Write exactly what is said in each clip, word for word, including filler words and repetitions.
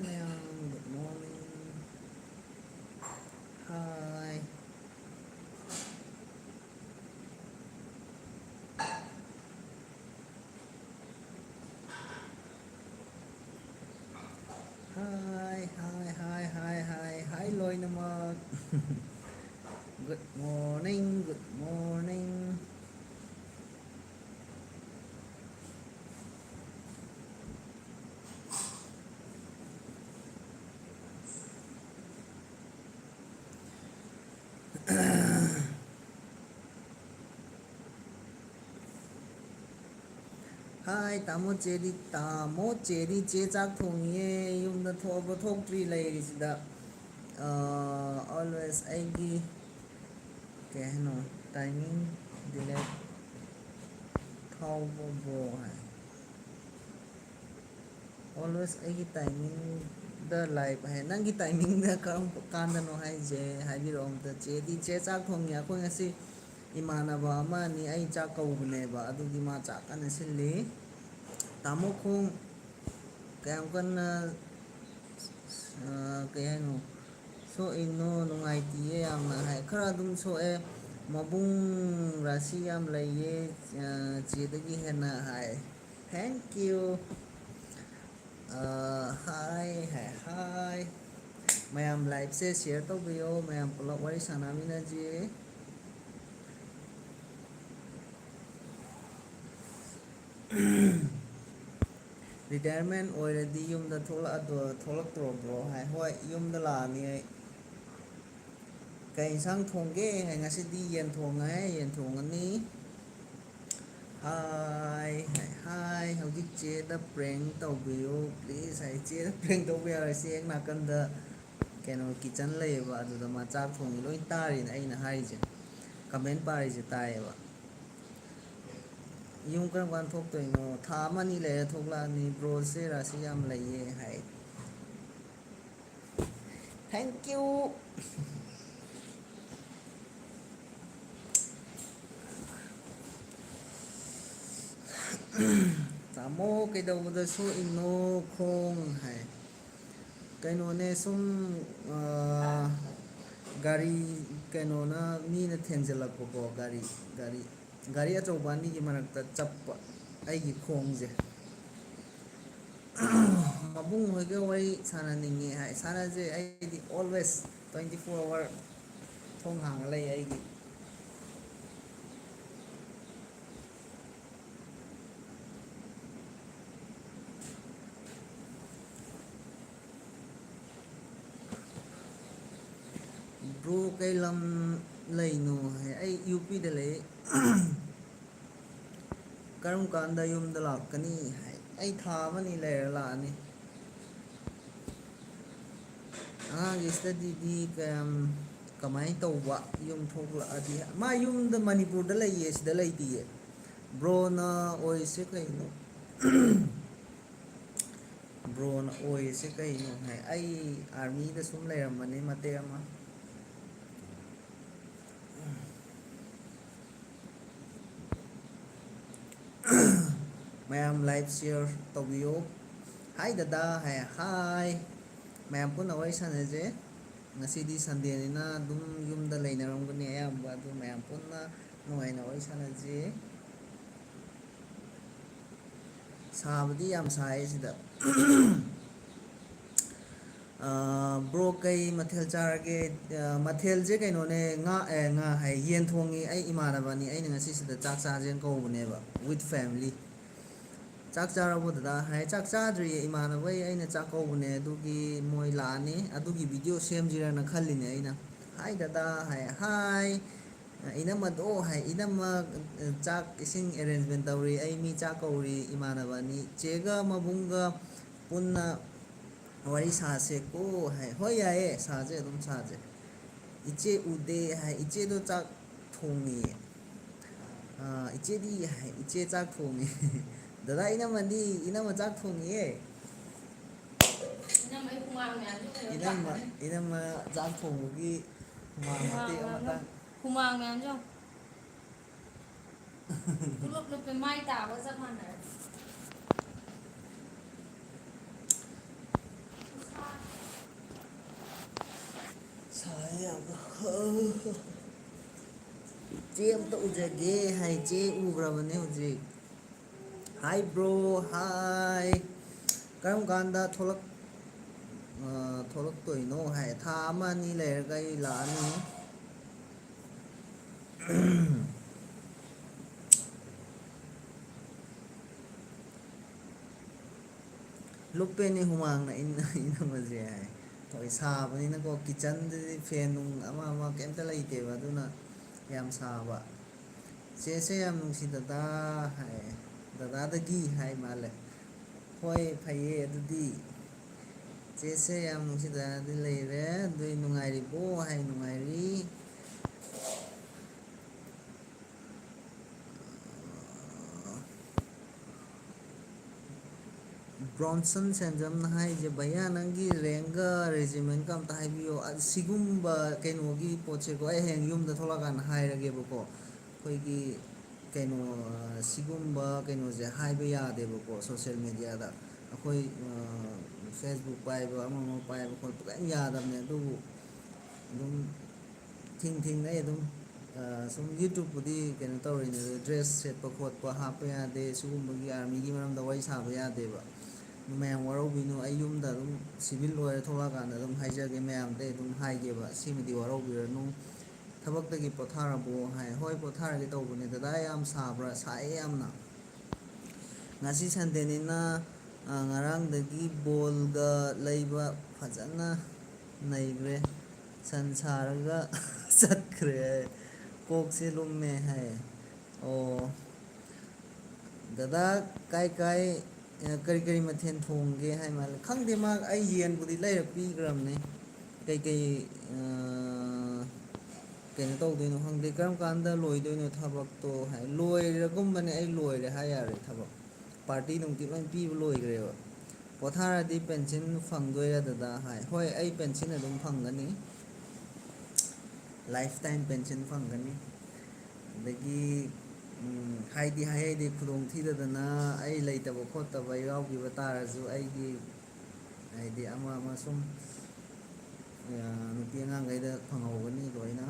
ꯃꯌꯥꯝ, good morning. Hi. Hi, hi, hi, hi, hi, hi ꯂꯣꯏꯅꯃꯛ꯫ Good morning, good morning. Hi, ꯇꯥꯃꯣ ꯆꯦꯗꯤ, ꯇꯥꯃꯣ ꯆꯦꯗꯤ ꯆꯦ ꯆꯥꯛ ꯊꯣꯡꯉꯤꯌꯦ, ꯌꯨꯝꯗ ꯊꯣꯛꯑꯕ ꯊꯣꯛꯇ꯭ꯔꯤ ꯂꯩꯔꯤꯁꯤꯗ꯫ ꯑꯥ, always ꯑꯩꯒꯤ ꯀꯩ ꯍꯥꯏꯅꯣ, timing delay ꯐꯥꯎꯕ bro ꯍꯥꯏ꯫ Always ꯑꯩꯒꯤ timingꯗ live ꯍꯥꯏ꯫ ꯅꯪꯒꯤ timingꯗ ꯀꯔꯝ ꯀꯥꯟꯗꯅꯣ ꯍꯥꯏꯁꯦ? ꯍꯥꯏꯕꯤꯔꯛꯑꯣ ꯑꯝꯇ꯫ ꯆꯦꯗꯤ, ꯆꯦ ꯆꯥꯛ ꯊꯣꯡꯉꯤ꯫ ꯑꯩꯈꯣꯏ ꯉꯁꯤ ꯏꯃꯥꯟꯅꯕ ꯑꯃ ꯑꯅꯤ ꯑꯩ ꯆꯥꯛ ꯀꯧꯕꯅꯦꯕ, ꯑꯗꯨꯒꯤ ꯃꯥ ꯆꯥꯛ ꯀꯟꯅ ꯁꯤꯜꯂꯤ꯫ ꯇꯥꯃꯣ ꯈꯣꯡ ꯀꯌꯥꯝ ꯀꯟꯅ, ꯑ, ꯀꯩ ꯍꯥꯏꯅꯣ, ꯁꯣꯛꯏꯅꯣ? ꯅꯨꯡꯉꯥꯏꯇꯤꯌꯦ ꯌꯥꯝꯅ ꯍꯥꯏ꯫ ꯈꯔ ꯑꯗꯨꯝ ꯁꯣꯛꯑꯦ, ꯃꯕꯨꯡ ꯔꯥꯁꯤ ꯌꯥꯝ ꯂꯩꯌꯦ, ꯑ, ꯆꯦꯗꯒꯤ ꯍꯦꯟꯅ ꯍꯥꯏ꯫ Thank you. ꯑ, hi ꯍꯥꯏ, hi꯫ ꯃꯌꯥꯝ liveꯁꯦ share ꯇꯧꯕꯤꯌꯣ, ꯃꯌꯥꯝ ꯄꯨꯂꯞ ꯋꯥꯔꯤ ꯁꯥꯟꯅꯃꯤꯟꯅꯁꯤ꯫ Retirement ꯑꯣꯏꯔꯗꯤ ꯌꯨꯝꯗ ꯊꯣꯛꯂꯛꯑꯗꯣ-, ꯊꯣꯛꯂꯛꯇ꯭ꯔꯣ bro ꯍꯥꯏ꯫ ꯍꯣꯏ, ꯌꯨꯝꯗ ꯂꯥꯛꯑꯅꯤ ꯑꯩ꯫ ꯀꯩ ꯏꯟꯁꯥꯡ ꯊꯣꯡꯒꯦ ꯍꯥꯏ? ꯉꯁꯤꯗꯤ ꯌꯦꯟ ꯊꯣꯡꯉꯦ, ꯌꯦꯟ ꯊꯣꯡꯉꯅꯤ꯫ Hi ꯍꯥꯏ, hi꯫ ꯍꯧꯖꯤꯛ ꯆꯦꯗ prank ꯇꯧꯕꯤꯌꯨ please ꯍꯥꯏ꯫ ꯆꯦꯗ prank ꯇꯧꯕ ꯌꯥꯔꯣꯏ꯫ ꯆꯦ ꯍꯦꯛ ꯅꯥꯀꯟꯗ ꯀꯩꯅꯣ kitchen ꯂꯩꯌꯦꯕ, ꯑꯗꯨꯗ ꯃꯥ ꯆꯥꯛ ꯊꯣꯡꯉꯤ꯫ ꯂꯣꯏ ꯇꯥꯔꯤꯅꯦ ꯑꯩꯅ ꯍꯥꯏꯔꯤꯁꯦ, comment ꯄꯥꯔꯤꯁꯦ ꯇꯥꯏꯌꯦꯕ꯫ ꯌꯨꯝ ꯀꯔꯝ ꯀꯥꯟꯗ ꯊꯣꯛꯇꯣꯏꯅꯣ? ꯊꯥ ꯑꯃ ꯑꯅꯤ ꯂꯩꯔ ꯊꯣꯛꯂꯛꯑꯅꯤ꯫ Broꯁꯦ ꯔꯥꯁꯤ ꯌꯥꯝ ꯂꯩꯌꯦ ꯍꯥꯏ꯫ Thank you꯫ ꯇꯥꯃꯣ ꯀꯩꯗꯧꯕꯗ ꯁꯣꯛꯏꯅꯣ ꯈꯣꯡ ꯍꯥꯏ꯫ ꯀꯩꯅꯣꯅꯦ ꯁꯨꯝ, ꯒꯥꯔꯤ, ꯀꯩꯅꯣꯅ, ꯃꯤꯅ ꯊꯦꯡꯖꯤꯜꯂꯛꯄꯀꯣ, ꯒꯥꯔꯤ, ꯒꯥꯔꯤ, ꯒꯥꯔꯤ ꯑꯆꯧꯕ ꯑꯅꯤꯒꯤ ꯃꯔꯛꯇ ꯆꯞꯄ ꯑꯩꯒꯤ ꯈꯣꯡꯁꯦ꯫ ꯃꯕꯨꯡ ꯍꯣꯏꯒ ꯋꯥꯔꯤ ꯁꯥꯟꯅꯅꯤꯡꯉꯦ ꯍꯥꯏ꯫ ꯁꯥꯟꯅꯁꯦ, ꯑꯩꯗꯤ always twenty four hour ꯊꯣꯡ ꯍꯥꯡꯉ ꯂꯩ ꯑꯩꯒꯤ꯫ ꯕ꯭ꯔꯣ, ꯀꯩ ꯂꯝ ꯂꯩꯅꯣ ꯍꯥꯏ꯫ ꯑꯩ ꯌꯨ ꯄꯤꯗ ꯂꯩ꯫ ꯀꯔꯝ ꯀꯥꯟꯗ ꯌꯨꯝꯗ ꯂꯥꯛꯀꯅꯤ ꯍꯥꯏ꯫ ꯑꯩ ꯊꯥ ꯑꯃꯅꯤ ꯂꯩꯔ ꯂꯥꯛꯑꯅꯤ꯫ ꯑꯉꯥꯡꯒꯤ ꯁ꯭ꯇꯗꯤꯗꯤ ꯀꯌꯥꯝ, ꯀꯃꯥꯏꯅ ꯇꯧꯕ? ꯌꯨꯝ ꯊꯣꯛꯂꯛꯑꯗꯤ꯫ ꯃꯥ ꯌꯨꯝꯗ, ꯃꯅꯤꯄꯨꯔꯗ ꯂꯩꯌꯦ, ꯁꯤꯗ ꯂꯩꯇꯤꯌꯦ꯫ ꯕ꯭ꯔꯣꯅ ꯑꯣꯏꯁꯦ ꯀꯩꯅꯣ? ꯕ꯭ꯔꯣꯅ ꯑꯣꯏꯔꯤꯁꯦ ꯀꯩꯅꯣ ꯍꯥꯏ꯫ ꯑꯩ ꯑꯥꯔꯃꯤꯗ ꯁꯨꯝ ꯂꯩꯔꯝꯕꯅꯤ ꯃꯇꯦꯛ ꯑꯃ꯫ ꯃꯌꯥꯝ ꯂꯥꯏꯚ ꯁꯤꯌꯔ ꯇꯧꯕꯤꯌꯣ꯫ ꯍꯥꯏ ꯗꯗꯥ ꯍꯥꯏ꯫ ꯍꯥꯏ꯫ ꯃꯌꯥꯝ ꯄꯨꯟꯅ ꯋꯥꯔꯤ ꯁꯥꯟꯅꯁꯦ꯫ ꯉꯁꯤꯗꯤ ꯁꯟꯗꯦꯅꯤꯅ ꯑꯗꯨꯝ ꯌꯨꯝꯗ ꯂꯩꯅꯔꯝꯒꯅꯤ ꯑꯌꯥꯝꯕ, ꯑꯗꯨ ꯃꯌꯥꯝ ꯄꯨꯟꯅ ꯅꯨꯡꯉꯥꯏꯅ ꯋꯥꯔꯤ ꯁꯥꯟꯅꯁꯦ꯫ ꯁꯥꯕꯗꯤ ꯌꯥꯝ ꯁꯥꯏꯌꯦ ꯁꯤꯗ꯫ ꯑꯥ, ꯕ꯭ꯔꯣ, ꯀꯩ ꯃꯊꯦꯜ ꯆꯥꯔꯒꯦ? ꯑꯥ, ꯃꯊꯦꯜꯁꯦ ꯀꯩꯅꯣꯅꯦ, ꯉꯥ, ꯑꯦ, ꯉꯥ ꯍꯥꯏ, ꯌꯦꯟ ꯊꯣꯡꯉꯤ꯫ ꯑꯩ ꯏꯃꯥꯟꯅꯕꯅꯤ, ꯑꯩꯅ ꯉꯁꯤ ꯁꯤꯗ ꯆꯥꯛ ꯆꯥꯁꯦꯅ ꯀꯧꯕꯅꯦꯕ, with family꯫ "ꯆꯥꯛ ꯆꯥꯔꯕꯣ ꯗꯗꯥ?" ꯍꯥꯏ꯫ "ꯆꯥꯛ ꯆꯥꯗ꯭ꯔꯤꯌꯦ, ꯏꯃꯥꯟꯅꯕꯩ ꯑꯩꯅ ꯆꯥꯛ ꯀꯧꯕꯅꯦ, ꯑꯗꯨꯒꯤ ꯃꯣꯏ ꯂꯥꯛꯑꯅꯤ, ꯑꯗꯨꯒꯤ ꯚꯤꯗꯤꯑꯣ ꯁꯦꯝꯁꯤꯔꯅ ꯈꯜꯂꯤꯅꯦ ꯑꯩꯅ꯫" "ꯍꯥꯏ ꯗꯗꯥ" ꯍꯥꯏ꯫ "ꯍꯥꯏ, ꯏꯅꯝꯃꯗꯣ" ꯍꯥꯏ꯫ "ꯏꯅꯝꯃ, ꯑ, ꯆꯥꯛ ꯏꯁꯤꯡ ꯑꯦꯔꯦꯟꯖꯃꯦꯟ ꯇꯧꯔꯤ, ꯑꯩ ꯃꯤ ꯆꯥꯛ ꯀꯧꯔꯤ, ꯏꯃꯥꯟꯅꯕ ꯑꯅꯤ꯫ ꯆꯦꯒ ꯃꯕꯨꯡꯒ ꯄꯨꯟꯅ ꯋꯥꯔꯤ ꯁꯥꯁꯦꯀꯣ" ꯍꯥꯏ꯫ "ꯍꯣꯏ, ꯌꯥꯏꯌꯦ, ꯁꯥꯁꯦ, ꯑꯗꯨꯝ ꯁꯥꯁꯦ꯫" "ꯏꯆꯦ ꯎꯗꯦ" ꯍꯥꯏ꯫ "ꯏꯆꯦꯗꯣ ꯆꯥꯛ ꯊꯣꯡꯉꯤꯌꯦ꯫" "ꯑ, ꯏꯆꯦꯗꯤ" ꯍꯥꯏ꯫ "ꯏꯆꯦ ꯆꯥꯛ ꯊꯣꯡꯉꯤ꯫" "ꯗꯗꯥ, ꯏꯅꯝꯃꯗꯤ, ꯏꯅꯝꯃ ꯆꯥꯛ ꯊꯣꯡꯉꯤꯌꯦ꯫" ꯏꯅꯝꯃ, ꯏꯅꯝꯃ ꯆꯥꯛ ꯊꯣꯡꯕꯒꯤ ꯍꯨꯃꯥꯡ ꯃꯇꯦꯛ ꯑꯃꯇꯪ꯫ ꯍꯨꯃꯥꯡ ꯃꯌꯥꯝꯁꯦ ꯌꯦꯡꯉꯣ꯫ ꯄꯨꯂꯨꯞ ꯂꯨꯞꯄꯦ, ꯃꯥꯏ ꯇꯥꯕꯒ ꯆꯞ ꯃꯥꯟꯅꯔꯦ꯫ ꯆꯦ ꯑꯝꯇ ꯎꯖꯒꯦ ꯍꯥꯏ꯫ ꯆꯦ ꯎꯈ꯭ꯔꯕꯅꯦ ꯍꯧꯖꯤꯛ꯫ Hi bro, hi. ꯀꯔꯝ ꯀꯥꯟꯗ ꯊꯣꯛꯂꯛ-, ꯑ, ꯊꯣꯛꯂꯛꯇꯣꯏꯅꯣ ꯍꯥꯏ꯫ ꯊꯥ ꯑꯃ ꯑꯅꯤ ꯂꯩꯔꯒ ꯑꯩ ꯂꯥꯛꯑꯅꯤ꯫ ꯂꯨꯞꯄꯦꯅꯦ ꯍꯨꯃꯥꯡꯅ ꯏꯟ-, ꯏꯅꯝꯃꯁꯦ ꯍꯥꯏ꯫ ꯍꯣꯏ, ꯁꯥꯕꯅꯤꯅꯀꯣ, ꯀꯤꯠꯆꯟꯗꯗꯤ ꯐꯦꯟ ꯅꯨꯡ ꯑꯃ ꯑꯃ ꯀꯩꯝꯇ ꯂꯩꯇꯦꯕ, ꯑꯗꯨꯅ ꯌꯥꯝ ꯁꯥꯕ꯫ ꯆꯦꯁꯦ ꯌꯥꯝ ꯅꯨꯡꯁꯤ ꯗꯗꯥ ꯍꯥꯏ, ꯗꯗꯥꯗꯒꯤ ꯍꯥꯏ ꯃꯥꯜꯂꯦ꯫ ꯍꯣꯏ, ꯐꯩꯌꯦ ꯑꯗꯨꯗꯤ꯫ ꯆꯦꯁꯦ ꯌꯥꯝ ꯅꯨꯡꯁꯤ ꯗꯗꯥꯗꯤ ꯂꯩꯔꯦ꯫ ꯑꯗꯨꯗꯤ ꯅꯨꯡꯉꯥꯏꯔꯤꯕꯣ ꯍꯥꯏ, ꯅꯨꯡꯉꯥꯏꯔꯤ꯫ ꯕ꯭ꯔꯣꯟꯁꯟ ꯁꯦꯟꯖꯝꯅ ꯍꯥꯏꯁꯦ, "ꯚꯩꯌꯥ, ꯅꯪꯒꯤ ꯔꯦꯡꯒ ꯔꯦꯖꯤꯃꯦꯟꯒ ꯑꯝꯇ ꯍꯥꯏꯕꯤꯌꯣ꯫" ꯑ, ꯁꯤꯒꯨꯝꯕ ꯀꯩꯅꯣꯒꯤ ꯄꯣꯠꯁꯦꯀꯣ, ꯑꯩ ꯍꯌꯦꯡ ꯌꯨꯝꯗ ꯊꯣꯛꯂꯛꯀꯥꯟꯗ ꯍꯥꯏꯔꯒꯦꯕꯀꯣ꯫ ꯑꯩꯈꯣꯏꯒꯤ ꯀꯩꯅꯣ, ꯑ, ꯁꯤꯒꯨꯝꯕ ꯀꯩꯅꯣꯁꯦ ꯍꯥꯏꯕ ꯌꯥꯗꯦꯕꯀꯣ, ꯁꯣꯁꯦꯜ ꯃꯦꯗꯤꯌꯥꯗ꯫ ꯑꯩꯈꯣꯏ, ꯑ, ꯐꯦꯁꯕꯨꯛ ꯄꯥꯏꯕ, ꯑꯃ ꯑꯃ ꯄꯥꯏꯕ ꯈꯣꯠꯄ ꯀꯔꯤꯝ ꯌꯥꯗꯕꯅꯦ꯫ ꯑꯗꯨꯕꯨ ꯑꯗꯨꯝ ꯊꯤꯡ ꯊꯤꯡꯅ ꯑꯩ ꯑꯗꯨꯝ, ꯑ, ꯁꯨꯝ ꯌꯨꯇ꯭ꯌꯨꯕꯄꯨꯗꯤ ꯀꯩꯅꯣ ꯇꯧꯔꯤꯅꯦ, ꯑꯗꯨ ꯗ꯭ꯔꯦꯁ ꯁꯦꯠꯄ ꯈꯣꯠꯄ ꯍꯥꯞꯄ ꯌꯥꯗꯦ, ꯁꯤꯒꯨꯝꯕꯒꯤ ꯑꯥꯔꯃꯤꯒꯤ ꯃꯔꯝꯗ ꯋꯥꯔꯤ ꯁꯥꯕ ꯌꯥꯗꯦꯕ꯫ ꯑꯗꯨ ꯃꯌꯥꯝ ꯋꯥꯔꯧꯕꯤꯅꯨ, ꯑꯩ ꯌꯨꯝꯗ ꯑꯗꯨꯝ ꯁꯤꯚꯤꯜ ꯑꯣꯏꯔ ꯊꯣꯛꯂꯛꯑꯀꯥꯟꯗ ꯑꯗꯨꯝ ꯍꯥꯏꯖꯒꯦ, ꯃꯌꯥꯝꯗ ꯑꯩ ꯑꯗꯨꯝ ꯍꯥꯏꯒꯦꯕ, ꯁꯤꯃꯗꯤ ꯋꯥꯔꯧꯕꯤꯔꯅꯨ꯫ "ꯊꯕꯛꯇꯒꯤ ꯄꯣꯊꯥꯔꯕꯣ?" ꯍꯥꯏ꯫ "ꯍꯣꯏ, ꯄꯣꯊꯥꯔꯒꯦ ꯇꯧꯕꯅꯦ꯫ ꯗꯗꯥ, ꯌꯥꯝ ꯁꯥꯕ꯭ꯔꯥ?" "ꯁꯥꯏꯌꯦ ꯌꯥꯝꯅ꯫ ꯉꯁꯤ ꯁꯟꯗꯦꯅꯤꯅ, ꯑ, ꯉꯔꯥꯡꯗꯒꯤ ꯕꯣꯜꯒ ꯂꯩꯕ ꯐꯖꯅ ꯅꯩꯈ꯭ꯔꯦ꯫ ꯁꯟ ꯁꯥꯔꯒ ꯆꯠꯈ꯭ꯔꯦ ꯍꯥꯏ꯫ ꯀꯣꯛꯁꯦ ꯂꯨꯝꯃꯦ ꯍꯥꯏ꯫ ꯑꯣ꯫ ꯗꯗꯥ ꯀꯥꯏ ꯀꯥꯏ, ꯑ, ꯀꯔꯤ ꯀꯔꯤ ꯃꯊꯦꯜ ꯊꯣꯡꯒꯦ ꯍꯥꯏ ꯃꯥꯜꯂꯦ꯫ ꯈꯪꯗꯦ, ꯃꯥ, ꯑꯩ ꯌꯦꯟꯕꯨꯗꯤ ꯂꯩꯔ ꯄꯤꯈ꯭ꯔꯕꯅꯦ꯫ ꯀꯩꯀꯩ, ꯑ, ꯀꯩꯅꯣ ꯇꯧꯗꯣꯏꯅꯣ ꯈꯪꯗꯦ, ꯀꯔꯝ ꯀꯥꯟꯗ ꯂꯣꯏꯗꯣꯏꯅꯣ ꯊꯕꯛꯇꯣ ꯍꯥꯏ꯫ ꯂꯣꯏꯔꯒꯨꯝꯕꯅꯦ, ꯑꯩ ꯂꯣꯏꯔꯦ ꯍꯥꯏ ꯌꯥꯔꯦ ꯊꯕꯛ꯫ ꯄꯥꯔꯇꯤ ꯅꯨꯡꯇꯤ ꯂꯣꯏ ꯄꯤꯕ ꯂꯣꯏꯈ꯭ꯔꯦꯕ꯫ "ꯄꯣꯊꯥꯔꯗꯤ ꯄꯦꯟꯁꯤꯟ ꯐꯪꯗꯣꯏꯔꯥ ꯗꯗꯥ?" ꯍꯥꯏ꯫ ꯍꯣꯏ, ꯑꯩ ꯄꯦꯟꯁꯤꯟ ꯑꯗꯨꯝ ꯐꯪꯒꯅꯤ, ꯂꯥꯏꯐ ꯇꯥꯏꯝ ꯄꯦꯟꯁꯤꯟ ꯐꯪꯒꯅꯤ꯫ ꯑꯗꯒꯤ, ꯎꯝ, ꯍꯥꯏꯗꯤ ꯍꯥꯏꯍꯩꯗꯦ, ꯈꯨꯗꯣꯡ ꯊꯤꯗꯗꯅ ꯑꯩ ꯂꯩꯇꯕ ꯈꯣꯠꯇꯕ ꯌꯥꯎꯈꯤꯕ ꯇꯥꯔꯁꯨ, ꯑꯩꯒꯤ ꯍꯥꯏꯗꯤ ꯑꯃ ꯑꯃ ꯁꯨꯝ ꯅꯨꯄꯤ ꯑꯉꯥꯡꯈꯩꯗ ꯐꯪꯍꯧꯒꯅꯤ ꯂꯣꯏꯅ꯫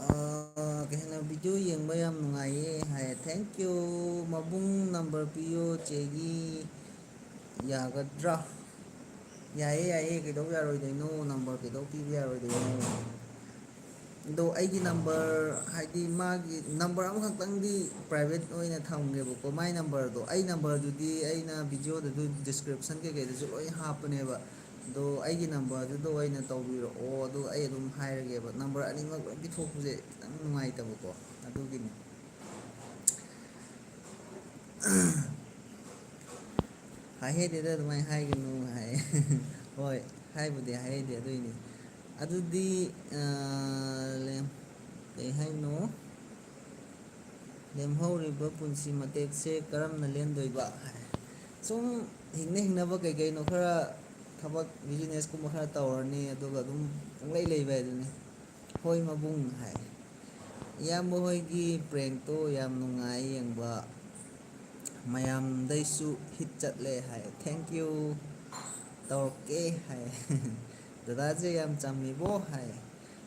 ꯑꯥ, ꯀꯩ ꯍꯥꯏꯅꯣ, "ꯚꯤꯗꯤꯑꯣ ꯌꯦꯡꯕ ꯌꯥꯝ ꯅꯨꯡꯉꯥꯏꯌꯦ" ꯍꯥꯏ꯫ Thank you꯫ ꯃꯕꯨꯡ, ꯅꯝꯕꯔ ꯄꯤꯌꯣ ꯆꯦꯒꯤ, ꯌꯥꯒꯗ꯭ꯔꯥ? ꯌꯥꯏꯌꯦ, ꯌꯥꯏꯌꯦ, ꯀꯩꯗꯧ ꯌꯥꯔꯣꯏꯗꯣꯏꯅꯣ? ꯅꯝꯕꯔ ꯀꯩꯗꯧ ꯄꯤꯕ ꯌꯥꯔꯣꯏꯗꯣꯏꯅꯣ? ꯑꯗꯣ ꯑꯩꯒꯤ ꯅꯝꯕꯔ, ꯍꯥꯏꯗꯤ ꯃꯥꯒꯤ ꯅꯝꯕꯔ ꯑꯃꯈꯛꯇꯪꯗꯤ ꯄ꯭ꯔꯥꯏꯚꯦꯠ ꯑꯣꯏꯅ ꯊꯝꯒꯦꯕꯀꯣ, ꯃꯥꯏ ꯅꯝꯕꯔꯗꯣ꯫ ꯑꯩ ꯅꯝꯕꯔꯗꯨꯗꯤ ꯑꯩꯅ ꯚꯤꯗꯤꯑꯣꯗꯁꯨ, ꯗꯤꯁꯀ꯭ꯔꯤꯞꯁꯟ ꯀꯩꯀꯩꯗꯁꯨ ꯂꯣꯏ ꯍꯥꯞꯄꯅꯦꯕ꯫ ꯑꯗꯣ ꯑꯩꯒꯤ ꯅꯝꯕꯔꯗꯨꯗ ꯑꯣꯏꯅ ꯇꯧꯕꯤꯔꯛꯑꯣ, ꯑꯗꯨꯒ ꯑꯩ ꯑꯗꯨꯝ ꯍꯥꯏꯔꯒꯦꯕ꯫ ꯅꯝꯕꯔ ꯑꯅꯤꯃꯛ ꯂꯣꯏ ꯄꯤꯊꯣꯛꯄꯁꯦ ꯈꯤꯇꯪ ꯅꯨꯡꯉꯥꯏꯇꯕꯀꯣ, ꯑꯗꯨꯒꯤꯅꯤ꯫ ꯍꯥꯏꯍꯩꯗꯦꯗ, ꯑꯗꯨꯃꯥꯏꯅ ꯍꯥꯏꯒꯅꯨ ꯍꯥꯏ꯫ ꯍꯣꯏ, ꯍꯥꯏꯕꯨꯗꯤ ꯍꯥꯏꯍꯩꯗꯦ, ꯑꯗꯨꯏꯅꯤ꯫ ꯑꯗꯨꯗꯤ, ꯑꯥ, ꯂꯦꯝ-, ꯀꯩ ꯍꯥꯏꯅꯣ? "ꯂꯦꯝꯍꯧꯔꯤꯕ ꯄꯨꯟꯁꯤ ꯃꯇꯦꯛꯁꯦ ꯀꯔꯝꯅ ꯂꯦꯟꯗꯣꯏꯕ?" ꯍꯥꯏ꯫ ꯁꯨꯝ ꯍꯤꯡꯅ ꯍꯤꯡꯅꯕ ꯀꯩ ꯀꯩꯅꯣ ꯈꯔ, ꯊꯕꯛ, ꯕꯤꯖꯤꯅꯦꯁꯀꯨꯝꯕ ꯈꯔ ꯇꯧꯔꯅꯤ, ꯑꯗꯨꯒ ꯑꯗꯨꯝ ꯄꯨꯡꯂꯩ ꯂꯩꯕ ꯍꯥꯏꯗꯨꯅꯤ꯫ "ꯍꯣꯏ ꯃꯕꯨꯡ" ꯍꯥꯏ꯫ "ꯏꯌꯥꯝꯕ ꯍꯣꯏꯒꯤ ꯄ꯭ꯔꯦꯡꯛꯇꯣ ꯌꯥꯝ ꯅꯨꯡꯉꯥꯏ ꯌꯦꯡꯕ, ꯃꯌꯥꯝꯗꯩꯁꯨ ꯍꯤꯠ ꯆꯠꯂꯦ" ꯍꯥꯏ꯫ "Thank you, ꯇꯧꯔꯛꯀꯦ" ꯍꯥꯏ꯫ "ꯗꯗꯥꯁꯦ ꯌꯥꯝ ꯆꯝꯃꯤꯕꯣ" ꯍꯥꯏ꯫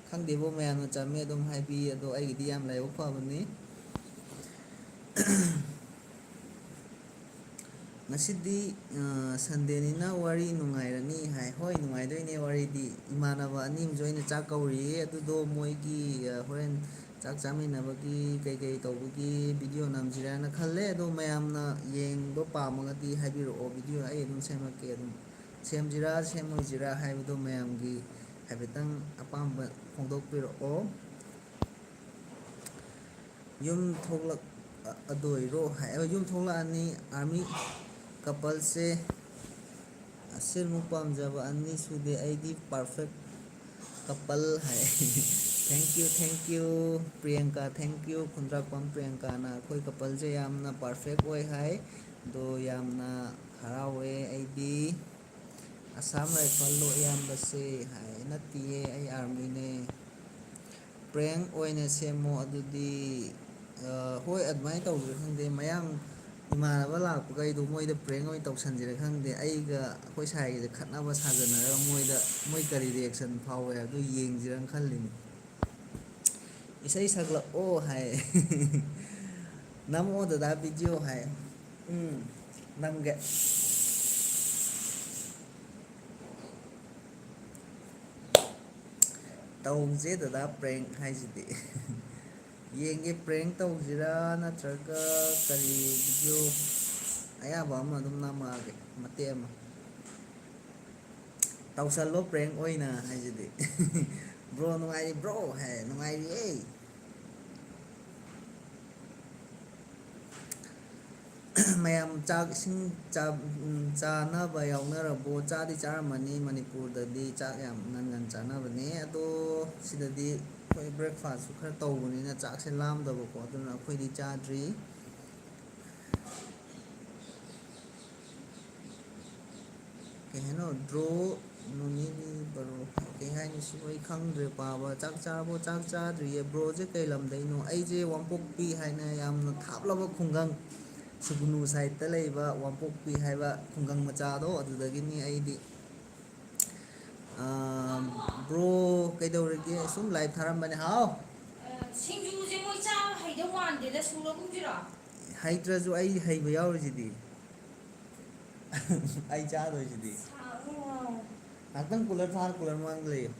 ꯈꯪꯗꯦꯕꯣ, ꯃꯌꯥꯝꯅ ꯆꯝꯃꯦ ꯑꯗꯨꯝ ꯍꯥꯏꯕꯤ, ꯑꯗꯣ ꯑꯩꯒꯤꯗꯤ ꯌꯥꯝ ꯂꯥꯏꯕꯛ ꯐꯕꯅꯤ꯫ "ꯉꯁꯤꯗꯤ, ꯑ, ꯁꯟꯗꯦꯅꯤꯅ ꯋꯥꯔꯤ ꯅꯨꯡꯉꯥꯏꯔꯅꯤ" ꯍꯥꯏ꯫ ꯍꯣꯏ, ꯅꯨꯡꯉꯥꯏꯗꯣꯏꯅꯦ ꯋꯥꯔꯤꯗꯤ꯫ ꯏꯃꯥꯟꯅꯕ ꯑꯅꯤ ꯑꯃꯁꯨ ꯑꯩꯅ ꯆꯥꯛ ꯀꯧꯔꯤꯌꯦ, ꯑꯗꯨꯗꯣ ꯃꯣꯏꯒꯤ, ꯑ, ꯍꯣꯔꯦꯟ ꯆꯥꯛ ꯆꯥꯃꯤꯟꯅꯕꯒꯤ ꯀꯩꯀꯩ ꯇꯧꯕꯒꯤ ꯚꯤꯗꯤꯑꯣ ꯅꯝꯁꯤꯔꯥꯅ ꯈꯜꯂꯦ꯫ ꯑꯗꯣ ꯃꯌꯥꯝꯅ ꯌꯦꯡꯕ ꯄꯥꯝꯃꯒꯗꯤ ꯍꯥꯏꯕꯤꯔꯛꯑꯣ, ꯚꯤꯗꯤꯑꯣ ꯑꯩ ꯑꯗꯨꯝ ꯁꯦꯝꯃꯛꯀꯦ꯫ ꯑꯗꯨꯝ ꯁꯦꯝꯁꯤꯔꯥ ꯁꯦꯝꯃꯣꯏꯁꯤꯔꯥ ꯍꯥꯏꯕꯗꯣ ꯃꯌꯥꯝꯒꯤ ꯍꯥꯏꯐꯦꯠꯇꯪ ꯑꯄꯥꯝꯕ ꯐꯣꯡꯗꯣꯛꯄꯤꯔꯛꯑꯣ꯫ "ꯌꯨꯝ ꯊꯣꯛꯂꯛ-, ꯑꯗꯣꯏꯔꯣ?" ꯍꯥꯏ꯫ "ꯌꯨꯝ ꯊꯣꯛꯂꯛꯑꯅꯤ꯫ ꯑꯥꯔꯃꯤ ꯀꯄꯜꯁꯦ ꯑꯁꯦꯡꯕ ꯄꯥꯝꯖꯕ ꯑꯅꯤ ꯁꯨꯗꯦ, ꯑꯩꯗꯤ ꯄꯔꯐꯦꯛ ꯀꯄꯜ" ꯍꯥꯏ꯫ "Thank you, thank you, Priyanka, thank you, ꯈꯨꯟꯗ꯭ꯔꯥꯛꯄꯝ ꯄ꯭ꯔꯤꯌꯥꯡꯀꯥꯅ ꯑꯩꯈꯣꯏ ꯀꯄꯜꯁꯦ ꯌꯥꯝꯅ ꯄꯔꯐꯦꯛ ꯑꯣꯏ" ꯍꯥꯏ꯫ ꯑꯗꯣ ꯌꯥꯝꯅ ꯍꯔꯥꯎꯋꯦ ꯑꯩꯗꯤ꯫ "ꯑꯁꯥꯝ ꯔꯥꯏꯐꯜꯂꯣ ꯏꯌꯥꯝꯕꯁꯦ?" ꯍꯥꯏ꯫ "ꯅꯠꯇꯤꯌꯦ, ꯑꯩ ꯑꯥꯔꯃꯤꯅꯦ"꯫ ꯄ꯭ꯔꯦꯡ ꯑꯣꯏꯅ ꯁꯦꯝꯃꯣ ꯑꯗꯨꯗꯤ꯫ ꯑ, ꯍꯣꯏ, ꯑꯗꯨꯃꯥꯏꯅ ꯇꯧꯁꯤꯔ ꯈꯪꯗꯦ꯫ ꯃꯌꯥꯡ ꯏꯃꯥꯟꯅꯕ ꯂꯥꯛꯄꯈꯩꯗꯣ ꯃꯣꯏꯗ ꯄ꯭ꯔꯦꯡ ꯑꯣꯏꯅ ꯇꯧꯁꯟꯁꯤꯔ ꯈꯪꯗꯦ꯫ ꯑꯩꯒ ꯑꯩꯈꯣꯏ ꯁꯥꯏꯒꯁꯦ ꯈꯠꯅꯕ ꯁꯥꯖꯟꯅꯔꯒ ꯃꯣꯏꯗ, ꯃꯣꯏ ꯀꯔꯤ ꯔꯤꯌꯦꯛꯁꯟ ꯐꯥꯎꯋꯦ ꯍꯥꯏꯕꯗꯨ ꯌꯦꯡꯁꯤꯔꯅ ꯈꯜꯂꯤꯅꯤ꯫ ꯏꯁꯩ ꯁꯛꯂꯛꯑꯣ ꯍꯥꯏ꯫ ꯅꯝꯃꯛꯑꯣ ꯗꯗꯥ, ꯚꯤꯗꯤꯑꯣ ꯍꯥꯏ꯫ ꯎꯝ, ꯅꯝꯒꯦ꯫ ꯇꯧꯁꯦ ꯗꯗꯥ, ꯄ꯭ꯔꯦꯡ ꯍꯥꯏꯁꯤꯗꯤ꯫ ꯌꯦꯡꯒꯦ, ꯄ꯭ꯔꯦꯡ ꯇꯧꯁꯤꯔꯥ ꯅꯠꯇ꯭ꯔꯒ ꯀꯔꯤ ꯚꯤꯗꯤꯑꯣ ꯑꯌꯥꯕ ꯑꯃ ꯑꯗꯨꯝ ꯅꯝꯃꯛꯑꯒꯦ, ꯃꯇꯦꯛ ꯑꯃ꯫ ꯇꯧꯁꯜꯂꯣ ꯄ꯭ꯔꯦꯡ ꯑꯣꯏꯅ ꯍꯥꯏꯁꯤꯗꯤ꯫ ꯕ꯭ꯔꯣ ꯅꯨꯡꯉꯥꯏꯔꯤꯕ꯭ꯔꯣ ꯍꯥꯏ, ꯅꯨꯡꯉꯥꯏꯔꯤꯌꯦ꯫ ꯃꯌꯥꯝ ꯆꯥꯛ ꯏꯁꯤꯡ ꯆꯥ-, ꯎꯝ, ꯆꯥꯅꯕ ꯌꯥꯎꯅꯔꯕꯣ? ꯆꯥꯗꯤ ꯆꯥꯔꯝꯃꯅꯤ, ꯃꯅꯤꯄꯨꯔꯗꯗꯤ ꯆꯥꯛ ꯌꯥꯝ ꯉꯟ ꯉꯟ ꯆꯥꯅꯕꯅꯦ꯫ ꯑꯗꯣ ꯁꯤꯗꯗꯤ ꯑꯩꯈꯣꯏ ꯕ꯭ꯔꯦꯛꯐꯥꯁꯁꯨ ꯈꯔ ꯇꯧꯕꯅꯤꯅ ꯆꯥꯛꯁꯦ ꯂꯥꯝꯗꯕꯀꯣ, ꯑꯗꯨꯅ ꯑꯩꯈꯣꯏꯗꯤ ꯆꯥꯗ꯭ꯔꯤ꯫ ꯀꯩ ꯍꯥꯏꯅꯣ? ꯗ꯭ꯔꯣ ꯅꯨꯃꯤꯠ ꯕꯥꯔꯣ꯫ ꯀꯩ ꯍꯥꯏꯅꯣ ꯁꯤꯕꯨ? ꯑꯩ ꯈꯪꯗ꯭ꯔꯦ ꯄꯥꯕ꯫ ꯆꯥꯛ ꯆꯥꯔꯕꯣ? ꯆꯥꯛ ꯆꯥꯗ꯭ꯔꯤꯌꯦ꯫ ꯕ꯭ꯔꯣꯁꯦ ꯀꯩ ꯂꯝꯗꯩꯅꯣ? ꯑꯩꯁꯦ ꯋꯥꯡꯄꯣꯛꯄꯤ ꯍꯥꯏꯅ ꯌꯥꯝꯅ ꯊꯥꯞꯂꯕ ꯈꯨꯡꯒꯪ, ꯁꯨꯒꯨꯅꯨ ꯁꯥꯏꯠꯇ ꯂꯩꯕ ꯋꯥꯡꯄꯣꯛꯄꯤ ꯍꯥꯏꯕ ꯈꯨꯡꯒꯪ ꯃꯆꯥꯗꯣ, ꯑꯗꯨꯗꯒꯤꯅꯤ ꯑꯩꯗꯤ꯫ ꯑꯥ, ꯕ꯭ꯔꯣ ꯀꯩꯗꯧꯔꯤꯒꯦ? ꯁꯨꯝ ꯂꯥꯏꯚ ꯊꯥꯔꯝꯕꯅꯦ꯫ ꯍꯥꯎ꯫ ꯁꯤꯡꯖꯨꯁꯦ ꯃꯣꯏ ꯆꯥꯕ ꯍꯩꯗꯧ ꯃꯥꯟꯗꯦꯗ, ꯁꯨꯔꯒꯨꯝꯁꯤꯔꯣ? ꯍꯩꯇ꯭ꯔꯁꯨ ꯑꯩ ꯍꯩꯕ ꯌꯥꯎꯔꯤꯁꯤꯗꯤ꯫ ꯑꯩ ꯆꯥꯗꯣꯏꯁꯤꯗꯤ꯫ ꯉꯥꯏꯍꯥꯛꯇꯪ ꯀꯨꯂꯔ ꯊꯥꯔ ꯀꯨꯂꯔ ꯃꯃꯥꯡꯗ ꯂꯩꯌꯨ꯫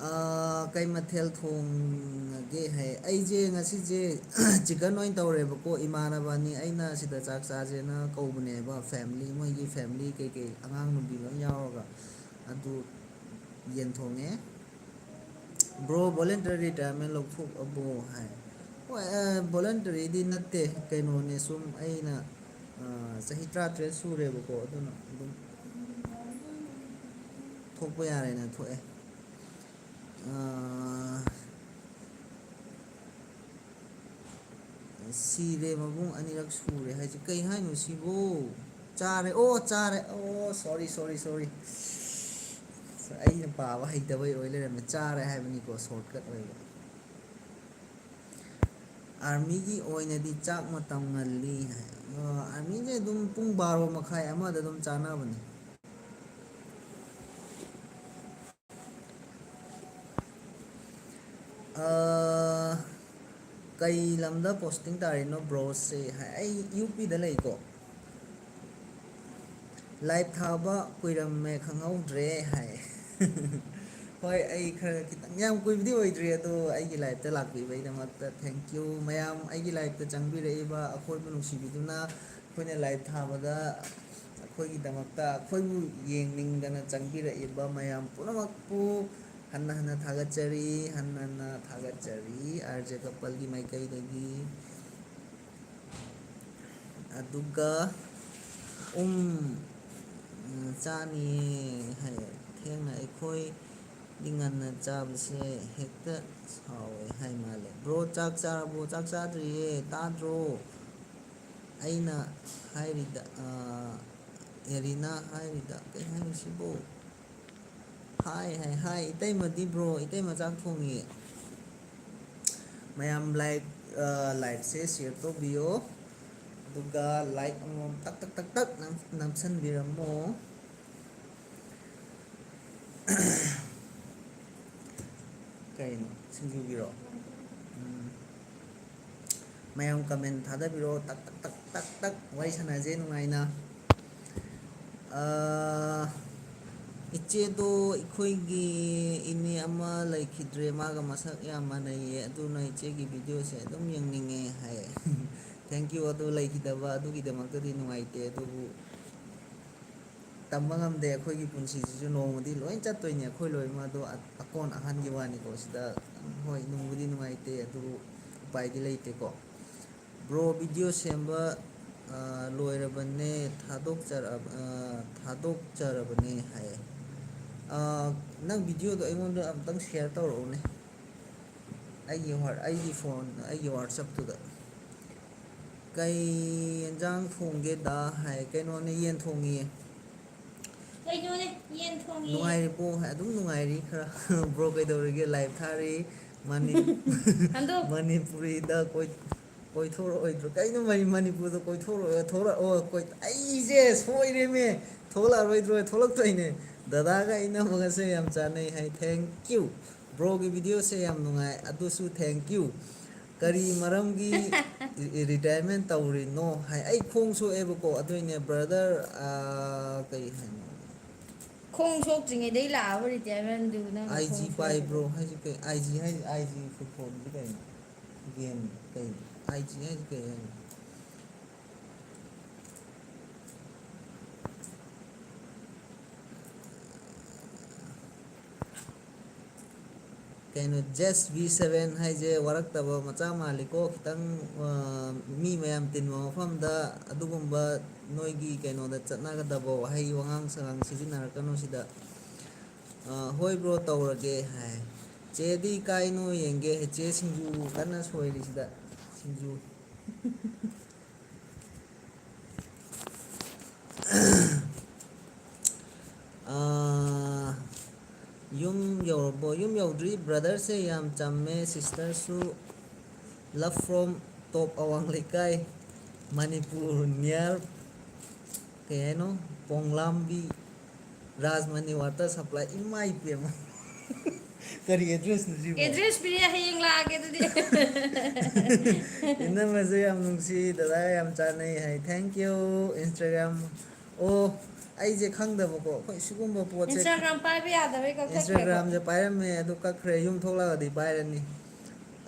ꯑꯥ, ꯀꯩ ꯃꯊꯦꯜ ꯊꯣꯡꯉꯒꯦ ꯍꯥꯏ? ꯑꯩꯁꯦ ꯉꯁꯤꯁꯦ ꯆꯤꯀꯟ ꯑꯣꯏꯅ ꯇꯧꯔꯦꯕꯀꯣ꯫ ꯏꯃꯥꯟꯅꯕ ꯑꯅꯤ ꯑꯩꯅ ꯁꯤꯗ ꯆꯥꯛ ꯆꯥꯁꯦꯅ ꯀꯧꯕꯅꯦꯕ, ꯐꯦꯃꯤꯂꯤ, ꯃꯣꯏꯒꯤ ꯐꯦꯃꯤꯂꯤ ꯀꯩꯀꯩ ꯑꯉꯥꯡ ꯅꯨꯕꯤ ꯂꯣꯏ ꯌꯥꯎꯔꯒ꯫ ꯑꯗꯨ ꯌꯦꯟ ꯊꯣꯡꯉꯦ꯫ ꯕ꯭ꯔꯣ, ꯚꯣꯂꯨꯟꯇꯔꯤ ꯔꯤꯇꯥꯌꯔꯃꯦꯟ ꯂꯧꯊꯣꯛꯑꯕꯣ ꯍꯥꯏ꯫ ꯍꯣꯏ, ꯑ, ꯚꯣꯂꯨꯟꯇꯔꯤꯗꯤ ꯅꯠꯇꯦ, ꯀꯩꯅꯣꯅꯦ, ꯁꯨꯝ ꯑꯩꯅ, ꯑ, ꯆꯍꯤ ꯇꯔꯥꯇꯔꯦꯠ ꯁꯨꯔꯦꯕꯀꯣ, ꯑꯗꯨꯅ ꯑꯗꯨꯝ ꯊꯣꯛꯄ ꯌꯥꯔꯦꯅ ꯊꯣꯛꯑꯦ꯫ ꯑ, ꯁꯤꯔꯦ ꯃꯕꯨꯡ, ꯑꯅꯤꯔꯛ ꯁꯨꯔꯦ ꯍꯥꯏꯁꯦ ꯀꯩ ꯍꯥꯏꯅꯣ ꯁꯤꯕꯣ? ꯆꯥꯔꯦ꯫ ꯑꯣ, ꯆꯥꯔꯦ꯫ ꯑꯣ, sorry, sorry, sorry꯫ ꯑꯩꯅ ꯄꯥꯕ ꯍꯩꯇꯕꯩ ꯑꯣꯏ ꯂꯩꯔꯝꯃꯦ꯫ ꯆꯥꯔꯦ ꯍꯥꯏꯕꯅꯤꯀꯣ, shortcut ꯑꯣꯏꯕ꯫ ꯑꯥꯔꯃꯤꯒꯤ ꯑꯣꯏꯅꯗꯤ ꯆꯥꯛ ꯃꯇꯝ ꯉꯜꯂꯤ ꯍꯥꯏ꯫ ꯑꯣ, ꯑꯥꯔꯃꯤꯁꯦ ꯑꯗꯨꯝ ꯄꯨꯡ ꯕꯥꯔꯣ ꯃꯈꯥꯏ, ꯑꯃꯗ ꯑꯗꯨꯝ ꯆꯥꯅꯕꯅꯦ꯫ ꯑꯥ, ꯀꯩ ꯂꯝꯗ posting ꯇꯥꯔꯤꯅꯣ ꯕ꯭ꯔꯣꯁꯦ? ꯍꯥꯏ, ꯑꯩ ꯌꯨ ꯄꯤꯗ ꯂꯩꯀꯣ꯫ Live ꯊꯥꯕ ꯀꯨꯏꯔꯝꯃꯦ, ꯈꯪꯍꯧꯗ꯭ꯔꯦ ꯍꯥꯏ꯫ ꯍꯣꯏ, ꯑꯩ ꯈꯔ ꯈꯤꯇꯪ, ꯌꯥꯝ ꯀꯨꯏꯕꯗꯤ ꯑꯣꯏꯗ꯭ꯔꯤ, ꯑꯗꯣ ꯑꯩꯒꯤ liveꯇ ꯂꯥꯛꯄꯤꯕꯒꯤꯗꯃꯛꯇ thank you꯫ ꯃꯌꯥꯝ ꯑꯩꯒꯤ liveꯇ ꯆꯪꯕꯤꯔꯛꯏꯕ ꯑꯀꯣꯏꯕ ꯅꯨꯡꯁꯤꯕꯤꯗꯨꯅ, ꯑꯩꯈꯣꯏꯅ live ꯊꯥꯕꯗ ꯑꯩꯈꯣꯏꯒꯤꯗꯃꯛꯇ, ꯑꯩꯈꯣꯏꯕꯨ ꯌꯦꯡꯅꯤꯡꯗꯅ ꯆꯪꯕꯤꯔꯛꯏꯕ ꯃꯌꯥꯝ ꯄꯨꯝꯅꯃꯛꯄꯨ ꯍꯟꯅ ꯍꯟꯅ ꯊꯥꯒꯠꯆꯔꯤ, ꯍꯟꯅ ꯍꯟꯅ ꯊꯥꯒꯠꯆꯔꯤ, ꯑꯥꯔ ꯖꯦ ꯀꯄꯜꯒꯤ ꯃꯥꯏꯀꯩꯗꯒꯤ꯫ ꯑꯗꯨꯒ, ꯎꯝ, ꯆꯥꯅꯤꯌꯦ ꯍꯥꯏ꯫ ꯊꯦꯡꯅ ꯑꯩꯈꯣꯏꯗꯤ ꯉꯟꯅ ꯆꯥꯕꯁꯦ ꯍꯦꯛꯇ ꯁꯥꯎꯋꯦ ꯍꯥꯏ ꯃꯥꯜꯂꯦ꯫ ꯕ꯭ꯔꯣ, ꯆꯥꯛ ꯆꯥꯔꯕꯣ? ꯆꯥꯛ ꯆꯥꯗ꯭ꯔꯤꯌꯦ, ꯇꯥꯗ꯭ꯔꯣ? ꯑꯩꯅ ꯍꯥꯏꯔꯤꯗ, ꯑ, ꯑꯦꯔꯤꯅꯥ ꯍꯥꯏꯔꯤꯗ, ꯀꯩ ꯍꯥꯏꯅꯣ ꯁꯤꯕꯣ? ꯍꯥꯏ, ꯍꯥꯏ, ꯍꯥꯏ, ꯏꯇꯩꯃꯗꯤ ꯕ꯭ꯔꯣ, ꯏꯇꯩꯃ ꯆꯥꯛ ꯊꯣꯡꯉꯤ꯫ ꯃꯌꯥꯝ like, ꯑ, liveꯁꯦ share ꯇꯧꯕꯤꯌꯣ꯫ ꯑꯗꯨꯒ like ꯑꯃꯃꯝ ꯇꯛ, ꯇꯛ, ꯇꯛ, ꯇꯛ ꯅꯝ-, ꯅꯝꯁꯟꯕꯤꯔꯝꯃꯣ꯫ ꯀꯩꯅꯣ? ꯁꯤꯡꯖꯨꯒꯤꯔꯣ? ꯎꯝ꯫ ꯃꯌꯥꯝ comment ꯊꯥꯗꯕꯤꯔꯣ꯫ ꯇꯛ, ꯇꯛ, ꯇꯛ, ꯇꯛ, ꯇꯛ꯫ ꯋꯥꯔꯤ ꯁꯥꯟꯅꯁꯦ ꯅꯨꯡꯉꯥꯏꯅ꯫ ꯑꯥ, ꯏꯆꯦꯗꯣ ꯑꯩꯈꯣꯏꯒꯤ ꯏꯅꯦ ꯑꯃ ꯂꯩꯈꯤꯗ꯭ꯔꯦ, ꯃꯥꯒ ꯃꯁꯛ ꯌꯥꯝ ꯃꯥꯟꯅꯩꯌꯦ, ꯑꯗꯨꯅ ꯏꯆꯦꯒꯤ videoꯁꯦ ꯑꯗꯨꯝ ꯌꯦꯡꯅꯤꯡꯉꯦ ꯍꯥꯏ꯫ Thank you꯫ ꯑꯗꯨ ꯂꯩꯈꯤꯗꯕ ꯑꯗꯨꯒꯤꯗꯃꯛꯇꯗꯤ ꯅꯨꯡꯉꯥꯏꯇꯦ, ꯑꯗꯨꯕꯨ ꯇꯝꯕ ꯉꯝꯗꯦ, ꯑꯩꯈꯣꯏꯒꯤ ꯄꯨꯟꯁꯤꯁꯤꯁꯨ ꯅꯣꯡꯃꯗꯤ ꯂꯣꯏ ꯆꯠꯇꯣꯏꯅꯤ, ꯑꯩꯈꯣꯏ ꯂꯣꯏꯅꯃꯛ꯫ ꯑꯗꯣ ꯑ-, ꯑꯀꯣꯟ ꯑꯍꯥꯟꯒꯤ ꯋꯥꯅꯤꯀꯣ꯫ ꯁꯤꯗ, ꯍꯣꯏ, ꯅꯨꯡꯕꯨꯗꯤ ꯅꯨꯡꯉꯥꯏꯇꯦ, ꯑꯗꯨꯕꯨ ꯎꯄꯥꯏꯗꯤ ꯂꯩꯇꯦꯀꯣ꯫ Bro, video ꯁꯦꯝꯕ, ꯑ, ꯂꯣꯏꯔꯕꯅꯦ, ꯊꯥꯗꯣꯛꯆꯔ-, ꯑ, ꯊꯥꯗꯣꯛꯆꯔꯕꯅꯦ ꯍꯥꯏꯌꯦ꯫ ꯑ, ꯅꯪ videoꯗꯣ ꯑꯩꯉꯣꯟꯗ ꯑꯝꯇꯪ share ꯇꯧꯔꯛꯎꯅꯦ, ꯑꯩꯒꯤ ꯋꯥ-, ꯑꯩꯒꯤ phone, ꯑꯩꯒꯤ WhatsAppꯇꯨꯗ꯫ ꯀꯩ ꯌꯦꯟꯖꯥꯡ ꯊꯣꯡꯒꯦꯗ ꯍꯥꯏ? ꯀꯩꯅꯣꯅꯦ, ꯌꯦꯟ ꯊꯣꯡꯉꯤꯌꯦ꯫ ꯀꯩꯅꯣꯅꯦ, ꯌꯦꯟ ꯊꯣꯡꯉꯤ꯫ ꯅꯨꯡꯉꯥꯏꯔꯤꯕꯣ ꯍꯥꯏ? ꯑꯗꯨꯝ ꯅꯨꯡꯉꯥꯏꯔꯤ ꯈꯔ꯫ Bro ꯀꯩꯗꯧꯔꯤꯒꯦ? Live ꯊꯥꯔꯤ꯫ ꯃꯅꯤ- ꯍꯟꯗꯣ꯫ ꯃꯅꯤꯄꯨꯔꯤꯗ ꯀꯣꯏ- ꯀꯣꯏꯊꯣꯔꯛꯑꯣꯏꯗ꯭ꯔꯣ? ꯀꯩꯅꯣ ꯃꯅꯤ- ꯃꯅꯤꯄꯨꯔꯗ ꯀꯣꯏꯊꯣꯔꯛꯑꯣꯏ? ꯊꯣꯛꯂꯛꯑꯣ꯫ ꯀꯣꯏ- ꯑꯩꯁꯦ ꯁꯣꯏꯔꯦꯃꯦ꯫ ꯊꯣꯛꯂꯛꯑꯔꯣꯏꯗ꯭ꯔꯣ? ꯊꯣꯛꯂꯛꯇꯣꯏꯅꯦ꯫ ꯗꯗꯥꯒ ꯏꯅꯝꯃꯒꯁꯦ ꯌꯥꯝ ꯆꯥꯟꯅꯩ ꯍꯥꯏ꯫ Thank you꯫ Broꯒꯤ videoꯁꯦ ꯌꯥꯝ ꯅꯨꯡꯉꯥꯏ꯫ ꯑꯗꯨꯁꯨ thank you꯫ ꯀꯔꯤ ꯃꯔꯝꯒꯤ retirement ꯇꯧꯔꯤꯅꯣ ꯍꯥꯏ? ꯑꯩ ꯈꯣꯡ ꯁꯣꯛꯑꯦꯕꯀꯣ꯫ ꯑꯗꯨꯏꯅꯦ brother꯫ ꯑꯥ, ꯀꯩ ꯍꯥꯏꯅꯣ? ꯈꯣꯡ ꯁꯣꯛꯇ꯭ꯔꯤꯉꯩꯗꯩ ꯂꯥꯛꯑꯕ retirement ꯗꯨ ꯅꯪꯅ IG ꯈꯣꯡ ꯁꯣꯛꯑꯦ ꯄꯥꯏꯕ꯭ꯔꯣ ꯍꯥꯏꯕꯗꯣ꯫ ꯍꯥꯏꯁꯦ ꯀꯩ? IG ꯍꯥꯏꯁꯦ, IG footballꯁꯦ ꯀꯩꯅꯣ? Game ꯀꯩ? IG ꯍꯥꯏꯁꯦ ꯀꯩ ꯍꯥꯏꯅꯣ? ꯀꯩꯅꯣ, Just V seven ꯍꯥꯏꯁꯦ ꯋꯥꯔꯛꯇꯕ ꯃꯆꯥ ꯃꯥꯜꯂꯤꯀꯣ? ꯈꯤꯇꯪ, ꯑ, ꯃꯤ ꯃꯌꯥꯝ ꯇꯤꯟꯕ ꯃꯐꯝꯗ ꯑꯗꯨꯒꯨꯝꯕ ꯅꯣꯏꯒꯤ ꯀꯩꯅꯣꯗ ꯆꯠꯅꯒꯗꯕ ꯋꯥꯍꯩ ꯋꯥꯉꯥꯡ ꯁꯉꯥꯡ ꯁꯤꯖꯤꯟꯅꯔꯛꯀꯅꯨ ꯁꯤꯗ꯫ ꯑ, "ꯍꯣꯏ bro, ꯇꯧꯔꯒꯦ" ꯍꯥꯏ꯫ "ꯆꯦꯗꯤ ꯀꯥꯏꯅꯣ ꯌꯦꯡꯒꯦ?" ꯆꯦ ꯁꯤꯡꯖꯨ ꯀꯟꯅ ꯁꯣꯏꯔꯤ ꯁꯤꯗ꯫ ꯁꯤꯡꯖꯨ꯫ ꯑꯥ, ꯌꯨꯝ ꯌꯧꯔꯕꯣ? ꯌꯨꯝ ꯌꯧꯗ꯭ꯔꯤ꯫ Brotherꯁꯦ ꯌꯥꯝ ꯆꯝꯃꯦ, sisterꯁꯨ꯫ Love from top ꯑꯋꯥꯡ ꯂꯩꯀꯥꯏ, ꯃꯅꯤꯄꯨꯔ, near ꯀꯩ ꯍꯥꯏꯅꯣ, ꯄꯣꯡꯂꯥꯝꯕꯤ, ꯔꯥꯖꯃꯅꯤ water supply꯫ ꯏꯃꯥꯏ ꯄꯦꯝꯃ꯫ ꯀꯔꯤ addressꯅꯣ ꯁꯤꯕꯣ? Address ꯄꯤꯔꯦ, ꯍꯌꯦꯡ ꯂꯥꯛꯑꯒꯦ ꯑꯗꯨꯗꯤ꯫ ꯏꯅꯝꯃꯁꯦ ꯌꯥꯝ ꯅꯨꯡꯁꯤ, ꯗꯗꯥ ꯌꯥꯝ ꯆꯥꯟꯅꯩ ꯍꯥꯏ꯫ Thank you꯫ Instagram꯫ ꯑꯣ, ꯑꯩꯁꯦ ꯈꯪꯗꯕꯀꯣ꯫ ꯑꯩꯈꯣꯏ ꯁꯤꯒꯨꯝꯕ ꯄꯣꯠꯁꯦ, Instagram ꯄꯥꯏꯕ ꯌꯥꯗꯕꯩ ꯀꯛꯊꯠꯈ꯭ꯔꯦꯀꯣ꯫ Instagramꯁꯦ ꯄꯥꯏꯔꯝꯃꯦ, ꯑꯗꯨ ꯀꯛꯈ꯭ꯔꯦ꯫ ꯌꯨꯝ ꯊꯣꯛꯂꯛꯑꯒꯗꯤ ꯄꯥꯏꯔꯅꯤ꯫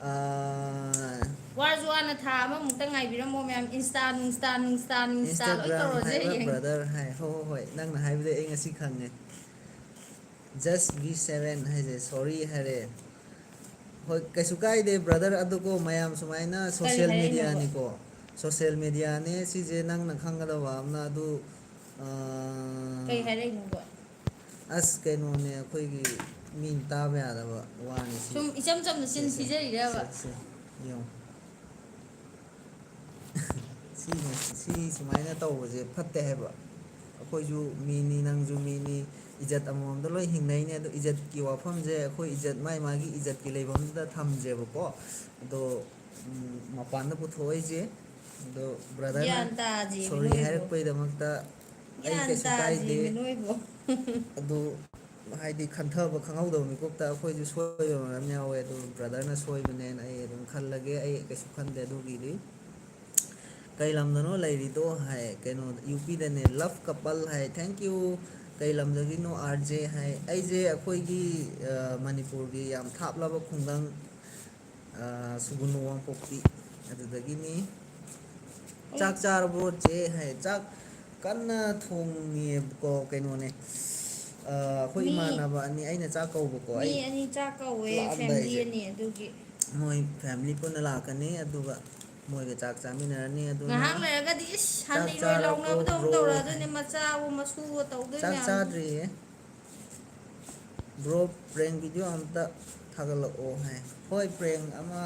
ꯑꯥ, ꯋꯥꯔꯁꯨ ꯋꯥꯅ ꯊꯥ ꯑꯃꯃꯨꯛꯇ ꯉꯥꯏꯕꯤꯔꯝꯃꯣ ꯃꯌꯥꯝ꯫ Insta ꯅꯨꯡꯁꯇꯥ ꯅꯨꯡꯁꯇꯥ ꯅꯨꯡꯁꯇꯥ ꯂꯣꯏ Instagram ꯇꯧꯔꯁꯦ ꯍꯥꯏꯕ ꯍꯌꯦꯡ꯫ Brother ꯍꯥꯏ꯫ ꯍꯣꯏ, ꯍꯣꯏ, ꯍꯣꯏ, ꯅꯪꯅ ꯍꯥꯏꯕꯗꯩ ꯑꯩ ꯉꯁꯤ ꯈꯪꯉꯦ꯫ Just V seven ꯍꯥꯏꯁꯦ sorry ꯍꯥꯏꯔꯦ꯫ ꯍꯣꯏ, ꯀꯩꯁꯨ ꯀꯥꯏꯗꯦ brother꯫ ꯑꯗꯨꯀꯣ, ꯃꯌꯥꯝ ꯁꯨꯃꯥꯏꯅ ꯀꯔꯤ social ꯍꯥꯏꯔꯛꯏꯅꯣꯕ? mediaꯅꯤꯀꯣ, social mediaꯅꯦ ꯁꯤꯁꯦ, ꯅꯪꯅ ꯈꯪꯒꯗꯕ ꯑꯃꯅ꯫ ꯑꯗꯨ, ꯑꯥ, ꯀꯩ ꯍꯥꯏꯔꯛꯏꯅꯣꯕ? ꯑꯁ, ꯀꯩꯅꯣꯅꯦ, ꯑꯩꯈꯣꯏꯒꯤ ꯃꯤꯅ ꯇꯥꯕ ꯌꯥꯗꯕ ꯋꯥꯅꯤ ꯁꯤ꯫ ꯁꯨꯝ ꯏꯆꯝ ꯆꯝꯅ ꯆꯤꯟ ꯁꯦ, ꯁꯦ, ꯊꯤꯖꯔꯤꯔꯕ? ꯁꯦ, ꯁꯦ, ꯌꯦꯡꯉꯣ꯫ ꯁꯤ ꯁꯤ ꯁꯨꯃꯥꯏꯅ ꯇꯧꯕꯁꯦ ꯐꯠꯇꯦ ꯍꯥꯏꯕ꯫ ꯑꯩꯈꯣꯏꯁꯨ ꯃꯤꯅꯤ, ꯅꯪꯁꯨ ꯃꯤꯅꯤ, ꯏꯖꯠ ꯑꯃꯃꯝꯗ ꯂꯣꯏ ꯍꯤꯡꯅꯩꯅꯦ꯫ ꯑꯗꯣ ꯏꯖꯠꯀꯤ ꯋꯥꯐꯝꯁꯦ ꯑꯩꯈꯣꯏ ꯏꯖꯠ ꯃꯥꯏ ꯃꯥꯒꯤ ꯏꯖꯠꯀꯤ ꯂꯩꯐꯝꯗꯨꯗ ꯊꯝꯁꯦꯕꯀꯣ꯫ ꯑꯗꯣ ꯎꯝ, ꯃꯄꯥꯟꯗ ꯄꯨꯊꯣꯛꯏꯁꯦ꯫ ꯑꯗꯣ ꯕ꯭ꯔꯗꯔꯅ ꯒ꯭ꯌꯥꯟ ꯇꯥꯗꯦꯃꯤ ꯁꯣꯔꯤ ꯅꯣꯏꯕꯣ꯫ ꯍꯥꯏꯔꯛꯄꯩꯗꯃꯛꯇ ꯑꯩ ꯒ꯭ꯌꯥꯟ ꯀꯩꯁꯨ ꯀꯥꯏꯗꯦ꯫ ꯇꯥꯗꯦꯃꯤ ꯅꯣꯏꯕꯣ꯫ ꯑꯗꯨ ꯍꯥꯏꯗꯤ ꯈꯟꯊꯕ ꯈꯪꯍꯧꯗꯕ ꯃꯤꯀꯨꯞꯇ ꯑꯩꯈꯣꯏꯁꯨ ꯁꯣꯏꯕ ꯃꯌꯥꯝ ꯌꯥꯎꯋꯦ꯫ ꯑꯗꯨ ꯕ꯭ꯔꯗꯔꯅ ꯁꯣꯏꯕꯅꯦꯅ ꯑꯩ ꯑꯗꯨꯝ ꯈꯜꯂꯒꯦ꯫ ꯑꯩ ꯀꯩꯁꯨ ꯈꯟꯗꯦ ꯑꯗꯨꯒꯤꯗꯤ꯫ "ꯀꯩ ꯂꯝꯗꯅꯣ ꯂꯩꯔꯤꯗꯣ?" ꯍꯥꯏ꯫ "ꯀꯩꯅꯣ, ꯌꯨ ꯄꯤꯗꯅꯦ꯫ Love couple" ꯍꯥꯏ꯫ "Thank you꯫ ꯀꯩ ꯂꯝꯗꯒꯤꯅꯣ ꯑꯥꯔ ꯖꯦ?" ꯍꯥꯏ꯫ ꯑꯩꯁꯦ ꯑꯩꯈꯣꯏꯒꯤ, ꯑ, ꯃꯅꯤꯄꯨꯔꯒꯤ ꯌꯥꯝ ꯊꯥꯞꯂꯕ ꯈꯨꯡꯒꯪ, ꯑ, ꯁꯨꯒꯨꯅꯨ ꯋꯥꯡꯄꯣꯛꯄꯤ ꯑꯗꯨꯗꯒꯤꯅꯤ꯫ "ꯆꯥꯛ ꯆꯥꯔꯕ꯭ꯔꯣ ꯆꯦ?" ꯍꯥꯏ꯫ ꯆꯥꯛ ꯀꯟꯅ ꯊꯣꯡꯉꯤꯌꯦꯕꯀꯣ, ꯀꯩꯅꯣꯅꯦ, ꯑ, ꯑꯩꯈꯣꯏ ꯃꯤ ꯏꯃꯥꯟꯅꯕ ꯑꯅꯤ, ꯑꯩꯅ ꯆꯥꯛ ꯀꯧꯕꯀꯣ꯫ ꯃꯤ ꯑꯩ ꯑꯅꯤ ꯆꯥꯛ ꯀꯧꯋꯦ, ꯂꯥꯛꯑꯝꯗꯥꯏꯁꯦ꯫ Family ꯑꯅꯤ ꯑꯗꯨꯒꯤ꯫ ꯃꯣꯏ family ꯄꯨꯟꯅ ꯂꯥꯛꯀꯅꯤ, ꯑꯗꯨꯒ ꯃꯣꯏꯒ ꯆꯥꯛ ꯆꯥꯃꯤꯟꯅꯔꯅꯤ꯫ ꯑꯗꯨꯅ ꯉꯥꯏꯍꯥꯛ ꯂꯩꯔꯒꯗꯤ ꯏꯁ ꯆꯥꯛ ꯍꯟꯅꯤ ꯅꯣꯏ ꯆꯥꯔꯕ꯭ꯔꯣ ꯂꯧꯅꯕꯗꯧ ꯕ꯭ꯔꯣ? ꯇꯧꯔꯛꯑꯗꯣꯏꯅꯦ, ꯃꯆꯥꯋꯣ ꯃꯁꯨꯋꯣ ꯇꯧꯗꯣꯏ ꯆꯥꯛ ꯃꯌꯥꯝꯗꯣ꯫ ꯆꯥꯗ꯭ꯔꯤꯌꯦ꯫ "Bro, prank video ꯑꯝꯇ ꯊꯥꯒꯠꯂꯛꯑꯣ" ꯍꯥꯏ꯫ ꯍꯣꯏ, prank ꯑꯃ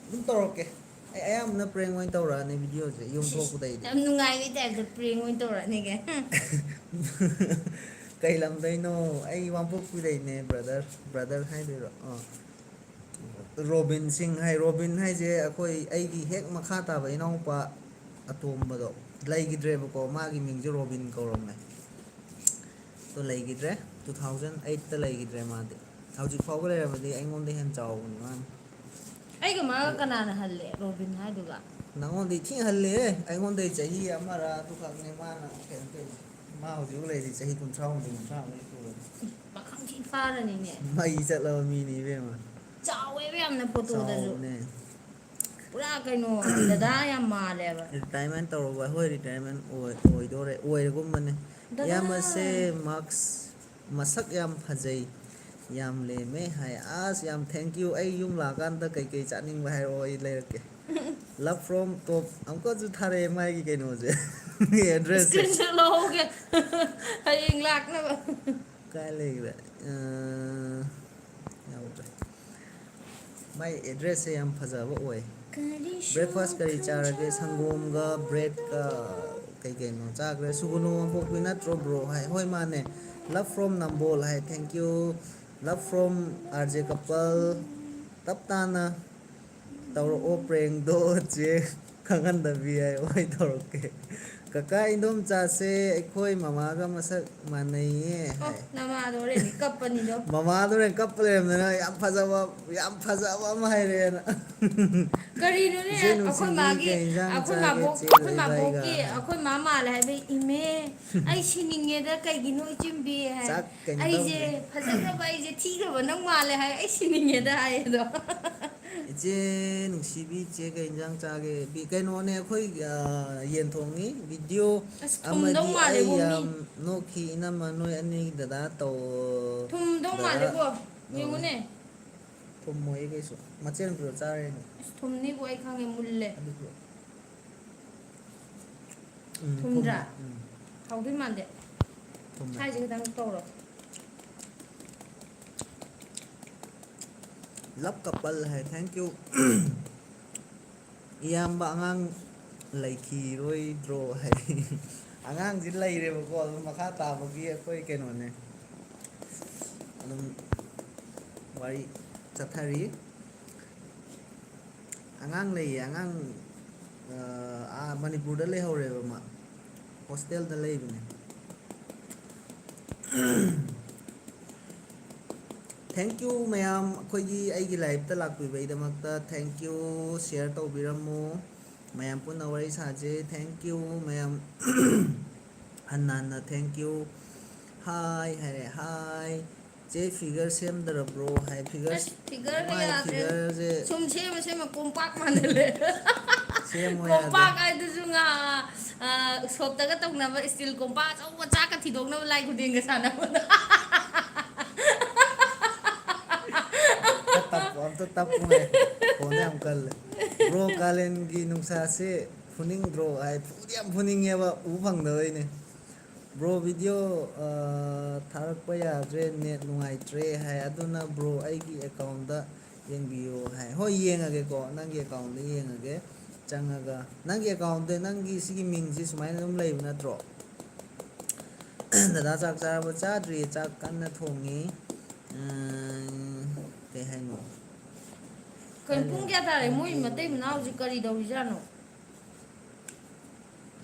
ꯑꯗꯨꯝ ꯇꯧꯔꯛꯀꯦ꯫ ꯑꯩ ꯑꯌꯥꯝꯕꯅ prank ꯑꯣꯏꯅ ꯇꯧꯔꯛꯑꯅꯤ videoꯁꯦ ꯌꯨꯝ ꯁꯤꯁ, ꯊꯣꯛꯄꯗꯩꯗꯤ꯫ ꯌꯥꯝ ꯅꯨꯡꯉꯥꯏꯕꯩ typeꯇ prank ꯑꯣꯏꯅ ꯇꯧꯔꯛꯑꯅꯤꯒ꯫ "ꯀꯩ ꯂꯝꯗꯩꯅꯣ?" "ꯑꯩ ꯋꯥꯡꯄꯣꯛꯄꯤꯗꯩꯅꯦ, brother꯫" Brother ꯍꯥꯏꯗꯣꯏꯔꯣ? ꯑꯥ꯫ ꯔꯣꯕꯤꯟ ꯁꯤꯡ ꯍꯥꯏ꯫ ꯔꯣꯕꯤꯟ ꯍꯥꯏꯁꯦ ꯑꯩꯈꯣꯏ, ꯑꯩꯒꯤ ꯍꯦꯛ ꯃꯈꯥ ꯇꯥꯕ ꯏꯅꯥꯎꯄꯥ ꯑꯇꯣꯝꯕꯗꯣ ꯂꯩꯈꯤꯗ꯭ꯔꯦꯕꯀꯣ꯫ ꯃꯥꯒꯤ ꯃꯤꯡꯁꯦ ꯔꯣꯕꯤꯟ ꯀꯧꯔꯝꯃꯦ꯫ ꯑꯗꯣ ꯂꯩꯈꯤꯗ꯭ꯔꯦ꯫ Two thousand eightꯇ ꯂꯩꯈꯤꯗ꯭ꯔꯦ ꯃꯥꯗꯤ꯫ ꯍꯧꯖꯤꯛ ꯐꯥꯎꯕ ꯂꯩꯔꯝꯃꯗꯤ ꯑꯩꯉꯣꯟꯗ ꯍꯦꯟꯅ ꯆꯥꯎꯕꯅꯤ ꯃꯥꯅ꯫ ꯑꯩꯒ ꯃꯥꯒ ꯀꯅꯥꯅ ꯍꯜꯂꯦ, ꯔꯣꯕꯤꯟ ꯍꯥꯏꯗꯨꯒ? ꯅꯪꯉꯣꯟꯗꯩ ꯊꯤ ꯍꯜꯂꯦꯍꯦ꯫ ꯑꯩꯉꯣꯟꯗꯩ ꯆꯍꯤ ꯑꯃꯔ ꯑꯗꯨꯈꯛꯅꯦ ꯃꯥꯅ ꯀꯩꯅꯣ ꯇꯧꯔꯤꯁꯦ꯫ ꯃꯥ ꯍꯧꯖꯤꯛ ꯂꯩꯔꯤ ꯆꯍꯤ ꯀꯨꯟꯊ꯭ꯔꯥ ꯍꯨꯝꯗꯣꯏ, ꯀꯨꯟꯊ꯭ꯔꯥ ꯃꯔꯤ ꯁꯨꯔꯕꯅꯤ꯫ ꯄꯥꯈꯪ ꯊꯤ ꯐꯥꯔꯅꯤꯅꯦ꯫ ꯃꯩ ꯆꯠꯂꯕ ꯃꯤꯅꯤ ꯏꯕꯦꯝꯃ꯫ ꯆꯥꯎꯋꯦꯕ ꯌꯥꯝꯅ photoꯗꯁꯨ꯫ ꯆꯥꯎꯕꯅꯦ꯫ ꯄꯨꯔꯥ ꯀꯩꯅꯣ, ꯗꯗꯥ ꯌꯥꯝ ꯃꯥꯜꯂꯦꯕ꯫ Retirement ꯇꯧꯔꯕ? ꯍꯣꯏ, retirement ꯑꯣꯏ-, ꯑꯣꯏꯗꯣꯔꯦ, ꯑꯣꯏꯔꯒꯨꯝꯕꯅꯦ꯫ ꯗꯗꯥ! ꯏꯌꯥꯝꯕꯁꯦ mask, ꯃꯁꯛ ꯌꯥꯝ ꯐꯖꯩ, ꯌꯥꯝ ꯂꯦꯝꯃꯦ ꯍꯥꯏ꯫ ꯑꯁ, ꯌꯥꯝ thank you꯫ ꯑꯩ ꯌꯨꯝ ꯂꯥꯛꯑꯀꯥꯟꯗ ꯀꯩꯀꯩ ꯆꯥꯅꯤꯡꯕ ꯍꯥꯏꯔꯛꯑꯣ, ꯑꯩ ꯂꯩꯔꯛꯀꯦ꯫ Love from Top꯫ ꯑꯃꯨꯛꯀꯁꯨ ꯊꯥꯔꯛꯑꯦ ꯃꯥꯒꯤ ꯀꯩꯅꯣꯁꯦ, addressꯁꯦ꯫ Screenshot ꯂꯧꯍꯧꯒꯦ꯫ ꯍꯌꯦꯡ ꯂꯥꯛꯅꯕ꯫ ꯀꯥꯏ ꯂꯩꯈ꯭ꯔꯦ? ꯑ, ꯌꯥꯎꯗ꯭ꯔꯦ꯫ ꯃꯥꯏ addressꯁꯦ ꯌꯥꯝ ꯐꯖꯕ ꯑꯣꯏ꯫ Breakfast ꯀꯔꯤ ꯆꯥꯔꯒꯦ? ꯁꯪꯒꯣꯝꯒ breadꯀ ꯀꯩ ꯀꯩꯅꯣ ꯆꯥꯈ꯭ꯔꯦ꯫ ꯁꯨꯒꯨꯅꯨ ꯋꯥꯡꯄꯣꯛꯄꯤ ꯅꯠꯇ꯭ꯔꯣ bro ꯍꯥꯏ꯫ ꯍꯣꯏ, ꯃꯥꯅꯦ꯫ Love from Nambol high. Thank you꯫ Love from R J couple꯫ ꯇꯞ ꯇꯥꯅ ꯇꯧꯔꯛꯑꯣ prankꯗꯣ ꯆꯦ꯫ ꯈꯪꯍꯟꯗꯕꯤ ꯍꯥꯏ꯫ ꯍꯣꯏ, ꯇꯧꯔꯛꯀꯦ꯫ ꯀꯀꯥ ꯏꯟꯗꯣꯝꯆꯥꯁꯦ ꯑꯩꯈꯣꯏ ꯃꯃꯥꯒ ꯃꯁꯛ ꯃꯥꯟꯅꯩꯌꯦ ꯑꯣ, ꯍꯥꯏ꯫ ꯅꯃꯥꯗꯣ ꯍꯣꯔꯦꯟꯗꯤ ꯀꯞꯄꯅꯤꯗꯣ꯫ ꯃꯃꯥꯗꯣ ꯍꯣꯔꯦꯟ ꯀꯞꯄ ꯂꯩꯔꯝꯗꯅ ꯌꯥꯝ ꯐꯖꯕ, ꯌꯥꯝ ꯐꯖꯕ ꯑꯃ ꯍꯥꯏꯔꯛꯑꯦꯅ꯫ ꯀꯔꯤꯅꯣꯅꯦ? ꯏꯆꯦ ꯑꯩꯈꯣꯏ ꯅꯨꯡꯁꯤꯕꯤ, ꯃꯥꯒꯤ, ꯀꯩ ꯏꯟꯖꯥꯡ ꯑꯩꯈꯣꯏ ꯆꯥꯒꯦ ꯃꯥꯕꯣꯛ, ꯆꯦ ꯑꯩꯈꯣꯏ ꯂꯩꯕꯥꯏꯒ? ꯃꯥꯕꯣꯛꯀꯤ, ꯑꯩꯈꯣꯏ ꯃꯥ ꯃꯥꯜꯂꯦ ꯍꯥꯏꯕꯩ, "ꯏꯃꯦ, ꯑꯩ ꯁꯤꯅꯤꯡꯉꯦꯗ, ꯀꯩꯒꯤꯅꯣ ꯏꯆꯤꯟꯕꯤ?" ꯍꯥꯏ꯫ ꯆꯥꯛ ꯀꯩꯅꯣ ꯑꯩꯁꯦ ꯇꯧꯗꯦ꯫ ꯐꯖꯈ꯭ꯔꯕ, ꯑꯩꯁꯦ ꯊꯤꯈ꯭ꯔꯕ ꯅꯪ ꯃꯥꯜꯂꯦ ꯍꯥꯏ, "ꯑꯩ ꯁꯤꯅꯤꯡꯉꯦꯗ" ꯍꯥꯏ ꯑꯗꯣ꯫ ꯏꯆꯦ ꯅꯨꯡꯁꯤꯕꯤ, ꯏꯆꯦ ꯀꯩ ꯏꯟꯖꯥꯡ ꯆꯥꯒꯦ? ꯕꯤ-, ꯀꯩꯅꯣꯅꯦ, ꯑꯩꯈꯣꯏ, ꯑ, ꯌꯦꯟ ꯊꯣꯡꯉꯤ꯫ Video ꯑꯁ, ꯊꯨꯝꯗꯧ ꯑꯃꯗꯤ ꯃꯥꯜꯂꯦꯕꯣ, ꯑꯩ ꯃꯤ꯫ ꯌꯥꯝ ꯅꯣꯛꯈꯤ, ꯏꯅꯝꯃ ꯅꯣꯏ ꯑꯅꯤ ꯗꯗꯥ ꯇꯧ-, ꯊꯨꯝꯗꯧ ꯗꯗꯥ ꯃꯥꯜꯂꯦꯕꯣ꯫ ꯇꯧ-, ꯌꯦꯡꯉꯨꯅꯦ꯫ ꯊꯨꯝꯃꯣꯏ ꯀꯩꯁꯨ꯫ ꯃꯆꯦꯅ ꯄꯨꯔ ꯆꯥꯔꯦꯅꯦ꯫ ꯑꯁ, ꯊꯨꯝꯅꯤꯕꯣ, ꯑꯩ ꯈꯪꯉꯦ, ꯃꯨꯜꯂꯦ꯫ ꯑꯗꯨꯁꯨ꯫ ꯎꯝ, ꯊꯨꯝꯗ꯭ꯔꯥ? ꯊꯨꯝꯃꯦ꯫ ꯎꯝ꯫ ꯍꯥꯎꯗꯣꯏ ꯃꯥꯟꯗꯦ꯫ ꯊꯨꯝꯃꯦ꯫ ꯁꯥꯏꯁꯦ ꯈꯤꯇꯪ ꯇꯧꯔꯣ꯫ Love couple ꯍꯥꯏ, thank you꯫ ꯏꯌꯥꯝꯕ, ꯑꯉꯥꯡ ꯂꯩꯈꯤꯔꯣꯏꯗ꯭ꯔꯣ ꯍꯥꯏ꯫ ꯑꯉꯥꯡꯁꯤ ꯂꯩꯔꯦꯕꯀꯣ, ꯑꯗꯨꯝ ꯃꯈꯥ ꯇꯥꯕꯒꯤ ꯑꯩꯈꯣꯏ ꯀꯩꯅꯣꯅꯦ꯫ ꯑꯗꯨꯝ ꯋꯥꯔꯤ ꯆꯠꯊꯔꯤ꯫ ꯑꯉꯥꯡ ꯂꯩꯌꯦ, ꯑꯉꯥꯡ, ꯑ, ꯑꯥ, ꯃꯅꯤꯄꯨꯔꯗ ꯂꯩꯍꯧꯔꯦꯕ ꯃꯥ꯫ Hostelꯗ ꯂꯩꯕꯅꯦ꯫ Thank you ꯃꯌꯥꯝ, ꯑꯩꯈꯣꯏꯒꯤ, ꯑꯩꯒꯤ liveꯇ ꯂꯥꯛꯄꯤꯕꯒꯤꯗꯃꯛꯇ thank you꯫ Share ꯇꯧꯕꯤꯔꯝꯃꯨ꯫ ꯃꯌꯥꯝ ꯄꯨꯟꯅ ꯋꯥꯔꯤ ꯁꯥꯁꯦ꯫ Thank you ꯃꯌꯥꯝ꯫ ꯍꯟꯅ ꯍꯟꯅ thank you꯫ Hi ꯍꯥꯏꯔꯦ, hi꯫ ꯆꯦ, figure ꯁꯦꯝꯗ꯭ꯔꯕ꯭ꯔꯣ ꯍꯥꯏ꯫ Figure ꯑꯁ, figureꯒ ꯃꯥꯏ ꯌꯥꯗ꯭ꯔꯦ꯫ Figureꯁꯦ ꯁꯨꯝ ꯁꯦꯝꯃ ꯁꯦꯝꯃ ꯀꯣꯝꯄꯥꯛ ꯃꯥꯟꯍꯜꯂꯦ꯫ ꯁꯦꯝꯃꯣ ꯌꯥꯗ꯭ꯔꯦ꯫ ꯀꯣꯝꯄꯥꯛ ꯍꯥꯏꯗꯨꯁꯨ ꯉꯥ, ꯑ, shopꯇꯒ ꯇꯧꯅꯕ steel ꯀꯣꯝꯄꯥꯛ ꯑꯆꯧꯕ ꯆꯥꯛꯀ ꯊꯤꯗꯣꯛꯅꯕ ꯂꯥꯏ ꯈꯨꯗꯦꯡꯒ ꯁꯥꯟꯅꯕꯗꯣ꯫ ꯑꯝꯇ ꯇꯞꯄꯨ, ꯑꯝꯇ ꯇꯞꯄꯨ ꯉꯥꯏꯈꯣ꯫ ꯐꯣꯟꯗ ꯌꯥꯝ ꯀꯜꯂꯦ꯫ Bro, ꯀꯥꯂꯦꯟꯒꯤ ꯅꯨꯡꯁꯥꯁꯦ ꯐꯨꯅꯤꯡꯗ꯭ꯔꯣ ꯍꯥꯏ꯫ ꯐꯨꯗꯤ ꯌꯥꯝ ꯐꯨꯅꯤꯡꯉꯦꯕ, ꯎ ꯐꯪꯗꯕꯩꯅꯦ꯫ Bro, video, ꯑ, ꯊꯥꯔꯛꯄ ꯌꯥꯗ꯭ꯔꯦ, net ꯅꯨꯡꯉꯥꯏꯇ꯭ꯔꯦ ꯍꯥꯏ꯫ ꯑꯗꯨꯅ bro, ꯑꯩꯒꯤ accountꯗ ꯌꯦꯡꯕꯤꯌꯨ ꯍꯥꯏ꯫ ꯍꯣꯏ, ꯌꯦꯡꯉꯒꯦꯀꯣ, ꯅꯪꯒꯤ account ꯗ ꯌꯦꯡꯉꯒꯦ꯫ ꯆꯪꯉꯒ ꯅꯪꯒꯤ account ꯗ, ꯅꯪꯒꯤ ꯁꯤꯒꯤ ꯃꯤꯡꯁꯤ ꯁꯨꯃꯥꯏꯅ ꯑꯗꯨꯝ ꯂꯩꯕ ꯅꯠꯇ꯭ꯔꯣ? ꯗꯗꯥ, ꯆꯥꯛ ꯆꯥꯔꯕ? ꯆꯥꯗ꯭ꯔꯤꯌꯦ, ꯆꯥꯛ ꯀꯟꯅ ꯊꯣꯡꯉꯤ꯫ ꯎꯝ, ꯀꯩ ꯍꯥꯏꯅꯣ? ꯀꯩꯅꯣ, ꯄꯨꯡ ꯀꯌꯥ ꯇꯥꯔꯦ? ꯃꯣꯏ ꯃꯇꯩ ꯃꯅꯥꯎꯁꯦ ꯀꯔꯤ ꯇꯧꯔꯤꯖꯥꯠꯅꯣ?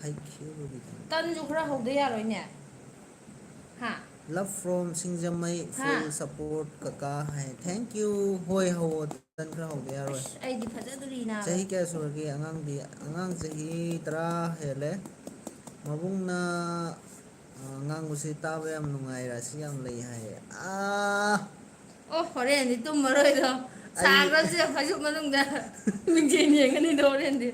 ꯍꯩꯈꯤꯕꯒꯤꯗꯣ꯫ ꯇꯟꯁꯨ ꯈꯔ ꯍꯧꯗ ꯌꯥꯔꯣꯏꯅꯦ꯫ ꯍꯥ? Love from ꯁꯤꯡꯖꯃꯩ, ꯍꯥ? Full support ꯀꯀꯥ ꯍꯥꯏ꯫ Thank you꯫ ꯍꯣꯏ, ꯍꯧꯋꯣ꯫ ꯇꯟ ꯈꯔ ꯍꯧꯗ ꯌꯥꯔꯣꯏ꯫ ꯑꯁ, ꯑꯩꯗꯤ ꯐꯖꯗꯣꯔꯤ ꯅꯥꯕ꯫ ꯆꯍꯤ ꯀꯌꯥ ꯁꯨꯔꯒꯦ ꯑꯉꯥꯡꯗꯤ? ꯑꯉꯥꯡ ꯆꯍꯤ ꯇꯔꯥ ꯍꯦꯜꯂꯦ꯫ ꯃꯕꯨꯡꯅ, ꯑ, ꯉꯥꯡꯕꯁꯤ ꯇꯥꯕ ꯌꯥꯝ ꯅꯨꯡꯉꯥꯏ, ꯔꯥꯁꯤ ꯌꯥꯝ ꯂꯩ ꯍꯥꯏꯌꯦ꯫ ꯑꯥ! ꯑꯣ, ꯍꯣꯔꯦꯟꯗꯤ ꯇꯨꯝꯃꯔꯣꯏꯗꯣ꯫ ꯑꯩ ꯁꯥꯈ꯭ꯔꯁꯨ ꯐꯩꯖꯨꯞ ꯃꯅꯨꯡꯗ ꯃꯤꯡꯁꯦꯜ ꯌꯦꯡꯒꯅꯤꯗꯣ ꯍꯣꯔꯦꯟꯗꯤ꯫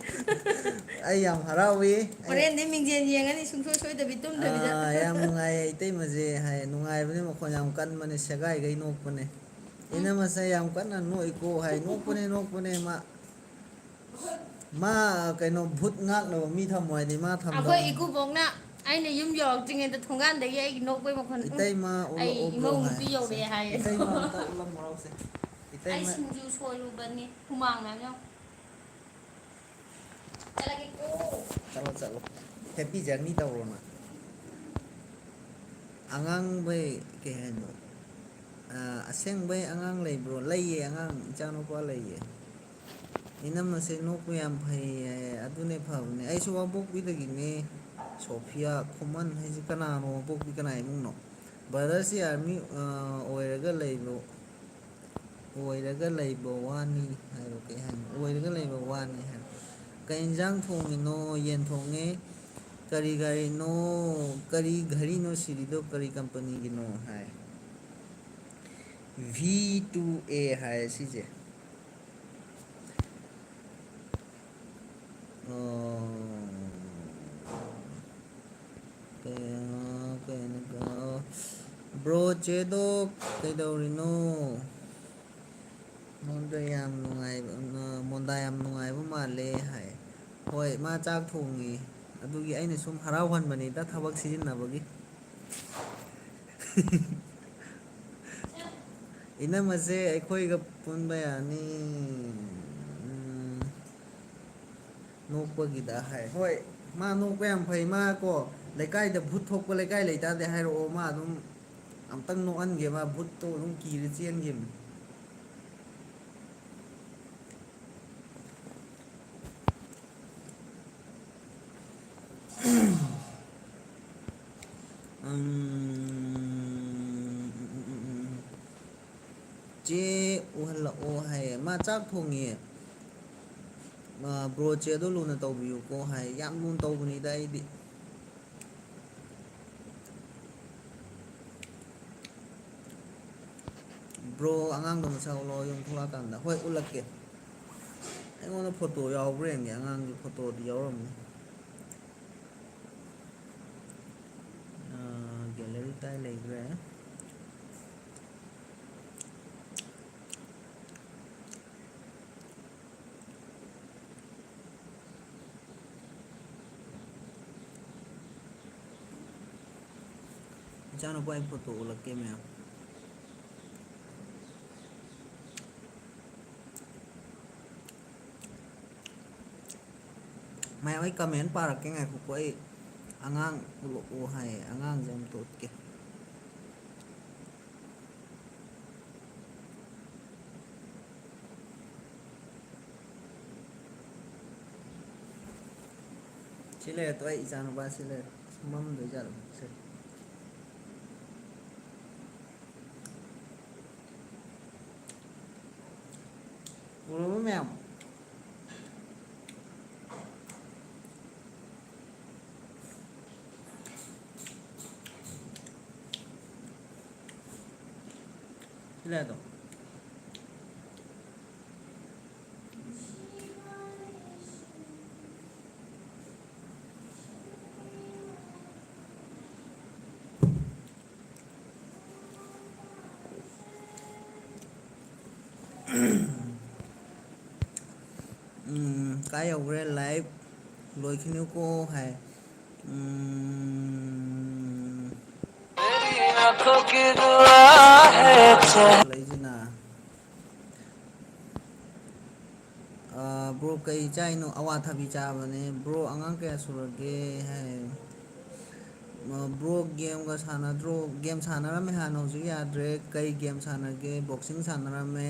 ꯑꯩ ꯌꯥꯝ ꯍꯔꯥꯎꯏ꯫ ꯑꯩ ꯍꯣꯔꯦꯟꯗꯤ ꯃꯤꯡꯁꯦꯜ ꯌꯦꯡꯉꯅꯤ ꯁꯨꯡꯁꯣꯏ ꯁꯣꯏꯗꯕꯤ ꯇꯨꯝꯗꯕꯤꯗ꯫ ꯑꯥ, ꯌꯥꯝ ꯅꯨꯡꯉꯥꯏꯌꯦ ꯏꯇꯩꯃꯁꯦ ꯍꯥꯏ꯫ ꯅꯨꯡꯉꯥꯏꯕꯅꯦ, ꯃꯈꯣꯟ ꯌꯥꯝ ꯀꯟꯕꯅꯦ, ꯁꯦꯒꯥꯏꯒꯩ ꯅꯣꯛꯄꯅꯦ꯫ ꯎꯝ꯫ ꯏꯅꯝꯃꯁꯦ ꯌꯥꯝ ꯀꯟꯅ ꯅꯣꯛꯏꯀꯣ ꯍꯥꯏ꯫ ꯅꯣꯛꯄꯅꯦ, ꯅꯣꯛꯄꯅꯦ ꯃꯥ꯫ ꯃꯥ, ꯀꯩꯅꯣ, ꯚꯨꯠ ꯉꯥꯛꯅꯕ ꯃꯤ ꯊꯝꯃꯣ ꯍꯥꯏꯗꯤ ꯃꯥ ꯊꯝꯗꯧꯅꯤ꯫ ꯑꯩꯈꯣꯏ ꯏꯀꯨꯕꯣꯛꯅ ꯑꯩꯅ ꯌꯨꯝ ꯌꯧꯔꯛꯇ꯭ꯔꯤꯉꯩꯗ ꯊꯣꯡꯒꯥꯟꯗꯒꯤ ꯑꯩꯒꯤ ꯅꯣꯛꯄꯩ ꯃꯈꯣꯟ, ꯏꯇꯩꯃ ꯑꯩ ꯎꯠꯂꯛꯑꯣꯕ꯭ꯔꯣ ꯏꯃꯧ ꯍꯥꯏ? ꯅꯨꯄꯤ ꯌꯧꯔꯛꯑꯦ ꯍꯥꯏꯌꯦ꯫ ꯏꯇꯩꯃ ꯑꯝꯇ ꯎꯠꯂꯝꯃꯣ ꯂꯥꯎꯁꯦ꯫ ꯑꯩ ꯏꯇꯩꯃ꯫ ꯁꯤꯡꯖꯨ ꯁꯣꯏꯔꯨꯕꯅꯤ, ꯍꯨꯃꯥꯡ ꯃꯌꯥꯝ ꯌꯥꯎ-, ꯆꯠꯂꯒꯦꯀꯣ꯫ ꯆꯠꯂꯣ, ꯆꯠꯂꯣ꯫ Happy journey ꯇꯧꯔꯣ ꯅꯪ꯫ ꯑꯉꯥꯡꯕꯩ ꯀꯩ ꯍꯥꯏꯅꯣ? ꯑ, ꯑꯁꯦꯡꯕꯩ ꯑꯉꯥꯡ ꯂꯩꯕ꯭ꯔꯣ? ꯂꯩꯌꯦ, ꯑꯉꯥꯡ ꯏꯆꯥꯅꯨꯄꯥ ꯂꯩꯌꯦ꯫ ꯏꯅꯝꯃꯁꯦ ꯅꯣꯛꯄ ꯌꯥꯝ ꯍꯩꯌꯦ꯫ ꯑꯗꯨꯅꯦ ꯐꯕꯅꯦ꯫ ꯑꯩꯁꯨ ꯋꯥꯡꯄꯣꯛꯄꯤꯗꯒꯤꯅꯦ꯫ ꯁꯣꯐꯤꯌꯥ ꯈꯨꯃꯟ ꯍꯥꯏꯁꯦ ꯀꯅꯥꯅꯣ? ꯋꯥꯡꯄꯣꯛꯄꯤ ꯀꯅꯥ ꯏꯃꯨꯡꯅꯣ? Brother ꯁꯤ army, ꯑ, ꯑꯣꯏꯔꯒ ꯂꯩꯕ꯭ꯔꯣ? ꯑꯣꯏꯔꯒ ꯂꯩꯕ ꯋꯥꯅꯤ ꯍꯥꯏꯔꯣ, ꯀꯩ ꯍꯥꯏꯅꯣ? ꯑꯣꯏꯔꯒ ꯂꯩꯕ ꯋꯥꯅꯤ ꯍꯥꯏꯔꯣ꯫ ꯀꯩ ꯏꯟꯖꯥꯡ ꯊꯣꯡꯉꯤꯅꯣ? ꯌꯦꯟ ꯊꯣꯡꯉꯦ꯫ ꯀꯔꯤ ꯒꯥꯔꯤꯅꯣ? ꯀꯔꯤ ꯘꯔꯤꯅꯣ ꯁꯤꯔꯤꯗꯣ? ꯀꯔꯤ company ꯒꯤꯅꯣ high. V two A ꯍꯥꯏ ꯁꯤꯁꯦ꯫ ꯑꯣ꯫ ꯀꯩꯅꯣ, ꯀꯩꯅꯣ, ꯀꯩꯅꯣ꯫ Bro, ꯆꯦꯗꯣ ꯀꯩꯗꯧꯔꯤꯅꯣ? ꯃꯣꯟꯗ ꯌꯥꯝ ꯅꯨꯡꯉꯥꯏꯕ, ꯃꯣꯟꯗꯥ ꯌꯥꯝ ꯅꯨꯡꯉꯥꯏꯕ ꯃꯥꯜꯂꯦ ꯍꯥꯏ꯫ ꯍꯣꯏ, ꯃꯥ ꯆꯥꯛ ꯊꯣꯡꯉꯤ꯫ ꯑꯗꯨꯒꯤ ꯑꯩꯅ ꯁꯨꯝ ꯍꯔꯥꯎꯍꯟꯕꯅꯤꯗ, ꯊꯕꯛ ꯁꯤꯖꯤꯟꯅꯕꯒꯤ꯫ ꯏꯅꯝꯃꯁꯦ ꯑꯩꯈꯣꯏꯒ ꯄꯨꯟꯕ ꯌꯥꯅꯤ꯫ ꯎꯝ, ꯅꯣꯛꯄꯒꯤꯗ ꯍꯥꯏ꯫ ꯍꯣꯏ, ꯃꯥ ꯅꯣꯛꯄ ꯌꯥꯝ ꯐꯩ꯫ ꯃꯥ ꯀꯣ, ꯂꯩꯀꯥꯏꯗ ꯚꯨꯠ ꯊꯣꯛꯄ ꯂꯩꯀꯥꯏ ꯂꯩꯇꯥꯗꯤ ꯍꯥꯏꯔꯛꯑꯣ꯫ ꯃꯥ ꯑꯗꯨꯝ ꯑꯝꯇꯪ ꯅꯣꯛꯍꯟꯒꯦ꯫ ꯃꯥ ꯚꯨꯠꯇꯣ ꯑꯗꯨꯝ ꯀꯤꯔ ꯆꯦꯟꯈꯤꯕꯅꯤ꯫ ꯎꯝ, ꯎꯝ, ꯎꯝ, ꯎꯝ, ꯎꯝ꯫ ꯆꯦ ꯎꯍꯜꯂꯛꯑꯣ ꯍꯥꯏꯌꯦ꯫ ꯃꯥ ꯆꯥꯛ ꯊꯣꯡꯉꯤꯌꯦ꯫ ꯑ, ꯕ꯭ꯔꯣ, ꯆꯦ ꯑꯗꯨ ꯂꯨꯅ ꯇꯧꯕꯤꯌꯨꯀꯣ ꯍꯥꯏ꯫ ꯌꯥꯝ ꯂꯨꯅ ꯇꯧꯕꯅꯤꯗ ꯑꯩꯗꯤ꯫ ꯕ꯭ꯔꯣ, ꯑꯉꯥꯡꯗꯣ ꯃꯁꯛ ꯎꯠꯂꯛꯑꯣ ꯌꯨꯝ ꯊꯣꯛꯂꯛꯑꯀꯥꯟꯗ꯫ ꯍꯣꯏ, ꯎꯠꯂꯛꯀꯦ꯫ ꯑꯩꯉꯣꯟꯗ ꯐꯣꯇꯣ ꯌꯥꯎꯕ꯭ꯔꯥ ꯌꯦꯡꯒꯦ꯫ ꯑꯉꯥꯡꯒꯤ ꯐꯣꯇꯣꯗꯤ ꯌꯥꯎꯔꯝꯅꯤ꯫ ꯑ, ꯒꯦꯂꯔꯤ ꯀꯥꯏ ꯂꯩꯈ꯭ꯔꯦ? ꯏꯆꯥꯅꯨꯄꯥꯒꯤ ꯐꯣꯇꯣ ꯎꯠꯂꯛꯀꯦ ꯃꯌꯥꯝ꯫ ꯃꯌꯥꯝ, ꯑꯩ ꯀꯃꯦꯟ ꯄꯥꯔꯛꯀꯦ, ꯉꯥꯏꯈꯣꯀꯣ꯫ ꯑꯩ ꯑꯉꯥꯡ ꯎꯠꯂꯛꯑꯣ ꯍꯥꯏꯌꯦ, ꯑꯉꯥꯡꯁꯦ ꯑꯝꯇ ꯎꯠꯀꯦ꯫ ꯁꯤ ꯂꯩꯔꯦ ꯇꯣ, ꯑꯩ ꯏꯆꯥꯅꯨꯄꯥ ꯁꯤ ꯂꯩꯔꯦ꯫ ꯑꯁ, ꯃꯝꯗꯣꯏꯖꯥꯠꯂꯣ ꯁꯦ? ꯎꯔꯕ ꯃꯌꯥꯝ? ꯁꯤ ꯂꯩꯔꯦ ꯇꯣ꯫ ꯎꯝ, ꯀꯥꯏ ꯌꯧꯈ꯭ꯔꯦ? ꯂꯥꯏꯚ ꯂꯣꯏꯈꯤꯅꯨꯀꯣ ꯍꯥꯏ꯫ ꯎꯝ꯫ ꯂꯩꯁꯤꯅ꯫ ꯑ, bro, ꯀꯩ ꯆꯥꯏꯅꯣ? ꯑꯋꯥꯊꯕꯤ ꯆꯥꯕꯅꯦ꯫ Bro, ꯑꯉꯥꯡ ꯀꯌꯥ ꯁꯨꯔꯒꯦ? ꯍꯥꯏ꯫ ꯑ, bro, game ꯒ ꯁꯥꯟꯅꯗ꯭ꯔꯣ? Game ꯁꯥꯟꯅꯔꯝꯃꯦ ꯍꯥꯟꯅ, ꯍꯧꯖꯤꯛ ꯌꯥꯗ꯭ꯔꯦ꯫ ꯀꯩ game ꯁꯥꯟꯅꯒꯦ? Boxing ꯁꯥꯟꯅꯔꯝꯃꯦ꯫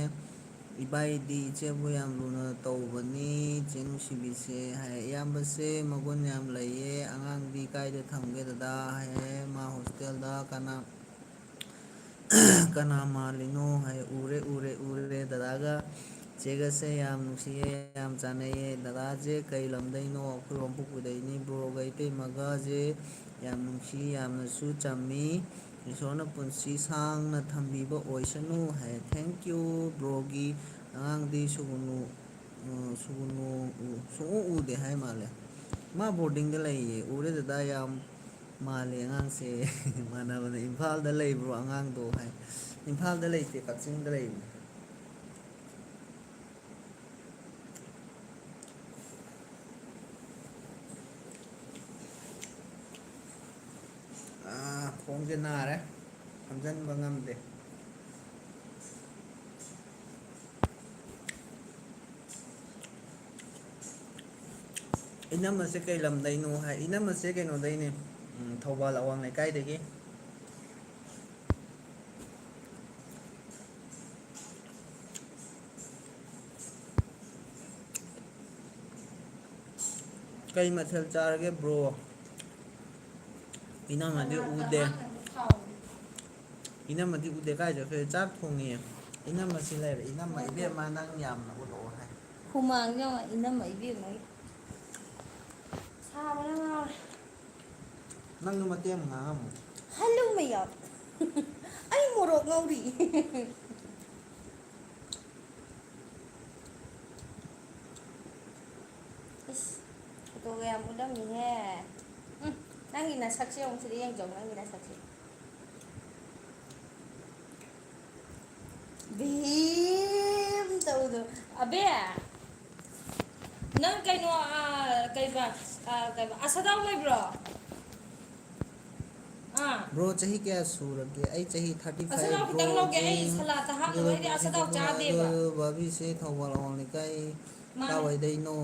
ꯏꯕꯥꯏꯗꯤ ꯏꯆꯦꯕꯨ ꯌꯥꯝ ꯂꯨꯅ ꯇꯧꯕꯅꯤ, ꯏꯆꯦ ꯅꯨꯡꯁꯤꯕꯤꯁꯦ ꯍꯥꯏ꯫ ꯏꯌꯥꯝꯕꯁꯦ ꯃꯒꯨꯟ ꯌꯥꯝ ꯂꯩꯌꯦ꯫ ꯑꯉꯥꯡꯗꯤ ꯀꯥꯏꯗ ꯊꯝꯒꯦ ꯗꯗꯥ? ꯍꯥꯏ꯫ ꯃꯥ hostel ꯗ꯫ ꯀꯅꯥ ꯀꯅꯥ ꯃꯥꯜꯂꯤꯅꯣ ꯍꯥꯏ꯫ ꯎꯔꯦ, ꯎꯔꯦ, ꯎꯔꯦ꯫ ꯗꯗꯥꯒ ꯆꯦꯒꯁꯦ ꯌꯥꯝ ꯅꯨꯡꯁꯤꯌꯦ, ꯌꯥꯝ ꯆꯥꯟꯅꯩꯌꯦ꯫ ꯗꯗꯥꯁꯦ ꯀꯩ ꯂꯝꯗꯩꯅꯣ? ꯑꯩꯈꯣꯏ ꯋꯥꯡꯄꯣꯛꯄꯤꯗꯩꯅꯤ꯫ Bro ꯒ ꯏꯇꯩꯃꯒꯁꯦ ꯌꯥꯝ ꯅꯨꯡꯁꯤ, ꯌꯥꯝꯅꯁꯨ ꯆꯝꯃꯤ꯫ ꯏꯁꯣꯔꯅ ꯄꯨꯟꯁꯤ ꯁꯥꯡꯅ ꯊꯝꯕꯤꯕ ꯑꯣꯏꯁꯅꯨ ꯍꯥꯏ꯫ Thank you, bro ꯒꯤ ꯑꯉꯥꯡꯗꯤ ꯁꯨꯒꯨꯅꯨ, ꯑ, ꯁꯨꯒꯨꯅꯨ ꯎ-, ꯁꯨꯡꯎ ꯎꯗꯦ ꯍꯥꯏ ꯃꯥꯜꯂꯦ꯫ ꯃꯥ boarding ꯗ ꯂꯩꯌꯦ꯫ ꯎꯔꯦ ꯗꯗꯥ, ꯌꯥꯝ ꯃꯥꯜꯂꯦ ꯑꯉꯥꯡꯁꯦ꯫ ꯃꯥꯟꯅꯕꯅꯦ꯫ "ꯏꯝꯐꯥꯜꯗ ꯂꯩꯕ꯭ꯔꯣ ꯑꯉꯥꯡꯗꯣ?" ꯍꯥꯏ꯫ ꯏꯝꯐꯥꯜꯗ ꯂꯩꯇꯦ, ꯀꯛꯆꯤꯡꯗ ꯂꯩꯕꯅꯦ꯫ ꯑꯥ, ꯈꯣꯡꯁꯦ ꯅꯥꯔꯦ, ꯐꯝꯖꯟꯕ ꯉꯝꯗꯦ꯫ ꯏꯅꯝꯃꯁꯦ ꯀꯩ ꯂꯝꯗꯩꯅꯣ ꯍꯥꯏ꯫ ꯏꯅꯝꯃꯁꯦ ꯀꯩꯅꯣꯗꯩꯅꯦ, ꯎꯝ, ꯊꯧꯕꯥꯜ ꯑꯋꯥꯡ ꯂꯩꯀꯥꯏꯗꯒꯤ꯫ ꯀꯩ ꯃꯊꯦꯜ ꯆꯥꯔꯒꯦ, bro? ꯏꯅꯝꯃꯗꯤ ꯎꯗꯦ꯫ ꯏꯅꯝꯃꯗꯤ ꯎꯗꯦ, ꯀꯥꯏ ꯆꯠꯈ꯭ꯔꯦ? ꯆꯥꯛ ꯊꯣꯡꯉꯤꯌꯦ꯫ ꯏꯅꯝꯃ ꯁꯤ ꯂꯩꯔꯦ꯫ ꯏꯅꯝꯃ, ꯏꯕꯦꯝꯃ, ꯅꯪ ꯌꯥꯝꯅ ꯎꯠꯂꯛꯑꯣ ꯍꯥꯏ꯫ ꯍꯨꯃꯥꯡꯁꯦ ꯌꯦꯡꯉꯣ, ꯏꯅꯝꯃ ꯏꯕꯦꯝꯃꯒꯤ꯫ ꯁꯥꯕꯅ ꯉꯥꯎꯔꯦ꯫ ꯅꯪꯁꯨ ꯃꯇꯦꯛ ꯑꯃ ꯉꯥꯡꯉꯝꯃꯨ꯫ ꯍꯜꯂꯨ ꯃꯌꯥ꯫ ꯑꯩ ꯃꯣꯔꯣꯛ ꯉꯧꯔꯤ꯫ ꯏꯁ, ꯐꯣꯇꯣꯒ ꯌꯥꯝ ꯎꯠꯂꯝꯃꯤꯍꯦ꯫ ꯎꯝ, ꯅꯪꯒꯤ ꯅꯁꯛꯁꯦ ꯑꯃꯨꯛ ꯁꯤꯗ ꯌꯦꯡꯖꯧ, ꯅꯪꯒꯤ ꯅꯁꯛꯁꯦ꯫ ꯚꯤꯝ ꯇꯧꯕꯗꯣ꯫ ꯑꯕꯦ! ꯅꯪ ꯀꯩꯅꯣ, ꯑ, ꯀꯩꯕ, ꯑ, ꯀꯩꯕ, ꯑꯁꯥꯗꯥꯎ ꯂꯩꯕ꯭ꯔꯣ? ꯑꯥ꯫ Bro, ꯆꯍꯤ ꯀꯌꯥ ꯁꯨꯔꯒꯦ? ꯑꯩ ꯆꯍꯤ thirty five, ꯑꯁꯅꯥꯎ bro, ꯈꯤꯇꯪ ꯂꯧꯒꯦ, ꯑꯩ ꯖꯤꯝ꯫ ꯁꯂꯥꯠꯇ ꯍꯥꯞꯅꯕ, ꯑꯗꯨꯒ ꯑꯩꯗꯤ ꯑꯁꯅꯥꯎ ꯆꯥꯗꯦꯕ꯫ ꯑꯗꯨ ꯕꯥꯕꯤꯁꯦ ꯊꯧꯕꯥꯜ ꯑꯋꯥꯡ ꯂꯩꯀꯥꯏ꯫ ꯃꯥꯅꯦ꯫ ꯀꯥꯋꯥꯏꯗꯩꯅꯣ?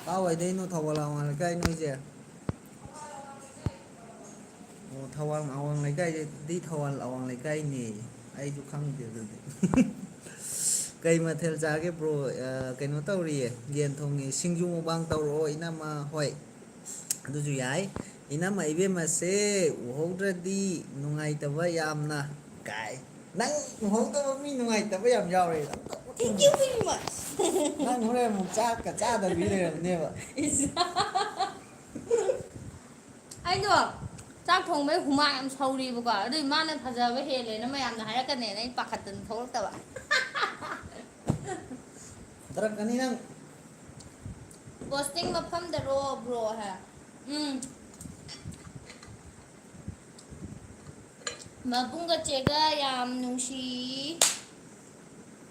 ꯀꯥꯋꯥꯏꯗꯩꯅꯣ ꯊꯧꯕꯥꯜ ꯑꯋꯥꯡ ꯂꯩꯀꯥꯏ ꯅꯣꯏꯁꯦ? ꯑꯣ, ꯊꯧꯕꯥꯜ ꯑꯋꯥꯡ ꯂꯩꯀꯥꯏꯗꯤ ꯊꯧꯕꯥꯜ ꯑꯋꯥꯡ ꯂꯩꯀꯥꯏꯅꯦ꯫ ꯑꯩꯁꯨ ꯈꯪꯗꯦ ꯑꯗꯨꯗꯤ꯫ ꯀꯩ ꯃꯊꯦꯜ ꯆꯥꯒꯦ, bro? ꯑ, ꯀꯩꯅꯣ ꯇꯧꯔꯤꯌꯦ, ꯌꯦꯟ ꯊꯣꯡꯉꯤ꯫ ꯁꯤꯡꯖꯨ ꯃꯨꯛꯕꯥꯡ ꯇꯧꯔꯛꯑꯣ, ꯏꯅꯝꯃ ꯍꯣꯏ꯫ ꯑꯗꯨꯁꯨ ꯌꯥꯏ꯫ ꯏꯅꯝꯃ ꯏꯕꯦꯝꯃꯁꯦ ꯎꯍꯧꯗ꯭ꯔꯗꯤ ꯅꯨꯡꯉꯥꯏꯇꯕ ꯌꯥꯝꯅ꯫ ꯀꯥꯏ꯫ ꯅꯪ ꯎꯍꯧꯗꯕ ꯃꯤ ꯅꯨꯡꯉꯥꯏꯇꯕ ꯌꯥꯝ ꯌꯥꯎꯔꯦ꯫ Thank you very much. ꯅꯪ ꯍꯣꯔꯦꯟ ꯑꯃꯨꯛ ꯆꯥꯛꯀ ꯆꯥꯗꯕꯤ ꯂꯩꯔꯝꯅꯦꯕ꯫ ꯏꯁ꯫ ꯑꯩꯗꯣ ꯆꯥꯛ ꯊꯣꯡꯕꯩ ꯍꯨꯃꯥꯡ ꯌꯥꯝ ꯁꯧꯔꯤꯕꯀꯣ, ꯑꯗꯨꯏ ꯃꯥꯅ ꯐꯖꯕ ꯍꯦꯜꯂꯦꯅ ꯃꯌꯥꯝꯅ ꯍꯥꯏꯔꯛꯀꯅꯦꯅ ꯑꯩ ꯄꯥꯈꯠꯇꯅ ꯊꯣꯛꯂꯛꯇꯕ꯫ ꯗꯔꯛꯀꯅꯤ ꯅꯪ꯫ Posting ꯃꯐꯝꯗꯔꯣ, bro? ꯍꯥꯏ꯫ ꯎꯝ꯫ ꯃꯕꯨꯡꯒ ꯆꯦꯒ ꯌꯥꯝ ꯅꯨꯡꯁꯤ꯫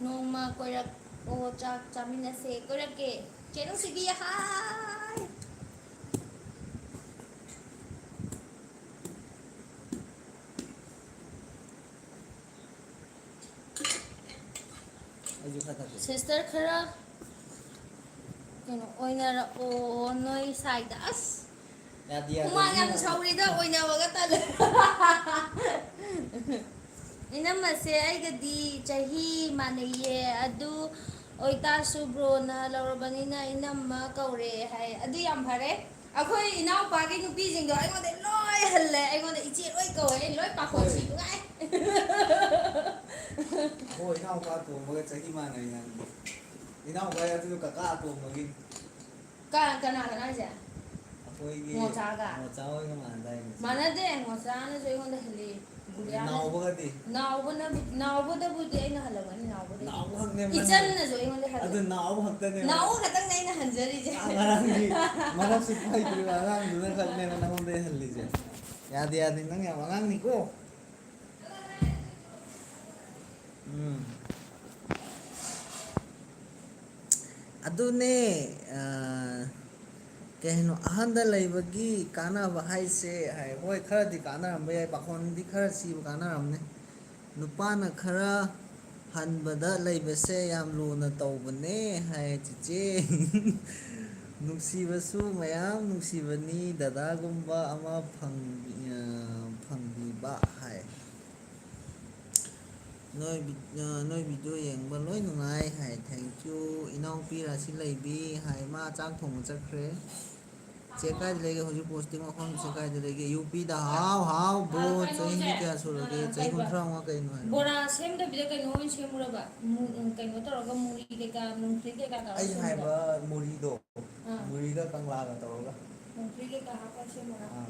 ꯅꯣꯡꯃ ꯀꯣꯏꯔꯛꯑꯣ, ꯆꯥꯛ ꯆꯥꯃꯤꯟꯅꯁꯦ꯫ ꯀꯣꯏꯔꯛꯀꯦ꯫ ꯆꯦ ꯅꯨꯡꯁꯤꯕꯤ, ꯍꯥꯏ꯫ ꯑꯩꯁꯨ ꯈꯔ ꯊꯛꯀꯦ꯫ Sister ꯈꯔ ꯀꯩꯅꯣ ꯑꯣꯏꯅꯔꯛꯑꯣ ꯅꯣꯏ ꯁꯥꯏꯗ꯫ ꯑꯁ! ꯌꯥꯗꯦ, ꯌꯥꯗꯦ, ꯍꯨꯃꯥꯡ ꯌꯥꯝ ꯏꯕꯨꯡꯉꯣ꯫ ꯁꯧꯔꯤꯗ, ꯑꯣꯏꯅꯕꯒ ꯇꯜꯂꯦ꯫ ꯏꯅꯝꯃꯁꯦ ꯑꯩꯒꯗꯤ ꯆꯍꯤ ꯃꯥꯟꯅꯩꯌꯦ, ꯑꯗꯨ ꯑꯣꯏꯇꯥꯔꯁꯨ bro ꯅ ꯂꯧꯔꯕꯅꯤꯅ ꯏꯅꯝꯃ ꯀꯧꯔꯦ ꯍꯥꯏ꯫ ꯑꯗꯨ ꯌꯥꯝ ꯐꯔꯦ꯫ ꯑꯩꯈꯣꯏ ꯏꯅꯥꯎꯄꯥꯒꯤ ꯅꯨꯄꯤꯁꯤꯡꯗꯣ ꯑꯩꯉꯣꯟꯗ ꯂꯣꯏ ꯍꯜꯂꯦ, ꯑꯩꯉꯣꯟꯗ ꯏꯆꯦ ꯂꯣꯏ ꯀꯧꯋꯦ, ꯑꯩ ꯂꯣꯏ ꯄꯥꯈꯣꯟ ꯍꯣꯏ꯫ ꯁꯤ ꯅꯨꯡꯉꯥꯏ꯫ ꯑꯩꯈꯣꯏ ꯏꯅꯥꯎꯄꯥ ꯑꯇꯣꯝꯕꯒ ꯆꯍꯤ ꯃꯥꯟꯅꯩ ꯅꯪꯗꯤ꯫ ꯏꯅꯥꯎꯄꯥ ꯑꯗꯨꯁꯨ ꯀꯀꯥ ꯑꯇꯣꯝꯕꯒꯤ꯫ ꯀ-, ꯀꯅꯥ ꯀꯅꯥ ꯍꯥꯏꯁꯦ? ꯑꯩꯈꯣꯏꯒꯤ ꯃꯣꯆꯥꯒ? ꯃꯣꯆꯥ ꯍꯣꯏꯒ ꯃꯥꯟꯅꯗꯥꯏꯅꯦ? ꯃꯥꯟꯅꯗꯦ, ꯃꯣꯆꯥꯅꯁꯨ ꯑꯩꯉꯣꯟꯗ ꯍꯜꯂꯤ꯫ ꯒꯨꯂꯤꯌꯥꯅ ꯅꯥꯎꯕꯒꯗꯤ? ꯅꯥꯎꯕꯅꯕꯨ-, ꯅꯥꯎꯕꯗꯕꯨꯗꯤ ꯑꯩꯅ ꯍꯜꯂꯝꯒꯅꯤ, ꯅꯥꯎꯕꯗꯤ꯫ ꯅꯥꯎꯕ ꯈꯛꯅꯦ ꯃꯥꯅ꯫ ꯏꯆꯟꯅꯁꯨ ꯑꯩꯉꯣꯟꯗ ꯍꯜꯂꯦ꯫ ꯑꯗꯨ ꯅꯥꯎꯕ ꯈꯛꯇꯅꯦ ꯅꯥꯎꯕ ꯃꯥꯅ꯫ ꯈꯛꯇꯪꯅꯦ ꯑꯩꯅ ꯍꯟꯖꯔꯤꯁꯦ꯫ ꯑꯉꯥꯡꯒꯤ ꯃꯔꯛꯁꯨ ꯐꯩꯇ꯭ꯔꯤꯕ ꯑꯉꯥꯡꯗꯨꯅ ꯈꯛꯅꯦꯕ ꯅꯉꯣꯟꯗ ꯍꯜꯂꯤꯁꯦ꯫ ꯌꯥꯗꯦ, ꯌꯥꯗꯦ, ꯅꯪ ꯌꯥꯝ ꯑꯉꯥꯡꯅꯤꯀꯣ꯫ ꯎꯝ꯫ ꯑꯗꯨꯅꯦ, ꯑ, ꯀꯩꯅꯣ, ꯑꯍꯟꯗ ꯂꯩꯕꯒꯤ ꯀꯥꯟꯅꯕ ꯍꯥꯏꯁꯦ ꯍꯥꯏ, ꯍꯣꯏ, ꯈꯔꯗꯤ ꯀꯥꯟꯅꯔꯝꯕ ꯌꯥꯏ, ꯄꯥꯈꯣꯟꯗꯤ ꯈꯔ ꯁꯤꯕ ꯀꯥꯟꯅꯔꯝꯅꯤ꯫ ꯅꯨꯄꯥꯅ ꯈꯔ ꯍꯟꯕꯗ ꯂꯩꯕꯁꯦ ꯌꯥꯝ ꯂꯨꯅ ꯇꯧꯕꯅꯦ ꯍꯥꯏ, ꯆꯤꯆꯦ꯫ ꯅꯨꯡꯁꯤꯕꯁꯨ ꯃꯌꯥꯝ ꯅꯨꯡꯁꯤꯕꯅꯤ, ꯗꯗꯥꯒꯨꯝꯕ ꯑꯃ ꯐꯪꯕꯤ-, ꯑ, ꯐꯪꯕꯤꯕ ꯍꯥꯏ꯫ ꯅꯣꯏ ꯚꯤ-, ꯑ, ꯅꯣꯏ ꯚꯤꯗꯤꯑꯣ ꯌꯦꯡꯕ ꯂꯣꯏ ꯅꯨꯡꯉꯥꯏ ꯍꯥꯏ, thank you꯫ ꯏꯅꯥꯎꯄꯤ ꯔꯥꯁꯤ ꯂꯩꯕꯤ ꯍꯥꯏ, ꯃꯥ ꯆꯥꯛ ꯊꯣꯡꯕ ꯆꯠꯈ꯭ꯔꯦ꯫ ꯆꯦ ꯀꯥꯏꯗ ꯂꯩꯒꯦ? ꯍꯧꯖꯤꯛ posting ꯃꯐꯝꯁꯦ ꯀꯥꯏꯗ ꯂꯩꯒꯦ? ꯌꯨ ꯄꯤꯗ꯫ ꯍꯥꯎ, ꯍꯥꯎ, bro, ꯑ, ꯀꯩꯅꯣꯁꯦ, ꯆꯍꯤꯗꯤ ꯀꯌꯥ ꯁꯨꯔꯒꯦ? ꯑ, ꯆꯍꯤ ꯀꯩꯕ? ꯀꯨꯟꯊ꯭ꯔꯥ ꯃꯉꯥ ꯀꯩꯅꯣ ꯍꯥꯏꯔꯣ? ꯕꯣꯔꯥ ꯁꯦꯝꯗꯕꯤꯗ ꯀꯩꯅꯣ ꯑꯣꯏꯅ ꯁꯦꯝꯃꯨꯔꯕ? ꯃꯨ-, ꯎꯝ, ꯀꯩꯅꯣ ꯇꯧꯔꯒ, ꯃꯨꯔꯤ ꯀꯩꯀꯥ, ꯃꯨꯟꯈ꯭ꯔꯤ ꯀꯩꯀꯥ ꯇꯧꯔꯒ ꯑꯩ ꯁꯦꯝꯕꯗꯣ? ꯍꯥꯏꯕ ꯃꯨꯔꯤꯗꯣ, ꯑꯥ꯫ ꯃꯨꯔꯤꯒ ꯀꯪꯂꯥꯒ ꯇꯧꯔꯒ꯫ ꯃꯨꯟꯈ꯭ꯔꯤ ꯀꯩꯀꯥ ꯍꯥꯞꯄ ꯁꯦꯝꯃꯨꯔꯥ? ꯑꯥ꯫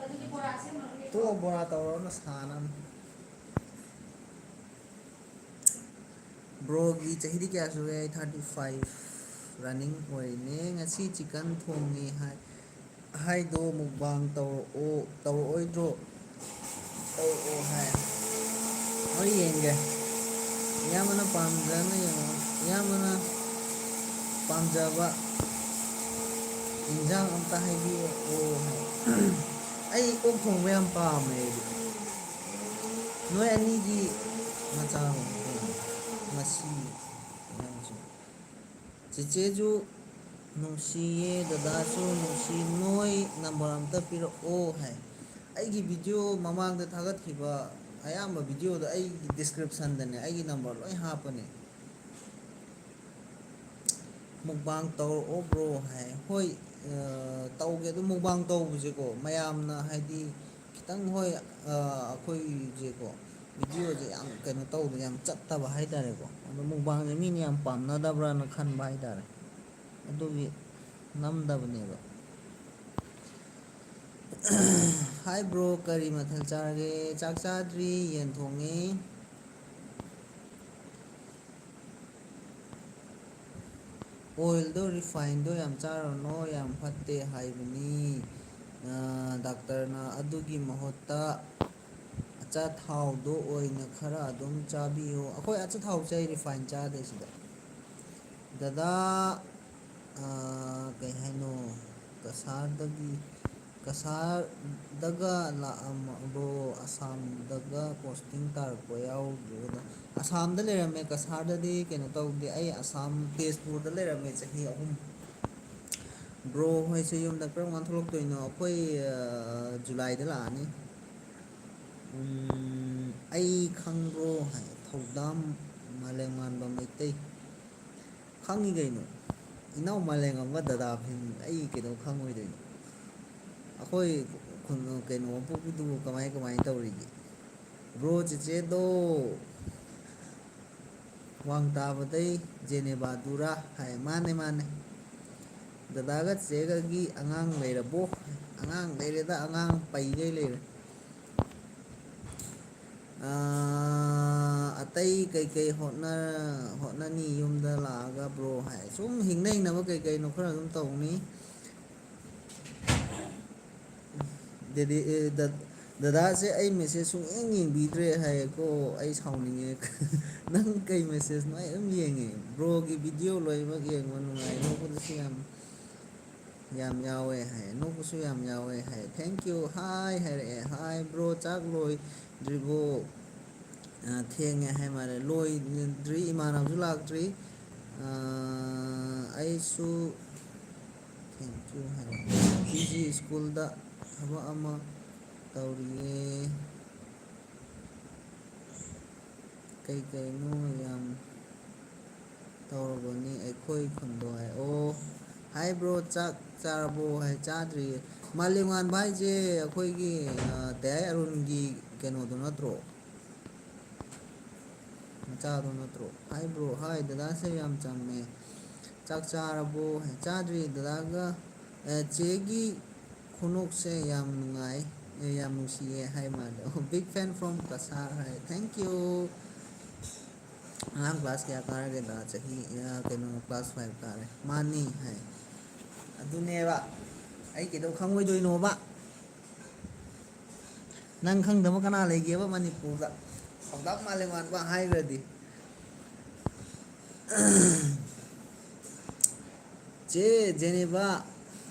ꯑꯗꯨꯗꯤ ꯕꯣꯔꯥ ꯁꯦꯝꯃꯨꯔꯅꯨ ꯀꯩꯅꯣ? ꯇꯣꯛꯑꯣ, ꯕꯣꯔꯥ ꯇꯧꯔꯅꯨ, ꯁꯥꯅꯕꯅꯤ꯫ Broꯒꯤ ꯆꯍꯤꯗꯤ ꯀꯌꯥ ꯁꯨꯔꯦ? ꯑꯩ thirty five running ꯑꯣꯏꯔꯤꯅꯦ꯫ ꯉꯁꯤ chicken ꯊꯣꯡꯉꯦ ꯍꯥꯏ, ꯍꯥꯏꯗꯣ mukbang ꯇꯧꯔꯛꯑꯣ, ꯇꯧꯔꯛꯑꯣꯏꯗ꯭ꯔꯣ? ꯇꯧꯔꯛꯑꯣ ꯍꯥꯏ꯫ ꯍꯣꯏ, ꯌꯦꯡꯒꯦ꯫ ꯏꯌꯥꯝꯕꯅ ꯄꯥꯝꯖꯅ ꯌꯦꯡꯉꯣ꯫ ꯏꯌꯥꯝꯕꯅ ꯄꯥꯝꯖꯕ ꯏꯟꯖꯥꯡ ꯑꯝꯇ ꯍꯥꯏꯕꯤꯔꯛꯑꯣ ꯍꯥꯏ꯫ ꯑꯩ ꯑꯣꯛ ꯊꯣꯡꯕ ꯌꯥꯝ ꯄꯥꯝꯃꯦ ꯑꯩꯗꯤ꯫ ꯅꯣꯏ ꯑꯅꯤꯒꯤ ꯃꯆꯥ ꯃꯁꯤ ꯅꯪꯁꯨ꯫ ꯆꯦꯆꯦꯁꯨ ꯅꯨꯡꯁꯤꯌꯦ, ꯗꯗꯥꯁꯨ ꯅꯨꯡꯁꯤ, ꯅꯣꯏ number ꯑꯝꯇ ꯄꯤꯔꯛꯑꯣ ꯍꯥꯏ꯫ ꯑꯩꯒꯤ video ꯃꯃꯥꯡꯗ ꯊꯥꯒꯠꯈꯤꯕ ꯑꯌꯥꯝꯕ videoꯗ ꯑꯩꯒꯤ descriptionꯗꯅꯦ ꯑꯩꯒꯤ number ꯂꯣꯏ ꯍꯥꯞꯄꯅꯦ꯫ Mukbang ꯇꯧꯔꯛꯑꯣ bro ꯍꯥꯏ꯫ ꯍꯣꯏ, ꯑ, ꯇꯧꯒꯦ꯫ ꯑꯗꯨ mukbang ꯇꯧꯕꯁꯦꯀꯣ, ꯃꯌꯥꯝꯅ ꯍꯥꯏꯗꯤ ꯈꯤꯇꯪ, ꯍꯣꯏ, ꯑ, ꯑꯩꯈꯣꯏꯁꯦꯀꯣ, videoꯁꯦ ꯌꯥꯝ ꯀꯩꯅꯣ ꯇꯧꯗ, ꯌꯥꯝ ꯆꯠꯇꯕ ꯍꯥꯏꯇꯥꯔꯦꯀꯣ꯫ ꯑꯗꯣ mukbangꯁꯦ ꯃꯤꯅ ꯌꯥꯝ ꯄꯥꯝꯅꯗꯕ꯭ꯔꯥꯅ ꯈꯟꯕ ꯍꯥꯏꯇꯥꯔꯦ, ꯑꯗꯨꯒꯤ ꯅꯝꯗꯕꯅꯦꯕ꯫ Hi bro, ꯀꯔꯤ ꯃꯊꯦꯜ ꯆꯥꯔꯒꯦ? ꯆꯥꯛ ꯆꯥꯗ꯭ꯔꯤ, ꯌꯦꯟ ꯊꯣꯡꯉꯤ꯫ Oilꯗꯣ, refineꯗꯣ ꯌꯥꯝ ꯆꯥꯔꯨꯅꯣ, ꯌꯥꯝ ꯐꯠꯇꯦ ꯍꯥꯏꯕꯅꯤ꯫ ꯑ, doctorꯅ ꯑꯗꯨꯒꯤ ꯃꯍꯨꯠꯇ ꯑꯆꯥꯊꯥꯎꯗꯣ ꯑꯣꯏꯅ ꯈꯔ ꯑꯗꯨꯝ ꯆꯥꯕꯤꯌꯨ꯫ ꯑꯩꯈꯣꯏ ꯑꯆꯥꯊꯥꯎꯁꯦ ꯑꯩ refine ꯆꯥꯗꯦ ꯁꯤꯗ꯫ ꯗꯗꯥ, ꯑ, ꯀꯩ ꯍꯥꯏꯅꯣ? ꯀꯁꯥꯔꯗꯒꯤ, ꯀꯁꯥꯔꯗꯒ ꯂꯥꯛꯑꯝꯕ꯭ꯔꯣ? ꯑꯁꯥꯝꯗꯒ ꯄꯣꯁꯇꯤꯡ ꯇꯥꯔꯛꯄ ꯌꯥꯎꯗ꯭ꯔꯣ? ꯑꯁꯥꯝꯗ ꯂꯩꯔꯝꯃꯦ, ꯀꯁꯥꯔꯗꯗꯤ ꯀꯩꯅꯣ ꯇꯧꯗꯦ꯫ ꯑꯩ ꯑꯁꯥꯝ ꯇꯦꯖꯄꯨꯔꯗ ꯂꯩꯔꯝꯃꯦ ꯆꯍꯤ ꯑꯍꯨꯝ꯫ ꯕ꯭ꯔꯣ ꯍꯣꯏꯁꯦ ꯌꯨꯝꯗ ꯀꯔꯝ ꯀꯥꯟ ꯊꯣꯛꯂꯛꯇꯣꯏꯅꯣ? ꯑꯩꯈꯣꯏ, ꯑ, ꯖꯨꯂꯥꯏꯗ ꯂꯥꯛꯑꯅꯤ꯫ ꯎꯝ, ꯑꯩ ꯈꯪꯕ꯭ꯔꯣ ꯍꯥꯏ, ꯊꯧꯗꯥꯝ ꯃꯥꯂꯦꯝꯉꯥꯟꯕ ꯃꯩꯇꯩ꯫ ꯈꯪꯉꯤ ꯀꯩꯅꯣ, ꯏꯅꯥꯎ ꯃꯥꯂꯦꯝꯉꯥꯟꯕ ꯗꯗꯥ ꯐꯤꯂꯝ ꯑꯩ ꯀꯩꯗꯧ ꯈꯪꯉꯣꯏꯗꯣꯏꯅꯣ? ꯑꯩꯈꯣꯏ ꯈꯨꯟ, ꯀꯩꯅꯣ, ꯑꯄꯣꯛꯄꯤꯗꯨꯕꯨ ꯀꯃꯥꯏ, ꯀꯃꯥꯏꯅ ꯇꯧꯔꯤꯒꯦ? ꯕ꯭ꯔꯣ, ꯆꯦꯆꯦꯗꯣ ꯋꯥꯡ ꯇꯥꯕꯗꯩ ꯖꯦꯅꯦꯕꯥꯗꯨꯔꯥ ꯍꯥꯏ꯫ ꯃꯥꯅꯦ, ꯃꯥꯅꯦ꯫ ꯗꯗꯥꯒ ꯆꯦꯆꯦꯒꯒꯤ ꯑꯉꯥꯡ ꯂꯩꯔꯕꯣ? ꯑꯉꯥꯡ ꯂꯩꯔꯦꯗ, ꯑꯉꯥꯡ ꯄꯩꯒꯩ ꯂꯩꯔꯦ꯫ ꯑꯥ, ꯑꯇꯩ ꯀꯩꯀꯩ ꯍꯣꯠꯅ-, ꯍꯣꯠꯅꯅꯤ ꯌꯨꯝꯗ ꯂꯥꯛꯑꯒ ꯕ꯭ꯔꯣ ꯍꯥꯏ? ꯁꯨꯝ ꯍꯤꯡꯅ ꯍꯤꯡꯅꯕ ꯀꯩꯀꯩꯅꯣ ꯈꯔ ꯑꯗꯨꯝ ꯇꯧꯅꯤ꯫ ꯗꯦꯗꯤ-, ꯑꯦ, ꯗ-, ꯗꯗꯥꯁꯦ ꯑꯩ ꯃꯦꯁꯦꯖ ꯁꯨꯡꯌꯦꯡ ꯌꯦꯡꯕꯤꯗ꯭ꯔꯦ ꯍꯥꯏꯌꯦꯀꯣ, ꯑꯩ ꯁꯥꯎꯅꯤꯡꯉꯦ꯫ ꯅꯪ ꯀꯩ ꯃꯦꯁꯦꯖꯅꯣ? ꯑꯩ ꯑꯗꯨꯝ ꯌꯦꯡꯉꯦ꯫ ꯕ꯭ꯔꯣꯒꯤ ꯚꯤꯗꯤꯑꯣ ꯂꯣꯏꯅꯃꯛ ꯌꯦꯡꯕ ꯅꯨꯡꯉꯥꯏ, ꯅꯣꯛꯄꯗꯁꯨ ꯌꯥꯝ, ꯌꯥꯝ ꯌꯥꯎꯋꯦ ꯍꯥꯏ, ꯅꯣꯛꯄꯁꯨ ꯌꯥꯝ ꯌꯥꯎꯋꯦ ꯍꯥꯏ꯫ Thank you, hi ꯍꯥꯏꯔꯛꯑꯦ꯫ Hi bro, ꯆꯥꯛ ꯂꯣꯏꯗ꯭ꯔꯤꯕꯣ? ꯑ, ꯊꯦꯡꯉꯦ ꯍꯥꯏ ꯃꯥꯜꯂꯦ꯫ ꯂꯣꯏꯗ꯭ꯔꯤ, ꯏꯃꯥꯟꯅꯕꯁꯨ ꯂꯥꯛꯇ꯭ꯔꯤ꯫ ꯑ, ꯑꯩꯁꯨ thank you ꯍꯥꯏꯔꯛꯑꯦ꯫ ꯄꯤ ꯖꯤ ꯁ꯭ꯀꯨꯜꯗ ꯊꯕꯛ ꯑꯃ ꯇꯧꯔꯤꯌꯦ꯫ ꯀꯩꯀꯩꯅꯣ ꯌꯥꯝ ꯇꯧꯔꯕꯅꯤ ꯑꯩꯈꯣꯏ ꯈꯨꯟꯗꯣ ꯍꯥꯏ꯫ ꯑꯣ, hi bro, ꯆꯥꯛ ꯆꯥꯔꯕꯣ ꯍꯥꯏ꯫ ꯆꯥꯗ꯭ꯔꯤꯌꯦ꯫ ꯃꯥꯂꯦꯝꯉꯥꯟꯕ ꯍꯥꯏꯁꯦ ꯑꯩꯈꯣꯏꯒꯤ, ꯑ, ꯇꯌꯥꯏ ꯑꯔꯨꯟꯒꯤ ꯀꯩꯅꯣꯗꯣ ꯅꯠꯇ꯭ꯔꯣ? ꯃꯆꯥꯗꯣ ꯅꯠꯇ꯭ꯔꯣ? Hi bro, hi, ꯗꯗꯥꯁꯦ ꯌꯥꯝ ꯆꯝꯃꯦ꯫ ꯆꯥꯛ ꯆꯥꯔꯕꯣ? ꯆꯥꯗ꯭ꯔꯤ ꯗꯗꯥꯒ꯫ ꯑꯦ, ꯆꯦꯒꯤ ꯈꯨꯅꯣꯛꯁꯦ ꯌꯥꯝ ꯅꯨꯡꯉꯥꯏ, ꯑꯦ, ꯌꯥꯝ ꯅꯨꯡꯁꯤꯌꯦ ꯍꯥꯏ ꯃꯥꯜꯂꯦ꯫ Oh, big fan from Cachar high. Thank you꯫ ꯑꯉꯥꯡ class ꯀꯌꯥ ꯀꯥꯔꯒꯦ ꯗꯥ? ꯆꯍꯤ, ꯑ, ꯀꯩꯅꯣ, class five ꯀꯥꯔꯦ꯫ ꯃꯥꯅꯤ ꯍꯥꯏ꯫ ꯑꯗꯨꯅꯦꯕ꯫ ꯑꯩ ꯀꯩꯗꯧ ꯈꯪꯉꯣꯏꯗꯣꯏꯅꯣꯕ? ꯅꯪ ꯈꯪꯗꯕ ꯀꯅꯥ ꯂꯩꯒꯦꯕ ꯃꯅꯤꯄꯨꯔꯗ? ꯊꯧꯗꯥꯝ ꯃꯥꯂꯦꯝꯉꯥꯟꯕ ꯍꯥꯏꯈ꯭ꯔꯗꯤ꯫ ꯆꯦ ꯖꯦꯅꯤꯕꯥ,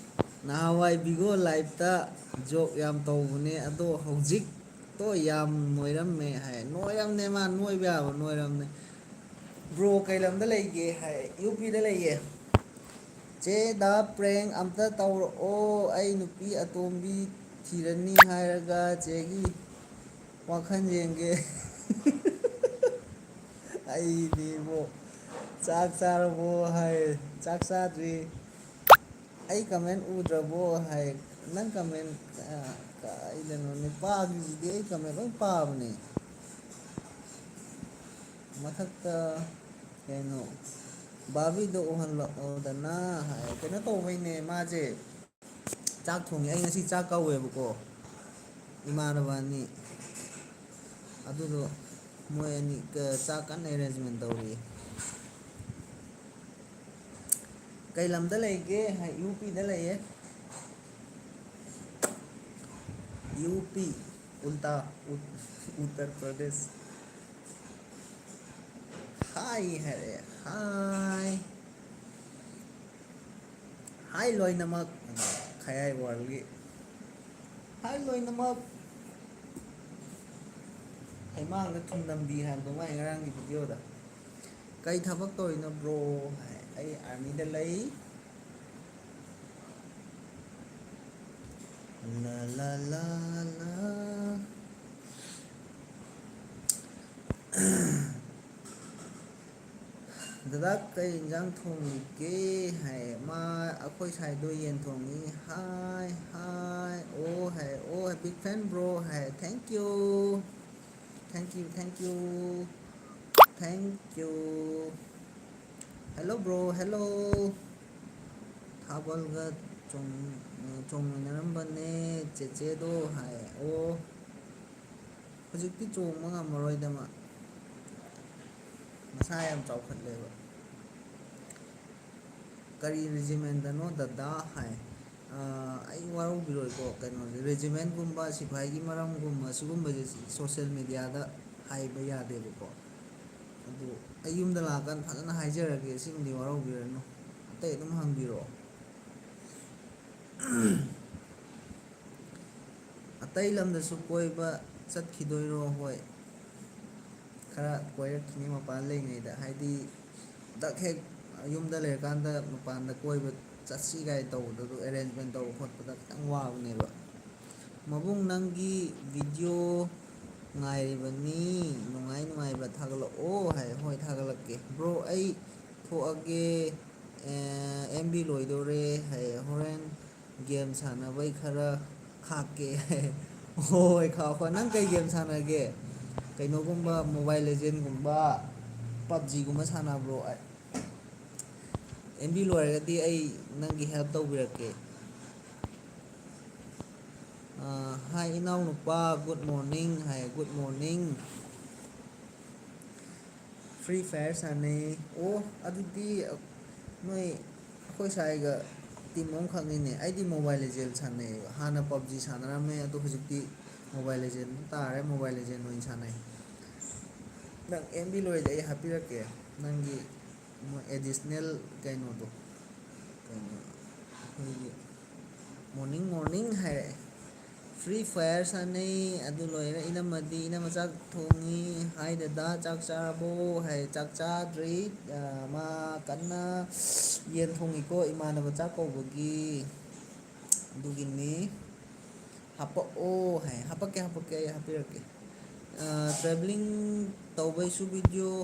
ꯅꯍꯥꯟꯋꯥꯏ ꯕꯤꯒꯣ ꯂꯥꯏꯐꯇ ꯖꯣꯛ ꯌꯥꯝ ꯇꯧꯕꯅꯦ, ꯑꯗꯣ ꯍꯧꯖꯤꯛꯇꯣ ꯌꯥꯝ ꯅꯣꯏꯔꯝꯃꯦ ꯍꯥꯏ꯫ ꯅꯣꯏꯔꯝꯅꯦ ꯃꯥ, ꯅꯣꯏꯕ ꯌꯥꯕ ꯅꯣꯏꯔꯝꯅꯦ꯫ ꯕ꯭ꯔꯣ ꯀꯩ ꯂꯝꯗ ꯂꯩꯒꯦ ꯍꯥꯏ꯫ ꯌꯨ ꯄꯤꯗ ꯂꯩꯌꯦ꯫ ꯆꯦ ꯗꯥ ꯄ꯭ꯔꯦꯡ ꯑꯝꯇ ꯇꯧꯔꯛꯑꯣ, ꯑꯩ ꯅꯨꯄꯤ ꯑꯇꯣꯝꯕꯤ ꯊꯤꯔꯅꯤ ꯍꯥꯏꯔꯒ ꯆꯦꯒꯤ ꯋꯥꯈꯜ ꯌꯦꯡꯒꯦ꯫ ꯑꯩꯗꯤꯕꯣ, ꯆꯥꯛ ꯆꯥꯔꯕꯣ ꯍꯥꯏ, ꯆꯥꯛ ꯆꯥꯗ꯭ꯔꯤ꯫ ꯑꯩ ꯀꯃꯦꯟ ꯎꯗ꯭ꯔꯕꯣ ꯍꯥꯏ꯫ ꯅꯪ ꯀꯃꯦꯟ ꯀꯥꯏꯗꯅꯣ? ꯅꯨꯄꯥꯒꯤꯁꯤꯗꯤ ꯑꯩ ꯀꯃꯦꯟ ꯂꯣꯏ ꯄꯥꯕꯅꯦ꯫ ꯃꯊꯛꯇ ꯀꯩꯅꯣ, ꯕꯥꯕꯤꯗꯣ ꯎꯍꯜꯂꯛꯑꯣꯗꯅ ꯍꯥꯏ꯫ ꯀꯩꯅꯣ ꯇꯧꯕꯩꯅꯦ ꯃꯥꯁꯦ꯫ ꯆꯥꯛ ꯊꯣꯡꯉꯤ꯫ ꯑꯩ ꯉꯁꯤ ꯆꯥꯛ ꯀꯧꯋꯦꯕꯀꯣ, ꯏꯃꯥꯟꯅꯕ ꯑꯅꯤ꯫ ꯑꯗꯨꯗꯣ ꯃꯣꯏ ꯑꯅꯤ ꯆꯥꯛ ꯀꯟꯅ ꯑꯦꯔꯦꯟꯖꯃꯦꯟ ꯇꯧꯔꯤ꯫ ꯀꯩ ꯂꯝꯗ ꯂꯩꯒꯦ ꯍꯥꯏ꯫ ꯌꯨ ꯄꯤꯗ ꯂꯩꯌꯦ꯫ ꯌꯨ ꯄꯤ꯫ ꯎꯜꯇꯥ꯫ ꯎꯠ-, ꯎꯠꯇꯔ ꯄ꯭ꯔꯗꯦꯁ꯫ ꯍꯥꯏ ꯍꯥꯏꯔꯦ꯫ ꯍꯥꯏ꯫ ꯍꯥꯏ ꯂꯣꯏꯅꯃꯛ꯫ ꯈꯌꯥꯏ ꯋꯥꯔꯜꯒꯤ꯫ ꯍꯥꯏ ꯂꯣꯏꯅꯃꯛ꯫ ꯍꯩꯃꯥꯡꯗ ꯊꯨꯝꯅꯝꯕꯤ ꯍꯥꯏꯕꯗꯣ ꯃꯥꯏ ꯉꯔꯥꯡꯒꯤ ꯚꯤꯗꯤꯑꯣꯗ꯫ "ꯀꯩ ꯊꯕꯛ ꯇꯧꯔꯤꯅꯣ ꯕ꯭ꯔꯣ?" ꯍꯥꯏ꯫ "ꯑꯩ ꯑꯥꯔꯃꯤꯗ ꯂꯩ꯫" ꯂꯥ, ꯂꯥ, ꯂꯥ, ꯂꯥ꯫ "ꯗꯗꯥ, ꯀꯩ ꯏꯟꯖꯥꯡ ꯊꯣꯡꯉꯤꯒꯦ?" ꯍꯥꯏ꯫ "ꯃꯥ, ꯑꯩꯈꯣꯏ ꯁꯥꯏꯗꯣ ꯌꯦꯟ ꯊꯣꯡꯉꯤ꯫" ꯍꯥꯏ, ꯍꯥꯏ꯫ "ꯑꯣ" ꯍꯥꯏ, "ꯑꯣ" ꯍꯥꯏ, "big fan bro" high. "Thank you, thank you, thank you, thank you, thank you꯫ Hello bro, hello꯫ ꯊꯥꯕꯜꯒ ꯆꯣꯡ-, ꯆꯣꯡꯃꯤꯟꯅꯔꯝꯕꯅꯦ ꯆꯦꯆꯦꯗꯣ ꯍꯥꯏ꯫ ꯑꯣ, ꯍꯧꯖꯤꯛꯇꯤ ꯆꯣꯡꯕ ꯉꯝꯃꯔꯣꯏꯗ ꯃꯥ꯫ ꯃꯁꯥ ꯌꯥꯝ ꯆꯥꯎꯈꯠꯂꯦꯕ꯫ "ꯀꯔꯤ ꯔꯦꯖꯤꯃꯦꯟꯗꯅꯣ ꯗꯗꯥ?" ꯍꯥꯏ꯫ ꯑꯥ, ꯑꯩ ꯋꯥꯔꯧꯕꯤꯔꯣꯏꯀꯣ, ꯀꯩꯅꯣꯁꯦ, ꯔꯦꯖꯤꯃꯦꯟꯒꯨꯝꯕ, ꯁꯤꯐꯥꯏꯒꯤ ꯃꯔꯝꯒꯨꯝꯕ, ꯁꯤꯒꯨꯝꯕꯁꯦ ꯁꯣꯁꯦꯜ ꯃꯦꯗꯤꯌꯥꯗ ꯍꯥꯏꯕ ꯌꯥꯗꯦꯕꯀꯣ꯫ ꯑꯗꯨ ꯑꯩ ꯌꯨꯝꯗ ꯂꯥꯛꯑꯀꯥꯟꯗ ꯐꯖꯅ ꯍꯥꯏꯖꯔꯒꯦ, ꯁꯤꯃꯗꯤ ꯋꯥꯔꯧꯕꯤꯔꯅꯨ꯫ ꯑꯇꯩ ꯑꯗꯨꯝ ꯍꯪꯕꯤꯔꯛꯑꯣ꯫ ꯑꯇꯩ ꯂꯝꯗꯁꯨ ꯀꯣꯏꯕ ꯆꯠꯈꯤꯗꯣꯏꯔꯣ? ꯍꯣꯏ, ꯈꯔ ꯀꯣꯏꯔꯛꯈꯤꯅꯤ ꯃꯄꯥꯟ ꯂꯩꯉꯩꯗ, ꯍꯥꯏꯗꯤ ꯗꯛ ꯍꯦꯛ ꯌꯨꯝꯗ ꯂꯩꯔꯀꯥꯟꯗ ꯃꯄꯥꯟꯗ ꯀꯣꯏꯕ ꯆꯠꯁꯤ ꯀꯥꯏ ꯇꯧꯕꯗꯣ, ꯑꯗꯨ ꯑꯦꯔꯦꯟꯖꯃꯦꯟ ꯇꯧꯕ ꯈꯣꯠꯄꯗ ꯈꯤꯇꯪ ꯋꯥꯕꯅꯦꯕ꯫ "ꯃꯕꯨꯡ, ꯅꯪꯒꯤ ꯚꯤꯗꯤꯑꯣ ꯉꯥꯏꯔꯤꯕꯅꯤ, ꯅꯨꯡꯉꯥꯏ ꯅꯨꯡꯉꯥꯏꯕ ꯊꯥꯒꯠꯂꯛꯑꯣ" ꯍꯥꯏ꯫ "ꯍꯣꯏ, ꯊꯥꯒꯠꯂꯛꯀꯦ꯫ ꯕ꯭ꯔꯣ, ꯑꯩ ꯊꯣꯛꯑꯒꯦ, ꯑꯦꯝ ꯕꯤ ꯂꯣꯏꯗꯣꯔꯦ" ꯍꯥꯏ꯫ "ꯍꯣꯔꯦꯟ ꯒꯦꯝ ꯁꯥꯟꯅꯕꯩ ꯈꯔ ꯈꯥꯛꯀꯦ" ꯍꯥꯏ꯫ "ꯍꯣꯏ, ꯈꯥꯛꯑꯣ, ꯈꯥꯛꯑꯣ꯫ ꯅꯪ ꯀꯩ ꯒꯦꯝ ꯁꯥꯟꯅꯒꯦ? ꯀꯩꯅꯣꯒꯨꯝꯕ, ꯃꯣꯕꯥꯏꯜ ꯂꯦꯖꯦꯟꯒꯨꯝꯕ, ꯄꯞꯖꯤꯒꯨꯝꯕ ꯁꯥꯟꯅꯕ꯭ꯔꯣ?" ꯑꯦꯝ ꯕꯤ ꯂꯣꯏꯔꯒꯗꯤ ꯑꯩ ꯅꯪꯒꯤ ꯍꯦꯜꯞ ꯇꯧꯕꯤꯔꯛꯀꯦ꯫ ꯑ, "ꯍꯥꯏ ꯏꯅꯥꯎꯅꯨꯄꯥ, ꯒꯨꯗ ꯃꯣꯔꯅꯤꯡ" ꯍꯥꯏ꯫ "Good morning. ꯐ꯭ꯔꯤ ꯐꯥꯌꯔ ꯁꯥꯟꯅꯩ"꯫ ꯑꯣ, ꯑꯗꯨꯗꯤ ꯅꯣꯏ ꯑꯩꯈꯣꯏ ꯁ꯭ꯋꯥꯏꯒ ꯇꯤꯝ ꯑꯃꯈꯛꯅꯤꯅꯦ꯫ ꯑꯩꯗꯤ ꯃꯣꯕꯥꯏꯜ ꯂꯦꯖꯦꯟ ꯁꯥꯟꯅꯩꯌꯦꯕ꯫ ꯍꯥꯟꯅ ꯄꯞꯖꯤ ꯁꯥꯟꯅꯔꯝꯃꯦ, ꯑꯗꯣ ꯍꯧꯖꯤꯛꯇꯤ ꯃꯣꯕꯥꯏꯜ ꯂꯦꯖꯦꯟ ꯇꯥꯔꯦ, ꯃꯣꯕꯥꯏꯜ ꯂꯦꯖꯦꯟ ꯑꯣꯏꯅ ꯁꯥꯟꯅꯩ꯫ ꯅꯪ ꯑꯦꯝ ꯕꯤ ꯂꯣꯏꯔꯗꯤ ꯑꯩ ꯍꯥꯞꯄꯤꯔꯛꯀꯦ꯫ ꯅꯪꯒꯤ ꯃꯣꯏ ꯑꯦꯗꯤꯁꯅꯦꯜ ꯀꯩꯅꯣꯗꯣ, ꯀꯩꯅꯣ, ꯑꯩꯈꯣꯏꯒꯤ "ꯃꯣꯔꯅꯤꯡ, ꯃꯣꯔꯅꯤꯡ" ꯍꯥꯏꯔꯛꯑꯦ꯫ "ꯐ꯭ꯔꯤ ꯐꯥꯌꯔ ꯁꯥꯟꯅꯩ, ꯑꯗꯨ ꯂꯣꯏꯔ ꯏꯅꯝꯃꯗꯤ, ꯏꯅꯝꯃ ꯆꯥꯛ ꯊꯣꯡꯉꯤ꯫ ꯍꯥꯏ ꯗꯗꯥ, ꯆꯥꯛ ꯆꯥꯔꯕꯣ?" ꯍꯥꯏ꯫ "ꯆꯥꯛ ꯆꯥꯗ꯭ꯔꯤ, ꯑ, ꯃꯥ ꯀꯟꯅ ꯌꯦꯟ ꯊꯣꯡꯉꯤꯀꯣ, ꯏꯃꯥꯟꯅꯕ ꯆꯥꯛ ꯀꯧꯕꯒꯤ"꯫ ꯑꯗꯨꯒꯤꯅꯤ꯫ "ꯍꯥꯄꯛꯑꯣ" ꯍꯥꯏ꯫ "ꯍꯥꯄꯛꯀꯦ, ꯍꯥꯄꯛꯀꯦ, ꯑꯩ ꯍꯥꯞꯄꯤꯔꯛꯀꯦ"꯫ ꯑ, "ꯇ꯭ꯔꯦꯚꯦꯂꯤꯡ ꯇꯧꯕꯩꯁꯨ ꯚꯤꯗꯤꯑꯣ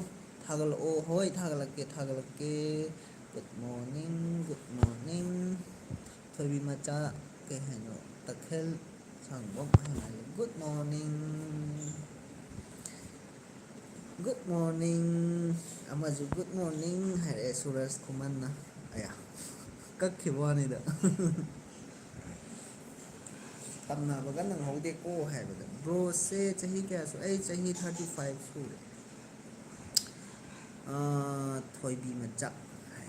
ꯊꯥꯒꯠꯂꯛꯑꯣ"꯫ "ꯍꯣꯏ, ꯊꯥꯒꯠꯂꯛꯀꯦ, ꯊꯥꯒꯠꯂꯛꯀꯦ"꯫ "Good morning, good morning". ꯊꯣꯏꯕꯤ ꯃꯆꯥ, ꯀꯩ ꯍꯥꯏꯅꯣ? ꯇꯈꯦꯜ ꯁꯥꯡꯕꯝ ꯍꯥꯏꯅ ꯍꯥꯏ꯫ "Good morning". "Good morning". ꯑꯃꯁꯨ "ꯒꯨꯗ ꯃꯣꯔꯅꯤꯡ" ꯍꯥꯏꯔꯛꯑꯦ, ꯁꯨꯔꯖ ꯈꯨꯃꯟꯅ꯫ ꯑꯌꯥ, ꯀꯛꯈꯤꯕ ꯋꯥꯅꯤꯗ꯫ ꯇꯝꯅꯕꯒ ꯅꯪꯍꯧꯗꯦꯀꯣ ꯍꯥꯏꯕꯗ꯫ "ꯕ꯭ꯔꯣꯁꯦ ꯆꯍꯤ ꯀꯌꯥ ꯁꯨ-?" ꯑꯩ ꯆꯍꯤ thirty five ꯁꯨꯔꯦ꯫ ꯑꯥ, ꯊꯣꯏꯕꯤ ꯃꯆꯥ ꯍꯥꯏ꯫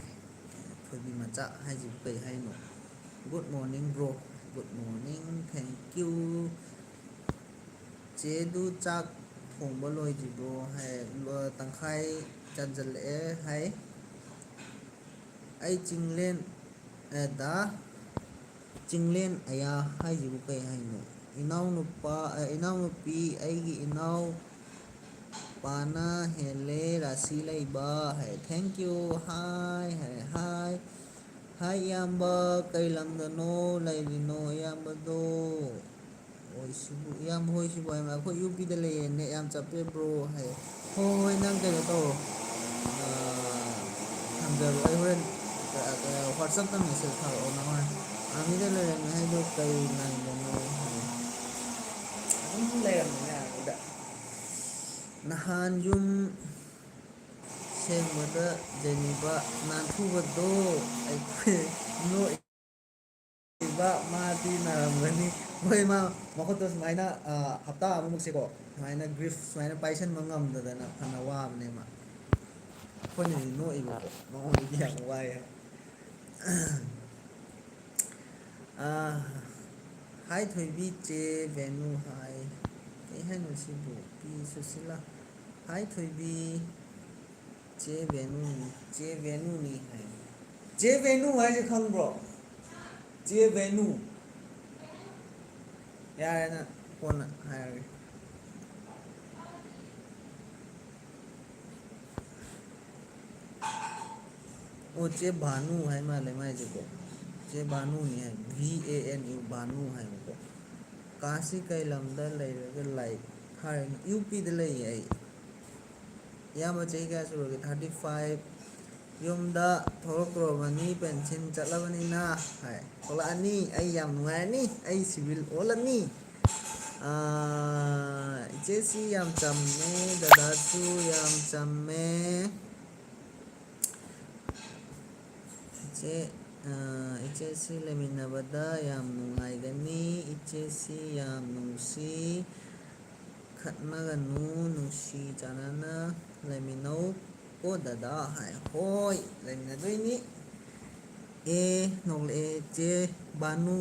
ꯊꯣꯏꯕꯤ ꯃꯆꯥ ꯍꯥꯏꯁꯤꯕꯨ ꯀꯩ ꯍꯥꯏꯅꯣ? "Good morning bro"꯫ "Good morning, thank you"꯫ "ꯆꯦꯗꯨ ꯆꯥꯛ ꯊꯣꯡꯕ ꯂꯣꯏꯗ꯭ꯔꯤꯕꯣ?" ꯍꯥꯏ꯫ "ꯂꯣ-, ꯇꯪꯈꯥꯏ ꯆꯟꯁꯤꯜꯂꯛꯑꯦ" ꯍꯥꯏ꯫ "ꯑꯩ ꯆꯤꯡꯂꯦꯟ, ꯑꯦ, ꯗꯥ, ꯆꯤꯡꯂꯦꯟ ꯑꯌꯥ ꯍꯥꯏꯁꯤꯕꯨ ꯀꯩ ꯍꯥꯏꯅꯣ? ꯏꯅꯥꯎꯅꯨꯄꯥ, ꯑ, ꯏꯅꯥꯎꯅꯨꯄꯤ, ꯑꯩꯒꯤ ꯏꯅꯥꯎ ꯄꯥꯅ ꯍꯦꯜꯂꯦ ꯔꯥꯁꯤ ꯂꯩꯕ ꯍꯥꯏ꯫ Thank you꯫ ꯍꯥꯏ ꯍꯥꯏ ꯍꯥꯏ꯫ ꯍꯥꯏ ꯏꯌꯥꯝꯕ, ꯀꯩ ꯂꯝꯗꯅꯣ ꯂꯩꯔꯤꯅꯣ ꯏꯌꯥꯝꯕꯗꯣ? ꯍꯣꯏꯁꯤꯕꯨ, ꯏꯌꯥꯝꯕ ꯍꯣꯏꯁꯤꯕꯨ ꯍꯥꯏꯕ, ꯑꯩꯈꯣꯏ ꯌꯨ ꯄꯤꯗ ꯂꯩꯌꯦ, ꯅꯦꯠ ꯌꯥꯝ ꯆꯞꯄꯦ ꯕ꯭ꯔꯣ ꯍꯥꯏ꯫ ꯍꯣꯏ ꯍꯣꯏ, ꯅꯪ ꯀꯩꯅꯣ ꯇꯧꯔꯣ, ꯑ, ꯊꯝꯖꯔꯣ, ꯑꯩ ꯍꯣꯔꯦꯟ, ꯑ, ꯀ-, ꯋꯥꯆꯞꯇ ꯃꯦꯁꯦꯖ ꯊꯥꯔꯛꯑꯣ ꯅꯪ ꯍꯣꯔꯦꯟ꯫ ꯑꯥꯔꯃꯤꯗ ꯂꯩꯔꯝꯃꯦ ꯍꯥꯏꯗꯣ ꯀꯩ ꯂꯝꯗꯅꯣ ꯍꯥꯏ꯫ ꯑꯗꯨꯝ ꯂꯩꯔꯝꯃꯦ ꯑꯥꯔꯃꯤꯗ꯫ ꯅꯍꯥꯟ ꯌꯨꯝ ꯁꯦꯡꯕꯗ ꯖꯦꯅꯤꯕ ꯅꯥꯟꯊꯨꯕꯗꯣ ꯑꯩꯈꯣꯏ ꯅꯣꯛꯏ꯫ ꯏꯕ ꯃꯥꯗꯤ ꯅꯥꯔꯝꯒꯅꯤ꯫ ꯍꯣꯏ, ꯃꯥ ꯃꯈꯨꯠꯇꯣ ꯁꯨꯃꯥꯏꯅ, ꯑ, ꯍꯞꯇꯥ ꯑꯃꯃꯨꯛꯁꯦꯀꯣ, ꯁꯨꯃꯥꯏꯅ ꯒ꯭ꯔꯤꯐ ꯁꯨꯃꯥꯏꯅ ꯄꯥꯏꯁꯟꯕ ꯉꯝꯗꯗꯅ ꯐꯅ ꯋꯥꯕꯅꯦ ꯃꯥ꯫ ꯑꯩꯈꯣꯏꯅꯗꯤ ꯅꯣꯛꯏꯕꯀꯣ, ꯃꯉꯣꯟꯗꯗꯤ ꯌꯥꯝ ꯋꯥꯏ ꯍꯥꯏ꯫ ꯑ, ꯍꯥꯏ ꯊꯣꯏꯕꯤ ꯆꯦ ꯚꯦꯅꯨ ꯍꯥꯏ꯫ ꯀꯩ ꯍꯥꯏꯅꯣ ꯁꯤꯕꯨ? ꯄꯤ ꯁꯨꯁꯤꯂꯥ꯫ ꯍꯥꯏ ꯊꯣꯏꯕꯤ꯫ ꯆꯦ ꯚꯦꯅꯨꯅꯤ, ꯆꯦ ꯚꯦꯅꯨꯅꯤ ꯍꯥꯏ꯫ ꯆꯦ ꯚꯦꯅꯨ ꯍꯥꯏꯁꯦ ꯈꯪꯕ꯭ꯔꯣ? ꯆꯦ ꯚꯦꯅꯨ꯫ ꯌꯥꯔꯦ, ꯅꯪ ꯀꯣꯟꯅ ꯍꯥꯏꯔꯒꯦ꯫ ꯑꯣ, ꯆꯦ ꯚꯥꯅꯨ ꯍꯥꯏ ꯃꯥꯜꯂꯦ ꯃꯥꯏꯁꯦꯀꯣ꯫ ꯆꯦ ꯚꯥꯅꯨꯅꯤ ꯍꯥꯏ, V A N U, ꯚꯥꯅꯨ ꯍꯥꯏꯕꯀꯣ꯫ ꯀꯥꯁꯤ ꯀꯩ ꯂꯝꯗ ꯂꯩꯔꯒ ꯂꯥꯏꯔꯤꯛ ꯊꯥꯔꯤꯅꯣ? ꯌꯨ ꯄꯤꯗ ꯂꯩꯌꯦ ꯑꯩ꯫ ꯏꯌꯥꯝꯕ ꯆꯍꯤ ꯀꯌꯥ ꯁꯨꯔꯒꯦ? Thirty five꯫ ꯌꯨꯝꯗ ꯊꯣꯛꯂꯛꯇ꯭ꯔꯕꯅꯤ, ꯄꯦꯟꯁꯤꯟ ꯆꯠꯂꯕꯅꯤꯅ ꯍꯥꯏ꯫ ꯊꯣꯛꯂꯛꯑꯅꯤ, ꯑꯩ ꯌꯥꯝ ꯅꯨꯡꯉꯥꯏꯔꯅꯤ, ꯑꯩ ꯁꯤꯚꯤꯜ ꯑꯣꯜꯂꯅꯤ꯫ ꯑꯥ, ꯏꯆꯦꯁꯤ ꯌꯥꯝ ꯆꯝꯃꯦ, ꯗꯗꯥꯁꯨ ꯌꯥꯝ ꯆꯝꯃꯦ꯫ ꯏꯆꯦ, ꯑꯥ, ꯏꯆꯦꯁꯤ ꯂꯩꯃꯤꯟꯅꯕꯗ ꯌꯥꯝ ꯅꯨꯡꯉꯥꯏꯒꯅꯤ, ꯏꯆꯦꯁꯤ ꯌꯥꯝ ꯅꯨꯡꯁꯤ꯫ ꯈꯠꯅꯒꯅꯨ, ꯅꯨꯡꯁꯤ ꯆꯥꯟꯅꯅ ꯂꯩꯃꯤꯟꯅꯧ ꯀꯣ ꯗꯗꯥ ꯍꯥꯏ꯫ ꯍꯣꯏ, ꯂꯩꯃꯤꯟꯅꯗꯣꯏꯅꯤ꯫ ꯑꯦ, ꯅꯣꯛꯂꯛꯑꯦ ꯆꯦ ꯚꯥꯅꯨ꯫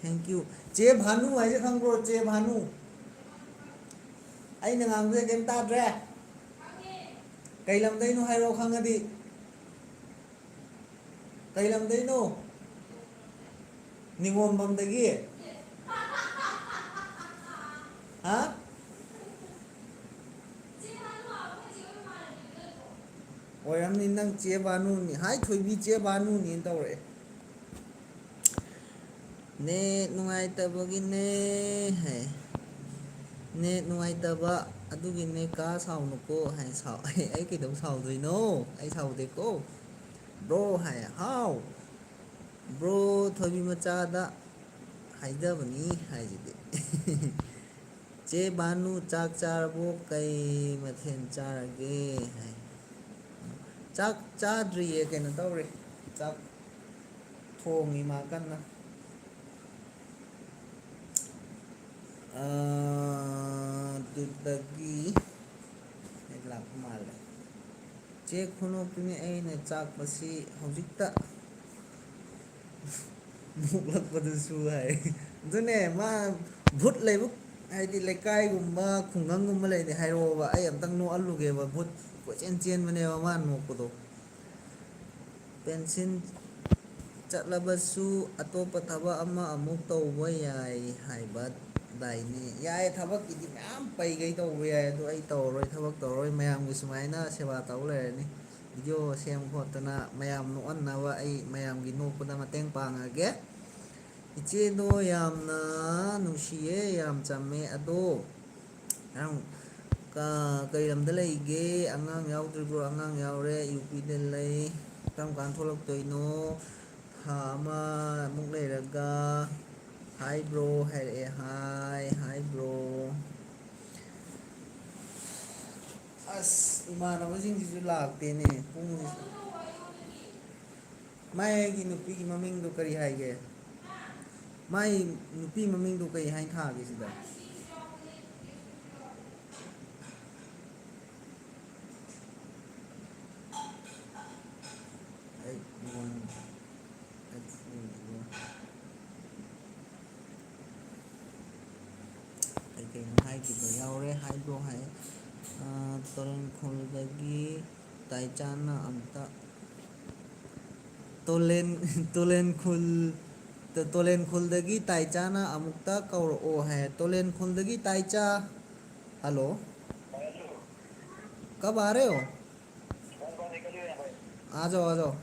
Thank you꯫ ꯆꯦ ꯚꯥꯅꯨ ꯍꯥꯏꯁꯦ ꯈꯪꯕ꯭ꯔꯣ? ꯆꯦ ꯚꯥꯅꯨ꯫ ꯑꯩꯅ ꯉꯥꯡꯕꯁꯦ ꯀꯩꯝ ꯇꯥꯗ꯭ꯔꯦ? ꯀꯩ ꯂꯝꯗꯩꯅꯣ ꯍꯥꯏꯔꯛꯑꯣ ꯈꯪꯉꯗꯤ꯫ ꯀꯩ ꯂꯝꯗꯩꯅꯣ? ꯅꯤꯉꯣꯝꯕꯝꯗꯒꯤ? ꯍꯥ? ꯑꯣꯏꯔꯝꯅꯤ, ꯅꯪ ꯆꯦ ꯕꯥꯅꯨꯅꯤ꯫ "ꯍꯥꯏ ꯊꯣꯏꯕꯤ, ꯆꯦ ꯕꯥꯅꯨꯅꯤꯅ" ꯇꯧꯔꯛꯑꯦ꯫ "ꯅꯦꯠ ꯅꯨꯡꯉꯥꯏꯇꯕꯒꯤꯅꯦ" ꯍꯥꯏ꯫ "ꯅꯦꯠ ꯅꯨꯡꯉꯥꯏꯇꯕ ꯑꯗꯨꯒꯤꯅꯦ ꯀꯥ, ꯁꯥꯎꯅꯨꯀꯣ" ꯍꯥꯏ꯫ ꯁꯥꯎ-, ꯑꯩ ꯀꯩꯗꯧ ꯁꯥꯎꯗꯣꯏꯅꯣ? ꯑꯩ ꯁꯥꯎꯗꯦꯀꯣ꯫ "ꯕ꯭ꯔꯣ" ꯍꯥꯏ꯫ "ꯍꯥꯎ?" "ꯕ꯭ꯔꯣ ꯊꯣꯏꯕꯤ ꯃꯆꯥꯗ ꯍꯥꯏꯖꯕꯅꯤ" ꯍꯥꯏꯁꯤꯗꯤ꯫ "ꯆꯦ ꯕꯥꯅꯨ, ꯆꯥꯛ ꯆꯥꯔꯕꯣ? ꯀꯩ ꯃꯊꯦꯜ ꯆꯥꯔꯒꯦ?" ꯍꯥꯏ꯫ "ꯆꯥꯛ ꯆꯥꯗ꯭ꯔꯤꯌꯦ, ꯀꯩꯅꯣ ꯇꯧꯔꯤ, ꯆꯥꯛ ꯊꯣꯡꯉꯤ ꯃꯥ ꯀꯟꯅ"꯫ ꯑꯥ, ꯑꯗꯨꯗꯒꯤ ꯍꯦꯛ ꯂꯥꯛꯄ ꯃꯥꯜꯂꯦ꯫ ꯆꯦ ꯈꯨꯅꯣꯛꯇꯨꯅꯤ ꯑꯩꯅ ꯆꯥꯛꯄꯁꯤ ꯍꯧꯖꯤꯛꯇ ꯅꯣꯛꯂꯛꯄꯗꯨꯁꯨ ꯍꯥꯏ꯫ ꯑꯗꯨꯅꯦ, ꯃꯥ ꯚꯨꯠ ꯂꯩꯕ, ꯍꯥꯏꯗꯤ ꯂꯩꯀꯥꯏꯒꯨꯝꯕ, ꯈꯨꯡꯒꯪꯒꯨꯝꯕ ꯂꯩꯔꯗꯤ ꯍꯥꯏꯔꯛꯑꯣꯕ, ꯑꯩ ꯑꯝꯇꯪ ꯅꯣꯛꯍꯜꯂꯨꯒꯦꯕ꯫ ꯚꯨꯠ ꯀꯣꯏꯆꯦꯟ ꯆꯦꯟꯕꯅꯦꯕ ꯃꯥ ꯅꯣꯛꯄꯗꯣ꯫ ꯄꯦꯟꯁꯤꯟ ꯆꯠꯂꯕꯁꯨ ꯑꯇꯣꯞꯄ ꯊꯕꯛ ꯑꯃ ꯑꯃꯨꯛ ꯇꯧꯕ ꯌꯥꯏ ꯍꯥꯏꯕꯗꯥꯏꯅꯦ? ꯌꯥꯏ, ꯊꯕꯛꯀꯤꯗꯤ ꯃꯌꯥꯝ ꯄꯩꯒꯩ ꯇꯧꯕ ꯌꯥꯏ, ꯑꯗꯨ ꯑꯩ ꯇꯧꯔꯔꯣꯏ, ꯊꯕꯛ ꯇꯧꯔꯔꯣꯏ, ꯃꯌꯥꯝꯒꯤ ꯁꯨꯃꯥꯏꯅ ꯁꯦꯕꯥ ꯇꯧ ꯂꯩꯔꯅꯤ꯫ ꯚꯤꯗꯤꯑꯣ ꯁꯦꯝ ꯈꯣꯠꯇꯅ ꯃꯌꯥꯝ ꯅꯣꯛꯍꯟꯅꯕ ꯑꯩ ꯃꯌꯥꯝꯒꯤ ꯅꯣꯛꯄꯗ ꯃꯇꯦꯡ ꯄꯥꯡꯉꯒꯦ꯫ ꯏꯆꯦꯗꯣ ꯌꯥꯝꯅ ꯅꯨꯡꯁꯤꯌꯦ, ꯌꯥꯝ ꯆꯝꯃꯦ꯫ ꯑꯗꯣ ꯅꯪ ꯀ-, ꯀꯔꯤ ꯂꯝꯗ ꯂꯩꯒꯦ? ꯑꯉꯥꯡ ꯌꯥꯎꯗ꯭ꯔꯤꯕ꯭ꯔꯣ? ꯑꯉꯥꯡ ꯌꯥꯎꯔꯦ, ꯌꯨ ꯄꯤꯗ ꯂꯩ꯫ ꯀꯔꯝ ꯀꯥꯟ ꯊꯣꯛꯂꯛꯇꯣꯏꯅꯣ? ꯊꯥ ꯑꯃꯃꯨꯛ ꯂꯩꯔꯒ꯫ ꯍꯥꯏ ꯕ꯭ꯔꯣ ꯍꯥꯏꯔꯛꯑꯦ꯫ ꯍꯥꯏ, ꯍꯥꯏ ꯕ꯭ꯔꯣ꯫ ꯑꯁ, ꯏꯃꯥꯟꯅꯕꯁꯤꯡꯁꯤꯁꯨ ꯂꯥꯛꯇꯦꯅꯦ꯫ ꯄꯨꯡ ꯃꯥꯏꯒꯤ ꯅꯨꯄꯤꯒꯤ ꯃꯃꯤꯡꯗꯣ ꯀꯔꯤ ꯍꯥꯏꯒꯦ? ꯃꯥꯏ ꯅꯨꯄꯤ ꯃꯃꯤꯡꯗꯣ ꯀꯔꯤ ꯍꯥꯏꯅ ꯊꯥꯒꯦ ꯁꯤꯗ? Eight one eight four zero. ꯀꯩ ꯀꯩꯅꯣ ꯍꯥꯏꯈꯤꯕ ꯌꯥꯎꯔꯦ, ꯍꯥꯏꯕ꯭ꯔꯣ ꯍꯥꯏ꯫ ꯑꯥ, ꯇꯣꯔꯦꯟꯈꯣꯜꯗꯒꯤ ꯇꯥꯏꯆꯥꯅ ꯑꯝꯇ, ꯇꯣꯂꯦꯟ, ꯇꯣꯂꯦꯟꯈꯨꯜ, ꯇꯣꯂꯦꯟ ꯈꯨꯜꯗꯒꯤ ꯇꯥꯏꯆꯥꯅ ꯑꯃꯨꯛꯇ ꯀꯧꯔꯛꯑꯣ ꯍꯥꯏ꯫ ꯇꯣꯂꯦꯟ ꯈꯨꯜꯗꯒꯤ ꯇꯥꯏꯆꯥ꯫ ꯍꯜꯂꯣ꯫ ꯀꯕ ꯔꯦ ꯍꯣ? ꯑꯥ ꯖꯥꯎ, ꯑꯥ ꯖꯥꯎ꯫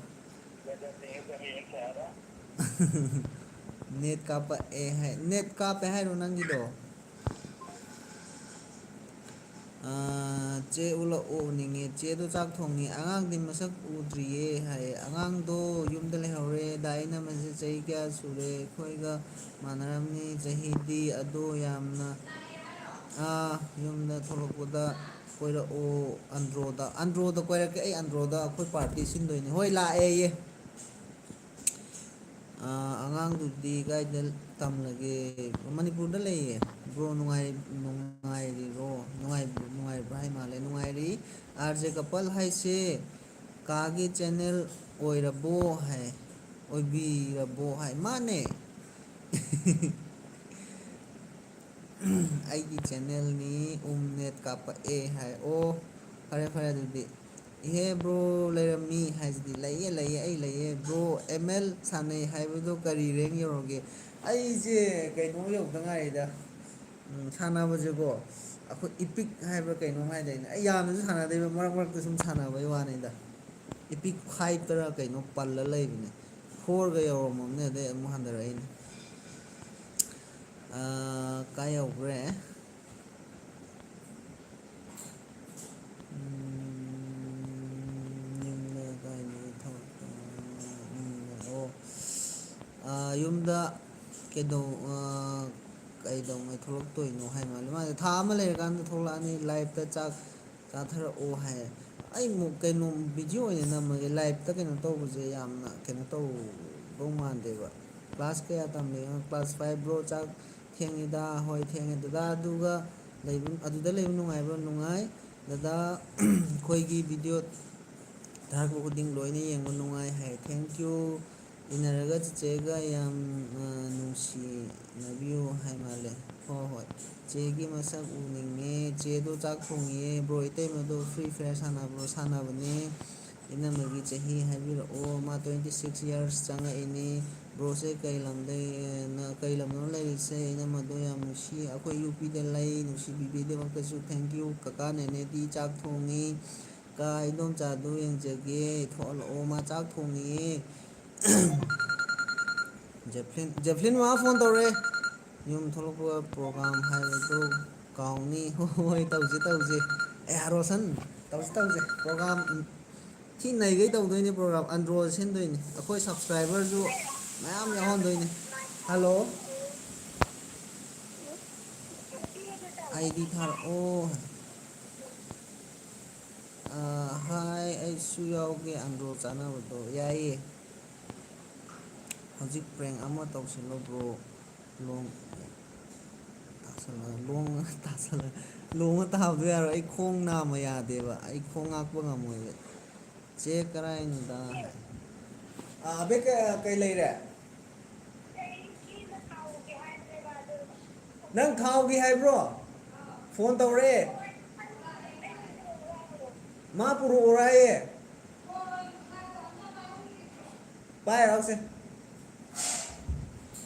ꯅꯦꯠ ꯀꯥꯞꯄꯛꯑꯦ ꯍꯥꯏ꯫ ꯅꯦꯠ ꯀꯥꯞꯄꯦ ꯍꯥꯏꯔꯣ ꯅꯪꯒꯤꯗꯣ? ꯑꯥ, ꯆꯦ ꯎꯠꯂꯛꯑꯣ ꯎꯅꯤꯡꯉꯦ꯫ ꯆꯦꯗꯣ ꯆꯥꯛ ꯊꯣꯡꯉꯤ꯫ ꯑꯉꯥꯡꯗꯤ ꯃꯁꯛ ꯎꯗ꯭ꯔꯤꯌꯦ ꯍꯥꯏ꯫ ꯑꯉꯥꯡꯗꯣ ꯌꯨꯝꯗ ꯂꯩꯍꯧꯔꯦ꯫ ꯗꯥ ꯏꯅꯝꯃꯁꯦ ꯆꯍꯤ ꯀꯌꯥ ꯁꯨꯔꯦ? ꯑꯩꯈꯣꯏꯒ ꯃꯥꯟꯅꯔꯝꯅꯤ ꯆꯍꯤꯗꯤ꯫ ꯑꯗꯣ ꯌꯥꯝꯅ, ꯑꯥ, ꯌꯨꯝꯗ ꯊꯣꯛꯂꯛꯄꯗ ꯀꯣꯏꯔꯛꯑꯣ ꯑꯟꯗ꯭ꯔꯣꯗ꯫ ꯑꯟꯗ꯭ꯔꯣꯗ ꯀꯣꯏꯔꯛꯀꯦ ꯑꯩ꯫ ꯑꯟꯗ꯭ꯔꯣꯗ ꯑꯩꯈꯣꯏ ꯄꯥꯔꯇꯤ ꯁꯤꯟꯗꯣꯏꯅꯦ꯫ ꯍꯣꯏ, ꯂꯥꯛꯑꯦꯌꯦ꯫ ꯑꯥ, ꯑꯉꯥꯡꯗꯨꯗꯤ ꯀꯥꯏꯗ ꯇꯝꯂꯒꯦ? ꯃꯅꯤꯄꯨꯔꯗ ꯂꯩꯌꯦ꯫ ꯕ꯭ꯔꯣ, ꯅꯨꯡꯉꯥꯏ-, ꯅꯨꯡꯉꯥꯏꯔꯤꯔꯣ? ꯅꯨꯡꯉꯥꯏ-, ꯅꯨꯡꯉꯥꯏꯔꯤꯕ꯭ꯔꯣ ꯍꯥꯏ ꯃꯥꯜꯂꯦ꯫ ꯅꯨꯡꯉꯥꯏꯔꯤ꯫ ꯑꯥꯔ ꯖꯦ ꯀꯄꯜ ꯍꯥꯏꯁꯦ ꯀꯥꯒꯤ ꯆꯦꯅꯦꯜ ꯑꯣꯏꯔꯕꯣ ꯍꯥꯏ, ꯑꯣꯏꯕꯤꯔꯕꯣ ꯍꯥꯏ꯫ ꯃꯥꯅꯦ꯫ ꯑꯩꯒꯤ ꯆꯦꯅꯦꯜꯅꯤ꯫ ꯎꯝ, ꯅꯦꯠ ꯀꯥꯞꯄꯛꯑꯦ ꯍꯥꯏ꯫ ꯑꯣ, ꯐꯔꯦ, ꯐꯔꯦ ꯑꯗꯨꯗꯤ꯫ ꯏꯍꯦ, ꯕ꯭ꯔꯣ ꯂꯩꯔꯝꯃꯤ ꯍꯥꯏꯁꯤꯗꯤ꯫ ꯂꯩꯌꯦ, ꯂꯩꯌꯦ, ꯑꯩ ꯂꯩꯌꯦ꯫ ꯕ꯭ꯔꯣ, ꯑꯦꯝ ꯑꯦꯜ ꯁꯥꯟꯅꯩ ꯍꯥꯏꯕꯗꯣ ꯀꯔꯤ ꯔꯦꯡ ꯌꯧꯔꯒꯦ? ꯑꯩꯁꯦ ꯀꯩꯅꯣ ꯌꯧꯗ ꯉꯥꯏꯔꯤꯗ꯫ ꯎꯝ, ꯁꯥꯟꯅꯕꯁꯦꯀꯣ, ꯑꯩꯈꯣꯏ ꯏꯄꯤꯛ ꯍꯥꯏꯕ꯭ꯔꯥ ꯀꯩꯅꯣꯝ ꯍꯥꯏꯗꯥꯏꯅꯦ? ꯑꯩ ꯌꯥꯝꯅꯁꯨ ꯁꯥꯟꯅꯗꯦꯕ, ꯃꯔꯛ ꯃꯔꯛꯇ ꯁꯨꯝ ꯁꯥꯟꯅꯕꯩ ꯋꯥꯅꯤꯗ꯫ ꯏꯄꯤꯛ ꯐꯥꯏꯚꯇꯔ ꯀꯩꯅꯣ ꯄꯜꯂ ꯂꯩꯕꯅꯦ꯫ ꯐꯣꯔꯒ ꯌꯧꯔꯝꯃꯕꯅꯦ, ꯑꯗꯩ ꯑꯃꯨꯛ ꯍꯟꯊꯔꯛꯏꯅꯦ꯫ ꯑꯥ, ꯀꯥꯏ ꯌꯧꯈ꯭ꯔꯦ? ꯎꯝ, ꯌꯨꯝꯗ ꯀꯥꯏꯗ ꯊꯣꯛ-, ꯎꯝ, ꯑꯣ꯫ ꯑꯥ, ꯌꯨꯝꯗ ꯀꯩꯗꯧ-, ꯑꯥ, ꯀꯩꯗꯧꯉꯩ ꯊꯣꯛꯂꯛꯇꯣꯏꯅꯣ ꯍꯥꯏ ꯃꯥꯜꯂꯦ꯫ ꯃꯥꯁꯦ ꯊꯥ ꯑꯃ ꯂꯩꯔꯀꯥꯟꯗ ꯊꯣꯛꯂꯛꯑꯅꯤ꯫ ꯂꯥꯏꯞꯇ ꯆꯥꯛ ꯆꯥꯊꯔꯛꯑꯣ ꯍꯥꯏ꯫ ꯑꯩ ꯑꯃꯨꯛ ꯀꯩꯅꯣ ꯚꯤꯗꯤꯑꯣ ꯑꯣꯏꯅ ꯅꯝꯃꯒꯦ꯫ ꯂꯥꯏꯞꯇ ꯀꯩꯅꯣ ꯇꯧꯕꯁꯦ ꯌꯥꯝꯅ ꯀꯩꯅꯣ ꯇꯧꯗꯧ ꯃꯥꯟꯗꯦꯕ꯫ ꯀ꯭ꯂꯥꯁ ꯀꯌꯥ ꯇꯝꯃꯤꯅꯣ? Class five. ꯕ꯭ꯔꯣ, ꯆꯥꯛ ꯊꯦꯡꯉꯤꯗ꯫ ꯍꯣꯏ, ꯊꯦꯡꯉꯦ꯫ ꯗꯗꯥ, ꯑꯗꯨꯒ ꯂꯩꯕ, ꯑꯗꯨꯗ ꯂꯩꯕ ꯅꯨꯡꯉꯥꯏꯕ꯭ꯔꯣ? ꯅꯨꯡꯉꯥꯏ꯫ ꯗꯗꯥ, ꯑꯩꯈꯣꯏꯒꯤ ꯚꯤꯗꯤꯑꯣ ꯊꯥꯔꯛꯄ ꯈꯨꯗꯤꯡ ꯂꯣꯏꯅ ꯌꯦꯡꯕ ꯅꯨꯡꯉꯥꯏ ꯍꯥꯏ꯫ Thank you꯫ ꯏꯟꯅꯔꯒ ꯆꯤꯆꯦꯒ ꯌꯥꯝ, ꯑ, ꯅꯨꯡꯁꯤꯅꯕꯤꯌꯨ ꯍꯥꯏ ꯃꯥꯜꯂꯦ꯫ ꯍꯣꯏ, ꯍꯣꯏ꯫ ꯆꯦꯒꯤ ꯃꯁꯛ ꯎꯅꯤꯡꯉꯦ꯫ ꯆꯦꯗꯣ ꯆꯥꯛ ꯊꯣꯡꯉꯤꯌꯦ꯫ ꯕ꯭ꯔꯣ, ꯏꯇꯩꯃꯗꯣ Free Fire ꯁꯥꯟꯅꯕ꯭ꯔꯣ? ꯁꯥꯟꯅꯕꯅꯦ꯫ ꯏꯅꯝꯃꯒꯤ ꯆꯍꯤ ꯍꯥꯏꯕꯤꯔꯛꯑꯣ꯫ ꯃꯥ twenty six years ꯆꯪꯉꯛꯏꯅꯦ꯫ ꯕ꯭ꯔꯣꯁꯦ ꯀꯩ ꯂꯝꯗꯩ, ꯅ-, ꯀꯩ ꯂꯝꯗꯅꯣ ꯂꯩꯔꯤꯁꯦ? ꯏꯅꯝꯃꯗꯣ ꯌꯥꯝ ꯅꯨꯡꯁꯤ꯫ ꯑꯩꯈꯣꯏ ꯌꯨ ꯄꯤꯗ ꯂꯩ꯫ ꯅꯨꯡꯁꯤꯕꯤꯕꯤꯗꯃꯛꯇꯁꯨ thank you꯫ ꯀꯀꯥ ꯅꯦꯅꯦꯗꯤ ꯆꯥꯛ ꯊꯣꯡꯉꯤ꯫ ꯀꯥ ꯏꯗꯣꯝꯆꯥꯗꯨ ꯌꯦꯡꯖꯒꯦ꯫ ꯊꯣꯛꯍꯜꯂꯛꯑꯣ, ꯃꯥ ꯆꯥꯛ ꯊꯣꯡꯉꯤꯌꯦ꯫ ꯖꯦꯐ꯭ꯂꯤꯟ, ꯖꯦꯐ꯭ꯂꯤꯟ ꯃꯃꯥ ꯐꯣꯟ ꯇꯧꯔꯛꯑꯦ꯫ ꯌꯨꯝ ꯊꯣꯛꯂꯛꯄ ꯄ꯭ꯔꯣꯒ꯭ꯔꯥꯝ ꯍꯥꯏꯕꯗꯨ ꯀꯥꯎꯅꯤ꯫ ꯍꯣꯏ, ꯇꯧꯁꯦ, ꯇꯧꯁꯦ꯫ ꯑꯦ, ꯔꯣꯁꯟ, ꯇꯧꯁꯦ, ꯇꯧꯁꯦ꯫ ꯄ꯭ꯔꯣꯒ꯭ꯔꯥꯝ ꯊꯤ ꯅꯩꯒꯩ ꯇꯧꯗꯣꯏꯅꯤ ꯄ꯭ꯔꯣꯒ꯭ꯔꯥꯝ꯫ ꯑꯟꯗ꯭ꯔꯣꯗ ꯁꯤꯟꯗꯣꯏꯅꯤ꯫ ꯑꯩꯈꯣꯏ ꯁꯕꯁꯀ꯭ꯔꯥꯏꯕꯔꯁꯨ ꯃꯌꯥꯝ ꯌꯥꯎꯍꯟꯗꯣꯏꯅꯤ꯫ ꯍꯜꯂꯣ꯫ ꯑꯥꯏ ꯗꯤ ꯊꯥꯔꯛꯑꯣ꯫ ꯑꯥ, ꯍꯥꯏ, ꯑꯩꯁꯨ ꯌꯥꯎꯒꯦ ꯑꯟꯗ꯭ꯔꯣ ꯆꯥꯅꯕꯗꯣ꯫ ꯌꯥꯏꯌꯦ꯫ ꯍꯧꯖꯤꯛ ꯄ꯭ꯔꯦꯡ ꯑꯃ ꯇꯧꯁꯤꯜꯂꯣ ꯕ꯭ꯔꯣ꯫ ꯂꯣꯡ ꯇꯥꯁꯜꯂꯒ, ꯂꯣꯡ ꯇꯥꯁꯜꯂꯒ, ꯂꯣꯡ ꯇꯥꯕꯗꯣ ꯌꯥꯔꯣꯏ꯫ ꯑꯩ ꯈꯣꯡ ꯅꯥꯝꯃ ꯌꯥꯗꯦꯕ꯫ ꯑꯩ ꯈꯣꯡ ꯉꯥꯛꯄ ꯉꯝꯃꯣꯏꯕ꯫ ꯆꯦ ꯀꯔꯥꯏꯅꯣꯗ? ꯑꯥ, ꯑꯕꯦ, ꯀ-, ꯀꯩ ꯂꯩꯔꯦ? ꯅꯪ ꯊꯥꯎꯒꯤ ꯍꯥꯏꯕ꯭ꯔꯣ? ꯐꯣꯟ ꯇꯧꯔꯛꯑꯦ꯫ ꯃꯥ ꯄꯨꯔꯛꯎꯔꯥꯌꯦ꯫ ꯄꯥꯏꯔꯛꯑꯣꯁꯦ꯫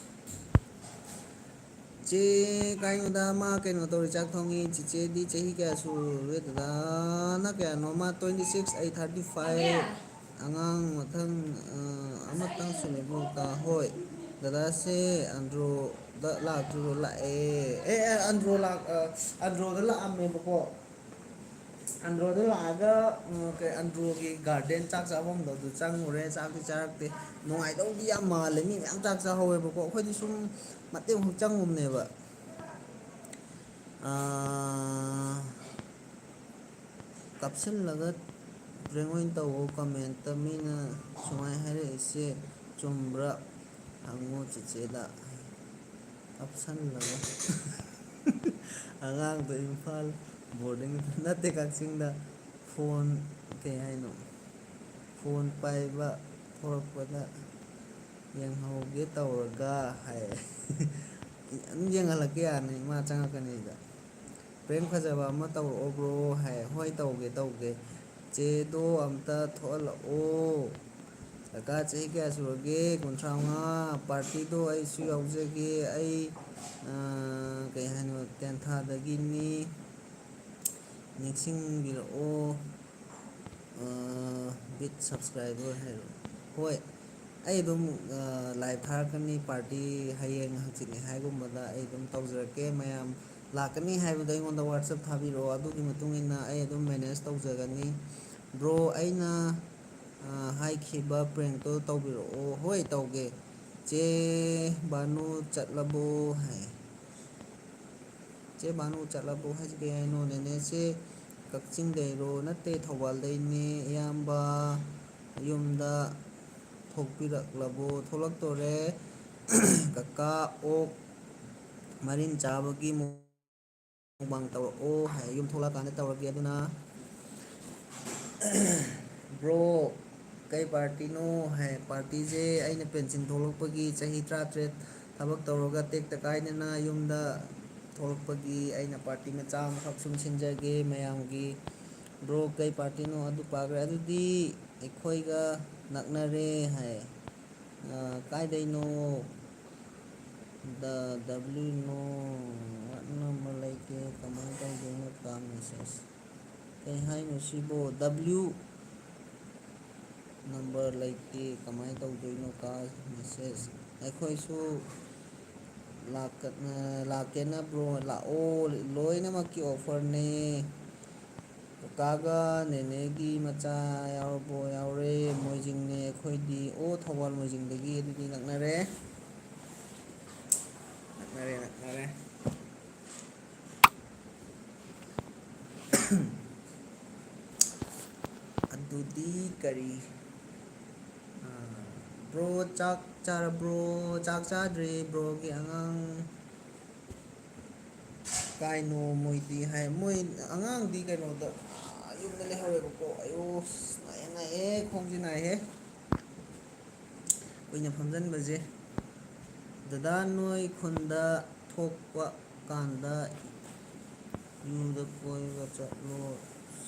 ꯆꯦ ꯀꯥꯏꯅꯣꯗ ꯃꯥ ꯀꯩꯅꯣ ꯇꯧꯔꯤ, ꯆꯥꯛ ꯊꯣꯡꯉꯤ꯫ ꯆꯤꯆꯦꯗꯤ ꯆꯍꯤ ꯀꯌꯥ ꯁꯨꯔꯦ? ꯗꯗꯥꯅ ꯀꯌꯥꯅꯣ? ꯃꯥ twenty six, ꯑꯩ thirty five꯫ ꯑꯉꯥꯡ ꯃꯊꯪ, ꯑ, ꯑꯃꯇꯪ ꯁꯨꯔꯦ ꯀꯥ꯫ ꯍꯣꯏ꯫ ꯗꯗꯥꯁꯦ ꯑꯟꯗ꯭ꯔꯣꯗ ꯂꯥꯛꯇ꯭ꯔꯤꯕꯣ? ꯂꯥꯛꯑꯦ꯫ ꯑꯦ, ꯑꯦ, ꯑꯟꯗ꯭ꯔꯣ ꯂꯥꯛ-, ꯑ, ꯑꯟꯗ꯭ꯔꯣꯗ ꯂꯥꯛꯑꯝꯃꯦꯕꯀꯣ꯫ ꯑꯟꯗ꯭ꯔꯣꯗ ꯂꯥꯛꯑꯒ, ꯎꯝ, ꯀꯩ, ꯑꯟꯗ꯭ꯔꯣꯒꯤ ꯒꯥꯔꯗꯦꯟ ꯆꯥꯛ ꯆꯥꯐꯝꯗꯣ ꯑꯗꯨ ꯆꯪꯉꯨꯔꯦ, ꯆꯥꯛꯇꯤ ꯆꯥꯔꯛꯇꯦ꯫ ꯅꯨꯡꯉꯥꯏꯗꯧꯗꯤ ꯌꯥꯝ ꯃꯥꯜꯂꯦ, ꯃꯤ ꯃꯌꯥꯝ ꯆꯥꯛ ꯆꯥꯍꯧꯋꯦꯕꯀꯣ꯫ ꯑꯩꯈꯣꯏꯗꯤ ꯁꯨꯝ ꯃꯇꯦꯛ ꯑꯃꯈꯛ ꯆꯪꯉꯨꯕꯅꯦꯕ꯫ ꯑꯥ, ꯀꯥꯞꯁꯤꯜꯂꯒ ꯄ꯭ꯔꯦꯡ ꯑꯣꯏꯅ ꯇꯧꯋꯣ꯫ ꯀꯃꯦꯟꯇ ꯃꯤꯅ ꯁꯨꯃꯥꯏꯅ ꯍꯥꯏꯔꯛꯏꯁꯦ ꯆꯨꯝꯕ꯭ꯔꯥ ꯍꯪꯉꯨ ꯆꯤꯆꯦꯗ꯫ ꯀꯥꯞꯁꯜꯂꯒ꯫ ꯑꯉꯥꯡꯗꯣ ꯏꯝꯐꯥꯜ ꯕꯣꯔꯗꯤꯡ ꯅꯠꯇꯦ, ꯀꯛꯆꯤꯡꯗ ꯐꯣꯟ, ꯀꯩ ꯍꯥꯏꯅꯣ, ꯐꯣꯟ ꯄꯥꯏꯕ ꯊꯣꯛꯂꯛꯄꯗ ꯌꯦꯡꯍꯧꯒꯦ ꯇꯧꯔꯒ ꯍꯥꯏ꯫ ꯑꯗꯨꯝ ꯌꯦꯡꯍꯜꯂꯛꯀꯦ ꯌꯥꯅꯤ, ꯃꯥ ꯆꯪꯉꯛꯀꯅꯤꯗ꯫ "ꯄ꯭ꯔꯦꯡ ꯐꯖꯕ ꯑꯃ ꯇꯧꯔꯛꯑꯣ ꯕ꯭ꯔꯣ" ꯍꯥꯏ꯫ "ꯍꯣꯏ, ꯇꯧꯒꯦ, ꯇꯧꯒꯦ꯫ ꯆꯦꯗꯣ ꯑꯝꯇ ꯊꯣꯛꯍꯜꯂꯛꯑꯣ꯫ ꯀꯀꯥ ꯆꯍꯤ ꯀꯌꯥ ꯁꯨꯔꯒꯦ? ꯀꯨꯟꯊ꯭ꯔꯥ ꯃꯉꯥ꯫ ꯄꯥꯔꯇꯤꯗꯣ ꯑꯩꯁꯨ ꯌꯥꯎꯖꯒꯦ꯫ ꯑꯩ ꯀꯩ ꯍꯥꯏꯅꯣ, ꯇꯦꯟꯊꯥꯗꯒꯤꯅꯤ꯫ ꯅꯤꯡꯁꯤꯡꯕꯤꯔꯛꯑꯣ꯫ ꯕꯤꯠ ꯁꯕꯁꯀ꯭ꯔꯥꯏꯕꯔ ꯍꯥꯏꯔꯣ? ꯍꯣꯏ, ꯑꯩ ꯑꯗꯨꯝ ꯂꯥꯏꯚ ꯊꯥꯔꯛꯀꯅꯤ꯫ ꯄꯥꯔꯇꯤ ꯍꯌꯦꯡ ꯍꯪꯆꯤꯠꯅꯤ ꯍꯥꯏꯒꯨꯝꯕꯗ ꯑꯩ ꯑꯗꯨꯝ ꯇꯧꯖꯔꯛꯀꯦ꯫ ꯃꯌꯥꯝ ꯂꯥꯛꯀꯅꯤ ꯍꯥꯏꯕꯗꯣ ꯑꯩꯉꯣꯟꯗ ꯋꯥꯆꯞ ꯊꯥꯕꯤꯔꯛꯑꯣ, ꯑꯗꯨꯒꯤ ꯃꯇꯨꯡ ꯏꯟꯅ ꯑꯩ ꯑꯗꯨꯝ ꯃꯦꯅꯦꯖ ꯇꯧꯖꯒꯅꯤ꯫ ꯕ꯭ꯔꯣ, ꯑꯩꯅ ꯍꯥꯏꯈꯤꯕ ꯄ꯭ꯔꯦꯡꯛꯇꯣ ꯇꯧꯕꯤꯔꯛꯑꯣ꯫ ꯍꯣꯏ, ꯇꯧꯒꯦ꯫ ꯆꯦ ꯕꯥꯅꯨ ꯆꯠꯂꯕꯣ ꯍꯥꯏ꯫ ꯆꯦ ꯕꯥꯅꯨ ꯆꯠꯂꯕꯣ ꯍꯥꯏꯁꯤ ꯀꯩ ꯍꯥꯏꯅꯣ? ꯅꯦꯅꯦꯁꯦ ꯀꯛꯆꯤꯡꯗꯩꯔꯣ? ꯅꯠꯇꯦ, ꯊꯧꯕꯥꯜꯗꯩꯅꯦ꯫ ꯏꯌꯥꯝꯕ ꯌꯨꯝꯗ ꯊꯣꯛꯄꯤꯔꯛꯂꯕꯣ? ꯊꯣꯛꯂꯛꯇꯣꯔꯦ꯫ ꯀꯀꯥ ꯑꯣꯛ ꯃꯔꯤꯟ ꯆꯥꯕꯒꯤ ꯃꯨꯛꯕꯥꯡ ꯇꯧꯔꯛꯑꯣ ꯍꯥꯏ꯫ ꯌꯨꯝ ꯊꯣꯛꯂꯛꯑꯀꯥꯟꯗ ꯇꯧꯔꯒꯦ꯫ ꯑꯗꯨꯅ ꯕ꯭ꯔꯣ, ꯀꯩ ꯄꯥꯔꯇꯤꯅꯣ ꯍꯥꯏ꯫ ꯄꯥꯔꯇꯤꯁꯦ ꯑꯩꯅ ꯄꯦꯟꯁꯤꯟ ꯊꯣꯛꯂꯛꯄꯒꯤ, ꯆꯍꯤ ꯇꯔꯥꯇꯔꯦꯠ ꯊꯕꯛ ꯇꯧꯔꯒ ꯇꯦꯛꯇ ꯀꯥꯏꯗꯅ ꯌꯨꯝꯗ ꯊꯣꯛꯂꯛꯄꯒꯤ ꯑꯩꯅ ꯄꯥꯔꯇꯤ ꯃꯆꯥ ꯑꯃꯈꯛ ꯁꯨꯝ ꯁꯤꯟꯖꯒꯦ ꯃꯌꯥꯝꯒꯤ꯫ ꯕ꯭ꯔꯣ, ꯀꯩ ꯄꯥꯔꯇꯤꯅꯣ? ꯑꯗꯨ ꯄꯥꯈ꯭ꯔꯦ꯫ ꯑꯗꯨꯗꯤ ꯑꯩꯈꯣꯏꯒ ꯅꯛꯅꯔꯦ ꯍꯥꯏ꯫ ꯑ, ꯀꯥꯏꯗꯩꯅꯣ? ꯗ ꯗꯕ꯭ꯂꯤꯎ ꯅꯣ ꯋꯥꯠ ꯅꯝꯕꯔ ꯂꯩꯇꯦ, ꯀꯃꯥꯏꯅ ꯇꯧꯗꯣꯏꯅꯣ? ꯀꯥ ꯃꯦꯁꯦꯖ ꯀꯩ ꯍꯥꯏꯅꯣ ꯁꯤꯕꯣ? ꯗꯕ꯭ꯂꯤꯎ ꯅꯝꯕꯔ ꯂꯩꯇꯦ, ꯀꯃꯥꯏꯅ ꯇꯧꯗꯣꯏꯅꯣ? ꯀꯥ ꯃꯦꯁꯦꯖ ꯑꯩꯈꯣꯏꯁꯨ ꯂꯥꯛꯀ-, ꯑ, ꯂꯥꯛꯀꯦꯅ ꯕ꯭ꯔꯣ ꯂꯥꯛꯑꯣ, ꯂꯣꯏꯅꯃꯛꯀꯤ ꯑꯣꯐꯔꯅꯦ꯫ ꯀꯀꯥꯒ ꯅꯦꯅꯦꯒꯤ ꯃꯆꯥ ꯌꯥꯎꯔꯕꯣ? ꯌꯥꯎꯔꯦ꯫ ꯃꯣꯏꯖꯤꯡꯅꯦ ꯑꯩꯈꯣꯏꯗꯤ꯫ ꯑꯣ, ꯊꯧꯕꯥꯜ ꯃꯣꯏꯖꯤꯡꯗꯒꯤ꯫ ꯑꯗꯨꯗꯤ ꯅꯛꯅꯔꯦ꯫ ꯅꯛꯅꯔꯦ, ꯅꯛꯅꯔꯦ꯫ ꯑꯗꯨꯗꯤ ꯀꯔꯤ, ꯑ, ꯕ꯭ꯔꯣ, ꯆꯥꯛ ꯆꯥꯔꯕ꯭ꯔꯣ? ꯆꯥꯛ ꯆꯥꯗ꯭ꯔꯤ꯫ ꯕ꯭ꯔꯣꯒꯤ ꯑꯉꯥꯡ ꯀꯥꯏꯅꯣ ꯃꯣꯏꯗꯤ ꯍꯥꯏ꯫ ꯃꯣꯏ ꯑꯉꯥꯡꯗꯤ ꯀꯩꯅꯣꯗ, ꯑꯥ, ꯌꯨꯝꯗ ꯂꯩꯍꯧꯋꯦꯕꯀꯣ꯫ ꯑꯌꯣ, ꯑꯁ, ꯅꯥꯏꯌꯦ, ꯅꯥꯏꯌꯦ, ꯈꯣꯡꯁꯦ ꯅꯥꯏꯍꯦ꯫ ꯀꯨꯏꯅ ꯐꯝꯖꯟꯕꯁꯦ꯫ ꯗꯗꯥ, ꯅꯣꯏ ꯈꯨꯟꯗ ꯊꯣꯛꯄ ꯀꯥꯟꯗ ꯌꯨꯗ ꯀꯣꯏꯕ ꯆꯠꯂꯣ,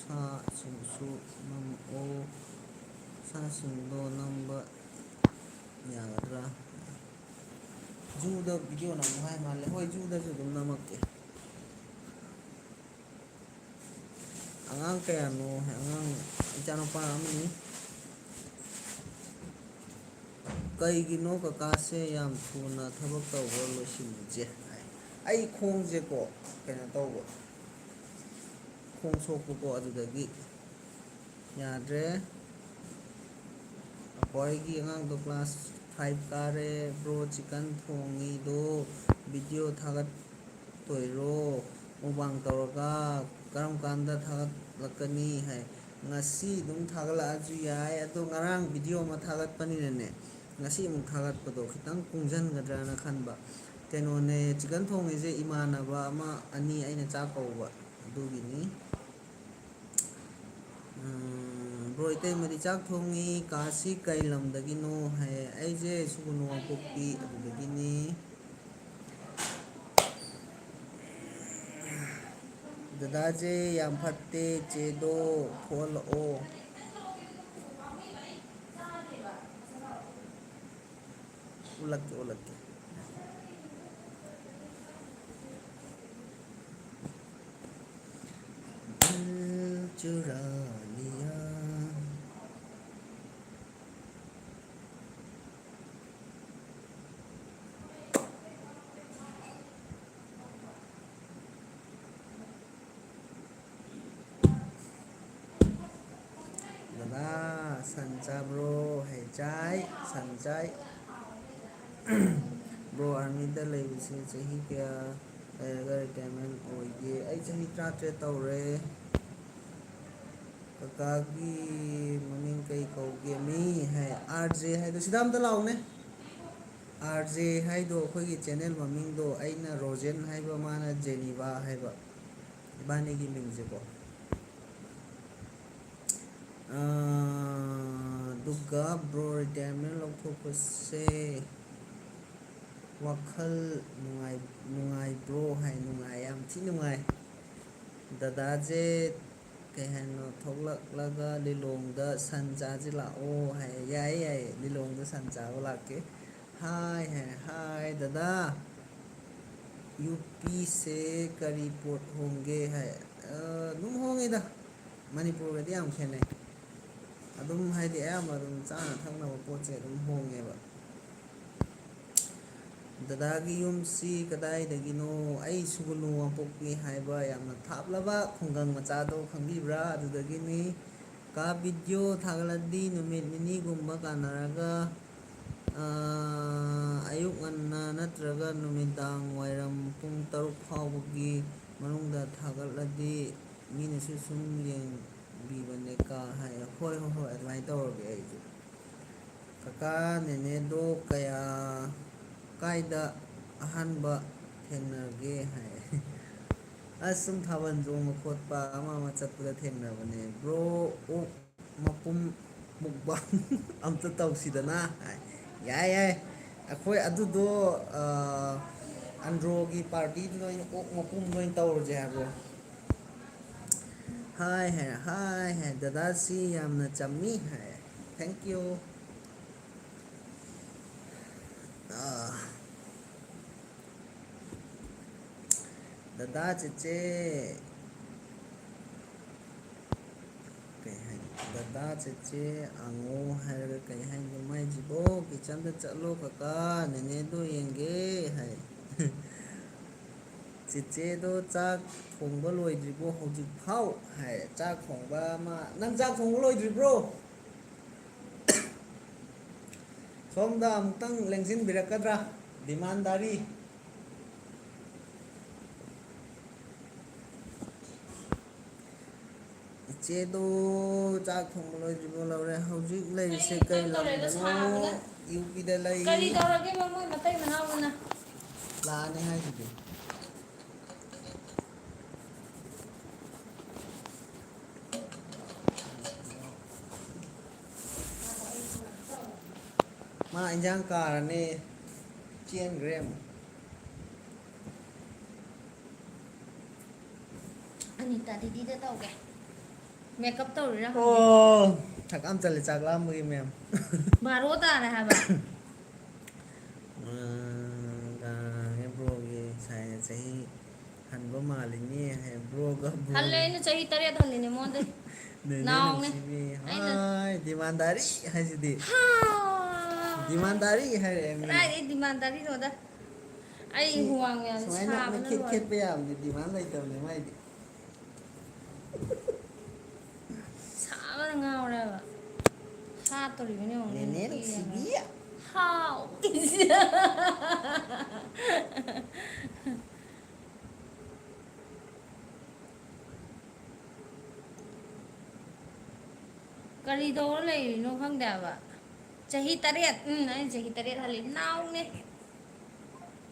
ꯁꯥꯁꯤꯡꯁꯨ ꯅꯝꯃꯛꯑꯣ꯫ ꯁꯤꯡꯗꯣ ꯅꯝꯕ ꯌꯥꯒꯗ꯭ꯔꯥ? ꯖꯨꯗ ꯚꯤꯗꯤꯑꯣ ꯅꯝꯃꯨ ꯍꯥꯏ ꯃꯥꯜꯂꯦ꯫ ꯍꯣꯏ, ꯖꯨꯗꯁꯨ ꯑꯗꯨꯝ ꯅꯝꯃꯛꯀꯦ꯫ ꯑꯉꯥꯡ ꯀꯌꯥꯅꯣ? ꯑꯉꯥꯡ, ꯏꯆꯥꯅꯨꯄꯥ ꯑꯃꯅꯤ꯫ "ꯀꯩꯒꯤꯅꯣ ꯀꯀꯥꯁꯦ ꯌꯥꯝ ꯊꯨꯅ ꯊꯕꯛ ꯇꯧꯕ ꯂꯣꯏꯁꯤꯜꯂꯤꯁꯦ?" ꯍꯥꯏ꯫ ꯑꯩ ꯈꯣꯡꯁꯦꯀꯣ, ꯀꯩꯅꯣ ꯇꯧꯕ, ꯈꯣꯡ ꯁꯣꯛꯄꯀꯣ, ꯑꯗꯨꯗꯒꯤ ꯌꯥꯗ꯭ꯔꯦ꯫ ꯑꯩꯈꯣꯏꯒꯤ ꯑꯉꯥꯡꯗꯣ class five ꯀꯥꯔꯦ꯫ "Bro, chicken ꯊꯣꯡꯉꯤꯗꯣ ꯚꯤꯗꯤꯑꯣ ꯊꯥꯒꯠꯇꯣꯏꯔꯣ? Mukbang ꯇꯧꯔꯒ ꯀꯔꯝ ꯀꯥꯟꯗ ꯊꯥꯒꯠꯂꯛꯀꯅꯤ?" ꯍꯥꯏ꯫ ꯉꯁꯤ ꯑꯗꯨꯝ ꯊꯥꯒꯠꯂꯛꯑꯁꯨ ꯌꯥꯏ, ꯑꯗꯣ ꯉꯔꯥꯡ ꯚꯤꯗꯤꯑꯣ ꯑꯃ ꯊꯥꯒꯠꯄꯅꯤꯅꯅꯦ, ꯉꯁꯤ ꯑꯃꯨꯛ ꯊꯥꯒꯠꯄꯗꯣ ꯈꯤꯇꯪ ꯀꯨꯡꯁꯟꯒꯗ꯭ꯔꯅ ꯈꯟꯕ꯫ ꯀꯩꯅꯣꯅꯦ, chicken ꯊꯣꯡꯉꯤꯁꯦ ꯏꯃꯥꯟꯅꯕ ꯑꯃ ꯑꯅꯤ ꯑꯩꯅ ꯆꯥꯛ ꯀꯧꯕ ꯑꯗꯨꯒꯤꯅꯤ꯫ ꯎꯝ, "Bro, ꯏꯇꯩꯃꯗꯤ ꯆꯥꯛ ꯊꯣꯡꯉꯤ, ꯀꯥꯁꯤ ꯀꯩ ꯂꯝꯗꯒꯤꯅꯣ?" ꯍꯥꯏ꯫ "ꯑꯩꯁꯦ ꯁꯨꯒꯨꯅꯨ ꯋꯥꯡꯄꯣꯛꯄꯤ ꯑꯗꯨꯗꯒꯤꯅꯤ꯫" "ꯗꯗꯥꯁꯦ ꯌꯥꯝ ꯐꯠꯇꯦ, ꯆꯦꯗꯣ ꯊꯣꯛꯍꯜꯂꯛꯑꯣ꯫" ꯎꯠꯂꯛꯀꯦ, ꯎꯠꯂꯛꯀꯦ꯫ दिल चुरा लिया। ꯗꯗꯥ, ꯁꯟ ꯆꯥꯕ꯭ꯔꯣ? ꯍꯥꯏ, ꯆꯥꯏ, ꯁꯟ ꯆꯥꯏ꯫ "Bro, armyꯗ ꯂꯩꯕꯁꯦ ꯆꯍꯤ ꯀꯌꯥ ꯂꯩꯔꯒ retirement ꯑꯣꯏꯒꯦ?" ꯑꯩ ꯆꯍꯤ ꯇꯔꯥꯇꯔꯦꯠ ꯇꯧꯔꯦ꯫ "ꯀꯀꯥꯒꯤ ꯃꯃꯤꯡ ꯀꯩ ꯀꯧꯒꯦ?" ꯃꯤ ꯍꯥꯏ, "RJ" ꯍꯥꯏꯗꯣ ꯁꯤꯗ ꯑꯝꯇ ꯂꯥꯛꯎꯅꯦ꯫ RJ ꯍꯥꯏꯗꯣ ꯑꯩꯈꯣꯏꯒꯤ channel ꯃꯃꯤꯡꯗꯣ, ꯑꯩꯅ ꯔꯣꯖꯦꯟ ꯍꯥꯏꯕ, ꯃꯥꯅ ꯖꯦꯅꯤꯕꯥ ꯍꯥꯏꯕ, ꯏꯕꯥꯅꯤꯒꯤ ꯃꯤꯡꯁꯦꯀꯣ꯫ ꯑꯥ, ꯑꯗꯨꯒ "Bro, retirement ꯂꯧꯊꯣꯛꯄꯁꯦ ꯋꯥꯈꯜ ꯅꯨꯡꯉꯥꯏ-, ꯅꯨꯡꯉꯥꯏꯕ꯭ꯔꯣ?" ꯍꯥꯏ꯫ "ꯅꯨꯡꯉꯥꯏ, ꯌꯥꯝ ꯊꯤ ꯅꯨꯡꯉꯥꯏ꯫ ꯗꯗꯥꯁꯦ ꯀꯩ ꯍꯥꯏꯅꯣ, ꯊꯣꯛꯂꯛꯂꯒ ꯂꯤꯂꯣꯡꯗ ꯁꯟ ꯆꯥꯁꯤ ꯂꯥꯛꯑꯣ ꯍꯥꯏ꯫ ꯌꯥꯏꯌꯦ, ꯌꯥꯏꯌꯦ, ꯂꯤꯂꯣꯡꯗ ꯁꯟ ꯆꯥꯕ ꯂꯥꯛꯀꯦ꯫ ꯍꯥꯏ ꯍꯥꯏ ꯍꯥꯏ ꯗꯗꯥ, ꯌꯨ ꯄꯤꯁꯦ ꯀꯔꯤ ꯄꯣꯠ ꯍꯣꯡꯒꯦ ꯍꯥꯏ꯫ ꯑ, ꯑꯗꯨꯝ ꯍꯣꯡꯉꯤꯗ, ꯃꯅꯤꯄꯨꯔꯒꯗꯤ ꯌꯥꯝ ꯈꯦꯠꯅꯩ꯫ ꯑꯗꯨꯝ ꯍꯥꯏꯗꯤ ꯑꯌꯥꯝꯕ ꯑꯗꯨꯝ ꯆꯥꯅ ꯊꯛꯅꯕ ꯄꯣꯠꯁꯦ ꯑꯗꯨꯝ ꯍꯣꯡꯉꯦꯕ꯫ ꯗꯗꯥꯒꯤ ꯌꯨꯝꯁꯤ ꯀꯗꯥꯏꯗꯒꯤꯅꯣ? ꯑꯩ ꯁꯨꯒꯨꯅꯨ ꯋꯥꯡꯄꯣꯛꯄꯤ ꯍꯥꯏꯕ ꯌꯥꯝꯅ ꯊꯥꯞꯂꯕ ꯈꯨꯡꯒꯪ ꯃꯆꯥꯗꯣ ꯈꯪꯕꯤꯕ꯭ꯔꯥ? ꯑꯗꯨꯗꯒꯤꯅꯤ꯫ ꯀꯥ ꯚꯤꯗꯤꯑꯣ ꯊꯥꯒꯠꯂꯗꯤ ꯅꯨꯃꯤꯠ ꯅꯤꯅꯤꯒꯨꯝꯕ ꯀꯥꯟꯅꯔꯒ, ꯑꯥ, ꯑꯌꯨꯛ ꯉꯟꯅ ꯅꯠꯇ꯭ꯔꯒ ꯅꯨꯃꯤꯗꯥꯡ ꯋꯥꯏꯔꯝ ꯄꯨꯡ ꯇꯔꯨꯛ ꯐꯥꯎꯕꯒꯤ ꯃꯅꯨꯡꯗ ꯊꯥꯒꯠꯂꯗꯤ ꯃꯤꯅꯁꯨ ꯁꯨꯝ ꯌꯦꯡꯕꯤꯕꯅꯦ ꯀꯥ ꯍꯥꯏ꯫ ꯍꯣꯏ, ꯍꯣꯏ, ꯍꯣꯏ, ꯑꯗꯨꯃꯥꯏꯅ ꯇꯧꯔꯒꯦ ꯑꯩꯁꯨ꯫ ꯀꯀꯥ ꯅꯦꯅꯦꯗꯣ ꯀꯌꯥ, ꯀꯥꯏꯗ ꯑꯍꯥꯟꯕ ꯊꯦꯡꯅꯒꯦ ꯍꯥꯏ꯫ ꯑꯁ, ꯁꯨꯝ ꯊꯥꯕꯜ ꯆꯣꯡꯕ ꯈꯣꯠꯄ ꯑꯃ ꯑꯃ ꯆꯠꯄꯗ ꯊꯦꯡꯅꯕꯅꯦ꯫ ꯕ꯭ꯔꯣ, ꯑꯣꯛ ꯃꯄꯨꯝ ꯃꯨꯛꯕꯥꯡ ꯑꯝꯇ ꯇꯧꯁꯤꯗꯅ ꯍꯥꯏ꯫ ꯌꯥꯏ, ꯌꯥꯏ꯫ ꯑꯩꯈꯣꯏ ꯑꯗꯨꯗꯣ, ꯑ, ꯑꯟꯗ꯭ꯔꯣꯒꯤ ꯄꯥꯔꯇꯤꯗꯨꯗ ꯑꯣꯏꯅ ꯑꯣꯛ ꯃꯄꯨꯝꯗ ꯑꯣꯏꯅ ꯇꯧꯔꯁꯦ ꯍꯥꯏꯕ꯭ꯔꯣ? ꯍꯥꯏ ꯍꯥꯏ ꯍꯥꯏ ꯍꯥꯏ ꯗꯗꯥꯁꯤ ꯌꯥꯝꯅ ꯆꯝꯃꯤ ꯍꯥꯏ꯫ Thank you꯫ ꯑꯥ, ꯗꯗꯥ ꯆꯦꯆꯦ, ꯀꯩ ꯍꯥꯏꯅꯤ? ꯗꯗꯥ ꯆꯦꯆꯦ ꯑꯉꯣ ꯍꯥꯏꯔꯒ ꯀꯩ ꯍꯥꯏꯅꯣ ꯃꯥꯏꯁꯤꯕꯣ? ꯀꯤꯠꯆꯟꯗ ꯆꯠꯂꯣ ꯀꯀꯥ, ꯅꯦꯅꯦꯗꯣ ꯌꯦꯡꯒꯦ ꯍꯥꯏ꯫ ꯆꯦꯆꯦꯗꯣ ꯆꯥꯛ ꯊꯣꯡꯕ ꯂꯣꯏꯗ꯭ꯔꯤꯕꯣ ꯍꯧꯖꯤꯛ ꯐꯥꯎ ꯍꯥꯏ꯫ ꯆꯥꯛ ꯊꯣꯡꯕ ꯑꯃ, ꯅꯪ ꯆꯥꯛ ꯊꯣꯡꯕ ꯂꯣꯏꯗ꯭ꯔꯤꯕ꯭ꯔꯣ? ꯁꯣꯝꯗ ꯑꯃꯨꯛꯇꯪ ꯂꯦꯡꯁꯤꯟꯕꯤꯔꯛꯀꯗ꯭ꯔꯥ? ꯗꯤꯃꯥꯟꯗꯥꯔꯤ꯫ ꯏꯆꯦꯗꯣ ꯆꯥꯛ ꯊꯣꯡꯕ ꯂꯣꯏꯗ꯭ꯔꯤꯕꯣ? ꯂꯧꯔꯦ꯫ ꯍꯧꯖꯤꯛ ꯂꯩꯔꯤꯁꯦ ꯀꯩ ꯂꯝꯗꯅꯣ? ꯌꯨ ꯄꯤꯗ ꯂꯩ꯫ ꯀꯔꯤ ꯇꯧꯔꯒꯦ ꯃꯃꯣꯏ ꯃꯇꯩ ꯃꯅꯥꯎꯅ? ꯂꯥꯛꯑꯅꯤ ꯍꯥꯏꯁꯤꯗꯤ꯫ ꯃꯥ ꯏꯟꯖꯥꯡ ꯀꯥꯔꯅꯤ, ꯆꯦꯟꯈ꯭ꯔꯦ ꯑꯃꯨꯛ꯫ ꯑꯅꯤꯇꯥ ꯗꯤꯗꯤꯗ ꯇꯧꯒꯦ꯫ ꯃꯦꯀꯞ ꯇꯧꯔꯤꯔꯥ ꯈꯪꯗꯦ꯫ ꯑꯣ, ꯊꯛ ꯑꯃ ꯆꯠꯂꯦ, ꯆꯥꯛ ꯂꯥꯝꯕꯒꯤ, ꯃꯌꯥꯝ꯫ ꯕꯥꯔꯣ ꯇꯥꯔꯦ ꯍꯥꯏꯕ꯫ ꯑ, ꯀꯅꯥꯅꯦ ꯕ꯭ꯔꯣꯒꯤ ꯁꯥꯏꯅ ꯆꯍꯤ ꯍꯟꯕ ꯃꯥꯜꯂꯤꯅꯦ ꯍꯥꯏ, ꯕ꯭ꯔꯣꯒ ꯕ꯭ꯔꯣꯒ꯫ ꯍꯜꯂꯦ, ꯑꯩꯅ ꯆꯍꯤ ꯇꯔꯦꯠ ꯍꯜꯂꯤꯅꯦ ꯃꯉꯣꯟꯗꯩ꯫ ꯅꯦꯅꯦ ꯅꯥꯎꯅꯦ꯫ ꯅꯨꯡꯁꯤꯕꯤ꯫ ꯑꯩꯅ ꯍꯥꯏ, ꯗꯤꯃꯥꯟꯗꯥꯔꯤ ꯍꯥꯏꯁꯤꯗꯤ꯫ ꯍꯥ꯫ ꯗꯤꯃꯥꯟꯗꯥꯔꯤ ꯍꯥꯏꯔꯛꯑꯦ ꯃꯤ꯫ ꯀꯗꯥꯏꯗꯩ ꯗꯤꯃꯥꯟꯗꯥꯔꯤꯅꯣꯗ? ꯑꯩ ꯁꯤ ꯍꯨꯃꯥꯡ ꯃꯌꯥꯝꯁꯦ ꯁꯨꯃꯥꯏꯅ ꯁꯥꯕꯅ ꯈꯦꯠ ꯂꯣꯏꯔꯦ꯫ ꯈꯦꯠꯄ ꯌꯥꯕꯅꯤ, ꯗꯤꯃꯥꯟ ꯂꯩꯇꯕꯅꯦ ꯃꯥꯏꯗꯤ꯫ ꯁꯥꯕꯅ ꯉꯥꯎꯔꯦꯕ꯫ ꯍꯥꯠꯇꯣꯔꯤꯕꯅꯤ ꯌꯦꯡꯉꯨꯅꯦ, ꯅꯦꯅꯦ ꯅꯨꯄꯤ ꯅꯨꯡꯁꯤꯕꯤ꯫ ꯑꯃ꯫ ꯍꯥꯎ! ꯀꯔꯤ ꯇꯧꯔ ꯂꯩꯔꯤꯅꯣ ꯈꯪꯗꯦ ꯍꯥꯏꯕ꯫ ꯆꯍꯤ ꯇꯔꯦꯠ, ꯎꯝ, ꯑꯩꯅ ꯆꯍꯤ ꯇꯔꯦꯠ ꯍꯜꯂꯤ꯫ ꯅꯥꯎꯅꯦ꯫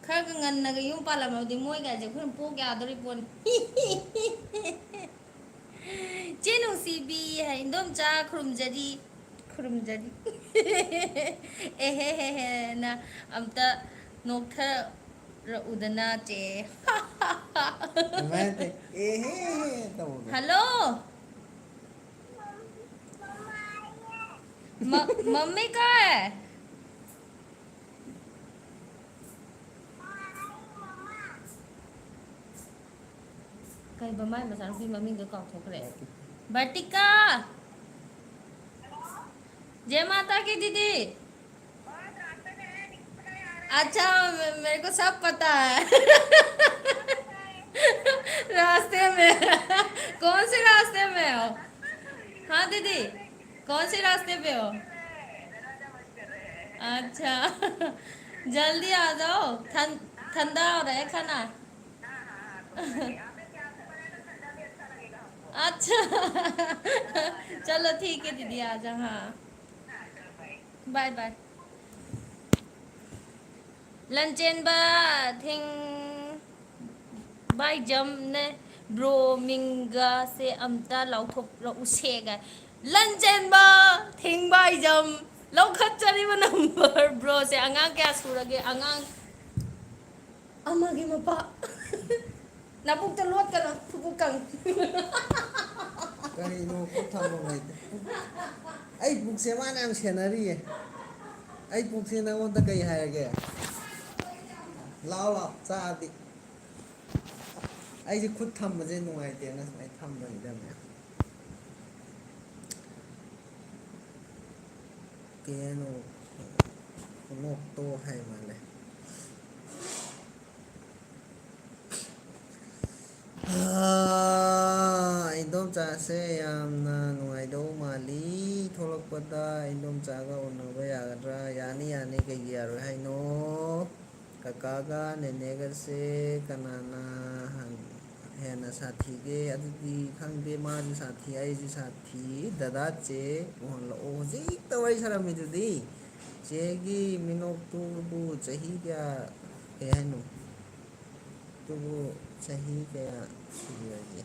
ꯈꯔꯒ ꯉꯟꯅꯒ ꯌꯨꯝ ꯄꯥꯜꯂꯝꯃꯕꯗꯤ ꯃꯣꯏꯒꯥꯏꯁꯦ ꯑꯩꯈꯣꯏꯅ ꯄꯣꯛ ꯌꯥꯗꯣꯔꯤ ꯄꯣꯠꯅꯤ꯫ ꯆꯦ ꯅꯨꯡꯁꯤꯕꯤ ꯍꯥꯏ, ꯏꯟꯗꯣꯝꯆꯥ ꯈꯨꯔꯨꯝꯖꯔꯤ, ꯈꯨꯔꯨꯝꯖꯔꯤ꯫ ꯑꯦꯍꯦ ꯍꯦ ꯍꯦꯅ ꯑꯝꯇ ꯅꯣꯛꯊꯔꯛꯎꯗꯅ ꯆꯦ꯫ ꯑꯗꯨꯃꯥꯏꯅ ꯅꯠꯇꯦ꯫ ꯑꯦꯍꯦ ꯍꯦ ꯇꯧꯕꯗꯣ꯫ ꯍꯜꯂꯣ꯫ ꯃ-, ꯃꯝꯃꯤ ꯀꯥꯏ? ꯀꯩꯕ ꯃꯥꯏ ꯃꯆꯥꯅꯨꯄꯤ ꯃꯃꯤꯡꯗꯣ ꯀꯥꯎꯊꯣꯛꯈ꯭ꯔꯦ꯫ ꯕꯔꯇꯤꯀꯥ! जय माता की दीदी। अच्छा, मे-, मेरे को सब पता है। रास्ते में। कौन से रास्ते में हो? हाँ दीदी, कौन से रास्ते पे हो? अच्छा, जल्दी आ जाओ, ठं-, ठंडा हो रहा है खाना। अच्छा, चलो ठीक है दीदी, आ जाओ, हाँ, bye bye। ꯂꯟꯆꯦꯟꯕ ꯊꯦꯡꯕꯥꯏꯖꯝꯅꯦ, ꯕ꯭ꯔꯣ ꯃꯤꯡꯒꯁꯦ ꯑꯝꯇ ꯂꯥꯎꯊꯣꯛꯂꯛꯎꯁꯦ ꯒꯥꯏ꯫ ꯂꯟꯆꯦꯟꯕ ꯊꯦꯡꯕꯥꯏꯖꯝ ꯂꯧꯈꯠꯆꯔꯤꯕ ꯅꯝꯕꯔ꯫ ꯕ꯭ꯔꯣꯁꯦ ꯑꯉꯥꯡ ꯀꯌꯥ ꯁꯨꯔꯒꯦ? ꯑꯉꯥꯡ ꯑꯃꯒꯤ ꯃꯄꯥ꯫ ꯅꯕꯨꯛꯇ ꯂꯣꯠꯀꯅꯨ, ꯐꯨꯕꯨꯛ ꯀꯪ꯫ ꯀꯔꯤ ꯀꯩꯅꯣ ꯈꯨꯠ ꯊꯝꯐꯝ ꯂꯩꯇꯦ꯫ ꯑꯩ ꯄꯨꯛꯁꯦ ꯃꯥꯅ ꯌꯥꯝ ꯁꯦꯟꯅꯔꯤꯌꯦ꯫ ꯑꯩ ꯄꯨꯛꯁꯦ ꯅꯪꯉꯣꯟꯗ ꯀꯩ ꯍꯥꯏꯔꯒꯦ? ꯂꯥꯎ, ꯂꯥꯎ, ꯆꯥꯔꯗꯤ꯫ ꯑꯩꯁꯦ ꯈꯨꯠ ꯊꯝꯕꯁꯦ ꯅꯨꯡꯉꯥꯏꯇꯦꯅ ꯁꯨꯃꯥꯏꯅ ꯊꯝꯕꯅꯤꯗ ꯃꯌꯥꯝ꯫ ꯀꯩ ꯍꯥꯏꯅꯣ? ꯈꯨꯅꯣꯛꯇꯣ ꯍꯥꯏ ꯃꯥꯜꯂꯦ꯫ ꯑꯥ, ꯏꯟꯗꯣꯝꯆꯥꯁꯦ ꯌꯥꯝꯅ ꯅꯨꯡꯉꯥꯏꯗꯧ ꯃꯥꯜꯂꯤ꯫ ꯊꯣꯛꯂꯛꯄꯗ ꯏꯟꯗꯣꯝꯆꯥꯒ ꯎꯅꯕ ꯌꯥꯒꯗ꯭ꯔꯥ? ꯌꯥꯅꯤ, ꯌꯥꯅꯤ, ꯀꯩꯒꯤ ꯌꯥꯔꯣꯏ ꯍꯥꯏꯅꯣ? ꯀꯀꯥꯒ ꯅꯦꯅꯦꯒꯁꯦ ꯀꯅꯥꯅ ꯍꯥꯟ-, ꯍꯦꯟꯅ ꯁꯥꯊꯤꯒꯦ? ꯑꯗꯨꯗꯤ ꯈꯪꯗꯦ, ꯃꯥꯁꯨ ꯁꯥꯊꯤ, ꯑꯩꯁꯨ ꯁꯥꯊꯤ꯫ ꯗꯗꯥ ꯆꯦ ꯎꯍꯜꯂꯛꯑꯣ꯫ ꯍꯧꯖꯤꯛꯇ ꯋꯥꯔꯤ ꯁꯥꯔꯝꯃꯤꯗꯨꯗꯤ꯫ ꯆꯦꯒꯤ ꯃꯤꯅꯣꯛꯇꯨꯕꯨ ꯆꯍꯤ ꯀꯌꯥ, ꯀꯩ ꯍꯥꯏꯅꯣ? ꯇꯨꯕꯨ ꯆꯍꯤ ꯀꯌꯥ ꯁꯨꯔꯒꯦ?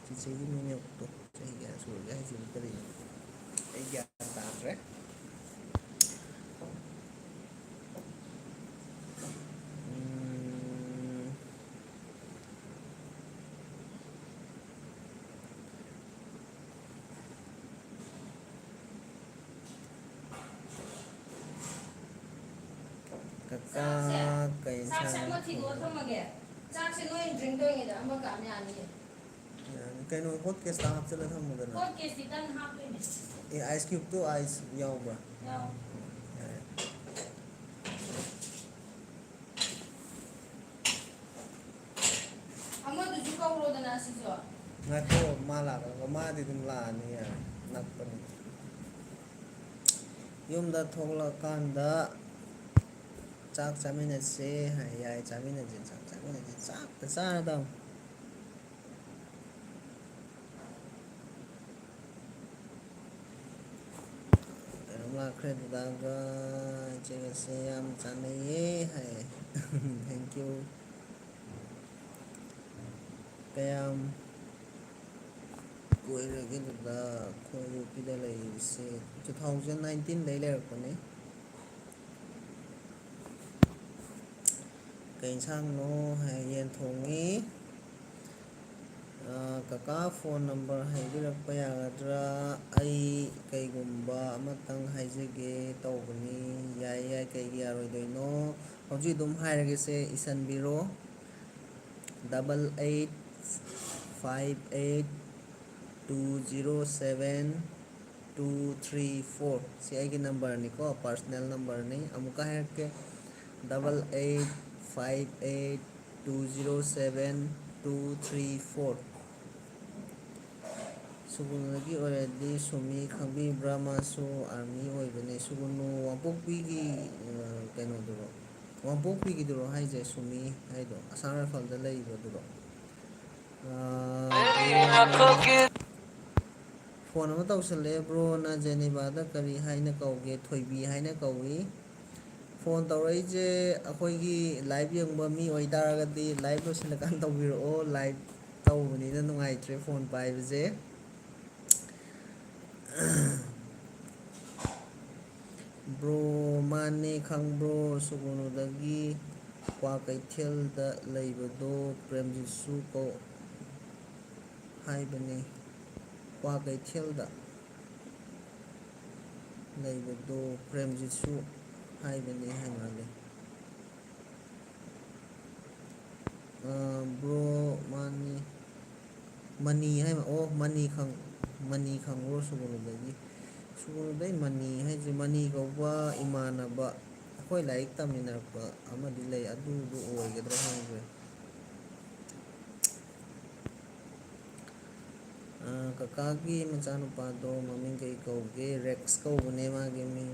ꯆꯤꯆꯦꯒꯤ ꯃꯤꯅꯣꯛꯇꯣ ꯆꯍꯤ ꯀꯌꯥ ꯁꯨꯔꯒꯦ ꯍꯥꯏꯁꯤꯕꯨ ꯀꯔꯤꯅꯣ? ꯑꯩ ꯒ꯭ꯌꯥꯟ ꯇꯥꯗ꯭ꯔꯦ꯫ ꯎꯝ꯫ ꯀꯀꯥ, ꯆꯥꯛꯁꯦ, ꯀꯩ ꯆꯥꯛꯁꯦ ꯏꯟꯁꯥꯡ ꯑꯃ ꯊꯤꯗꯣꯛꯑ ꯊꯣꯡꯉꯤ? ꯊꯝꯃꯒꯦ꯫ ꯆꯥꯛꯁꯦ ꯅꯣꯏ drink ꯇꯧꯔꯤꯉꯩꯗ ꯑꯃ ꯀꯥꯝ ꯌꯥꯅꯤꯌꯦ꯫ ꯌꯥꯅꯤ꯫ ꯀꯩꯅꯣ, hot case ꯇ ꯍꯥꯞꯆꯤꯜꯂ ꯊꯝꯃꯨꯗꯅ꯫ Hot case ꯇꯤ ꯇꯟ ꯍꯥꯞꯇꯣꯏꯅꯦ꯫ ꯑꯦ, ice cube ꯇꯣ ice ꯌꯥꯎꯕ꯭ꯔꯥ? ꯌꯥꯎ꯫ ꯌꯥꯔꯦ꯫ ꯑꯃꯗꯨꯁꯨ ꯀꯧꯔꯣꯗꯅ ꯑꯁꯤꯁꯨ꯫ ꯉꯥꯏꯈꯣ, ꯃꯥ ꯂꯥꯛꯑꯒ, ꯃꯥꯗꯤ ꯑꯗꯨꯝ ꯂꯥꯛꯑꯅꯤ, ꯌꯥꯔꯦ, ꯅꯛꯄꯅꯤ꯫ ꯌꯨꯝꯗ ꯊꯣꯛꯂꯛꯀꯥꯟꯗ ꯆꯥꯛ ꯆꯥꯃꯤꯟꯅꯁꯦ ꯍꯥꯏ, ꯌꯥꯏ, ꯆꯥꯃꯤꯟꯅꯁꯦ, ꯆꯥꯛ ꯆꯥꯃꯤꯟꯅꯁꯦ, ꯆꯥꯛꯇ ꯆꯥꯔꯗꯝ꯫ ꯀꯩꯅꯣꯝ ꯂꯥꯛꯈ꯭ꯔꯦ ꯗꯗꯥꯒ ꯏꯆꯦꯒꯁꯦ ꯌꯥꯝ ꯆꯥꯟꯅꯩꯌꯦ ꯍꯥꯏ꯫ Thank you꯫ ꯀꯌꯥꯝ ꯀꯨꯏꯔꯒꯦ ꯗꯗꯥ ꯑꯩꯈꯣꯏ ꯌꯨ ꯄꯤꯗ ꯂꯩꯔꯤꯁꯦ? Two thousand nineteen ꯗꯩ ꯂꯩꯔꯛꯄꯅꯦ꯫ ꯀꯩ ꯏꯟꯁꯥꯡꯅꯣ ꯍꯥꯏ, ꯌꯦꯟ ꯊꯣꯡꯉꯤ꯫ ꯑ, ꯀꯀꯥ, ꯐꯣꯟ ꯅꯝꯕꯔ ꯍꯥꯏꯕꯤꯔꯛꯄ ꯌꯥꯒꯗ꯭ꯔꯥ? ꯑꯩ ꯀꯩꯒꯨꯝꯕ ꯑꯃꯇꯪ ꯍꯥꯏꯖꯒꯦ ꯇꯧꯕꯅꯤ꯫ ꯌꯥꯏ, ꯌꯥꯏ, ꯀꯩꯒꯤ ꯌꯥꯔꯣꯏꯗꯣꯏꯅꯣ? ꯍꯧꯖꯤꯛ ꯑꯗꯨꯝ ꯍꯥꯏꯔꯒꯦꯁꯦ, ꯏꯁꯟꯕꯤꯔꯣ: double eight five eight two zero seven two three four꯫ ꯁꯤ ꯑꯩꯒꯤ ꯅꯝꯕꯔꯅꯤꯀꯣ, ꯄꯥꯔꯁꯅꯦꯜ ꯅꯝꯕꯔꯅꯤ꯫ ꯑꯃꯨꯛꯀ ꯍꯥꯏꯔꯛꯀꯦ: double eight five eight two zero seven two three four꯫ ꯁꯨꯒꯨꯅꯨꯗꯒꯤ ꯑꯣꯏꯔꯗꯤ ꯁꯨꯃꯤ ꯈꯪꯕꯤꯕ꯭ꯔꯥ? ꯃꯥꯁꯨ ꯑꯥꯔꯃꯤ ꯑꯣꯏꯕꯅꯦ꯫ ꯁꯨꯒꯨꯅꯨ ꯋꯥꯡꯄꯣꯛꯄꯤꯒꯤ, ꯑ, ꯀꯩꯅꯣꯗꯨꯔꯣ? ꯋꯥꯡꯄꯣꯛꯄꯤꯒꯤꯗꯨꯔꯣ ꯍꯥꯏꯁꯦ, ꯁꯨꯃꯤ ꯍꯥꯏꯗꯣ? ꯑꯁꯥꯝ ꯔꯥꯏꯐꯜꯗ ꯂꯩꯕꯗꯨꯔꯣ? ꯑ, ꯐꯣꯟ ꯑꯃ ꯇꯧꯁꯜꯂꯛꯑꯦ꯫ ꯕ꯭ꯔꯣꯅ ꯖꯦꯅꯤꯕꯥꯗ ꯀꯔꯤ ꯍꯥꯏꯅ ꯀꯧꯒꯦ? ꯊꯣꯏꯕꯤ ꯍꯥꯏꯅ ꯀꯧꯏ꯫ ꯐꯣꯟ ꯇꯧꯔꯛꯏꯁꯦ ꯑꯩꯈꯣꯏꯒꯤ ꯂꯥꯏꯚ ꯌꯦꯡꯕ ꯃꯤ ꯑꯣꯏꯇꯥꯔꯒꯗꯤ, ꯂꯥꯏꯚ ꯂꯣꯏꯁꯤꯜꯂꯀꯥꯟꯗ ꯇꯧꯕꯤꯔꯛꯑꯣ꯫ ꯂꯥꯏꯚ ꯇꯧꯕꯅꯤꯅ ꯅꯨꯡꯉꯥꯏꯇ꯭ꯔꯦ ꯐꯣꯟ ꯄꯥꯏꯕꯁꯦ꯫ ꯕ꯭ꯔꯣ, ꯃꯥꯅꯦ, ꯈꯪꯕ꯭ꯔꯣ? ꯁꯨꯒꯨꯅꯨꯗꯒꯤ ꯀ꯭ꯋꯥꯀꯩꯊꯦꯜꯗ ꯂꯩꯕꯗꯣ ꯄ꯭ꯔꯦꯝꯖꯤꯠꯁꯨ ꯀꯧ ꯍꯥꯏꯕꯅꯦ꯫ ꯀ꯭ꯋꯥꯀꯩꯊꯦꯜꯗ ꯂꯩꯕꯗꯣ ꯄ꯭ꯔꯦꯝꯖꯤꯠꯁꯨ ꯍꯥꯏꯕꯅꯦ ꯍꯥꯏ ꯃꯥꯜꯂꯦ꯫ ꯑ, ꯕ꯭ꯔꯣ, ꯃꯥꯅꯤ꯫ ꯃꯅꯤ ꯍꯥꯏꯕ, ꯑꯣ, ꯃꯅꯤ ꯈꯪ-, ꯃꯅꯤ ꯈꯪꯕ꯭ꯔꯣ? ꯁꯨꯒꯨꯅꯨꯗꯒꯤ, ꯁꯨꯒꯨꯅꯨꯗꯩ ꯃꯅꯤ ꯍꯥꯏꯁꯦ, ꯃꯅꯤ ꯀꯧꯕ ꯏꯃꯥꯟꯅꯕ, ꯑꯩꯈꯣꯏ ꯂꯥꯏꯔꯤꯛ ꯇꯝꯃꯤꯟꯅꯔꯛꯄ ꯑꯃꯗꯤ ꯂꯩ, ꯑꯗꯨꯗꯣ ꯑꯣꯏꯒꯗ꯭ꯔꯥ ꯈꯪꯗ꯭ꯔꯦ꯫ ꯑ, ꯀꯀꯥꯒꯤ ꯃꯆꯥꯅꯨꯄꯥꯗꯣ ꯃꯃꯤꯡ ꯀꯩ ꯀꯧꯒꯦ? ꯔꯦꯛꯁ ꯀꯧꯕꯅꯦ ꯃꯥꯒꯤ ꯃꯤꯡ꯫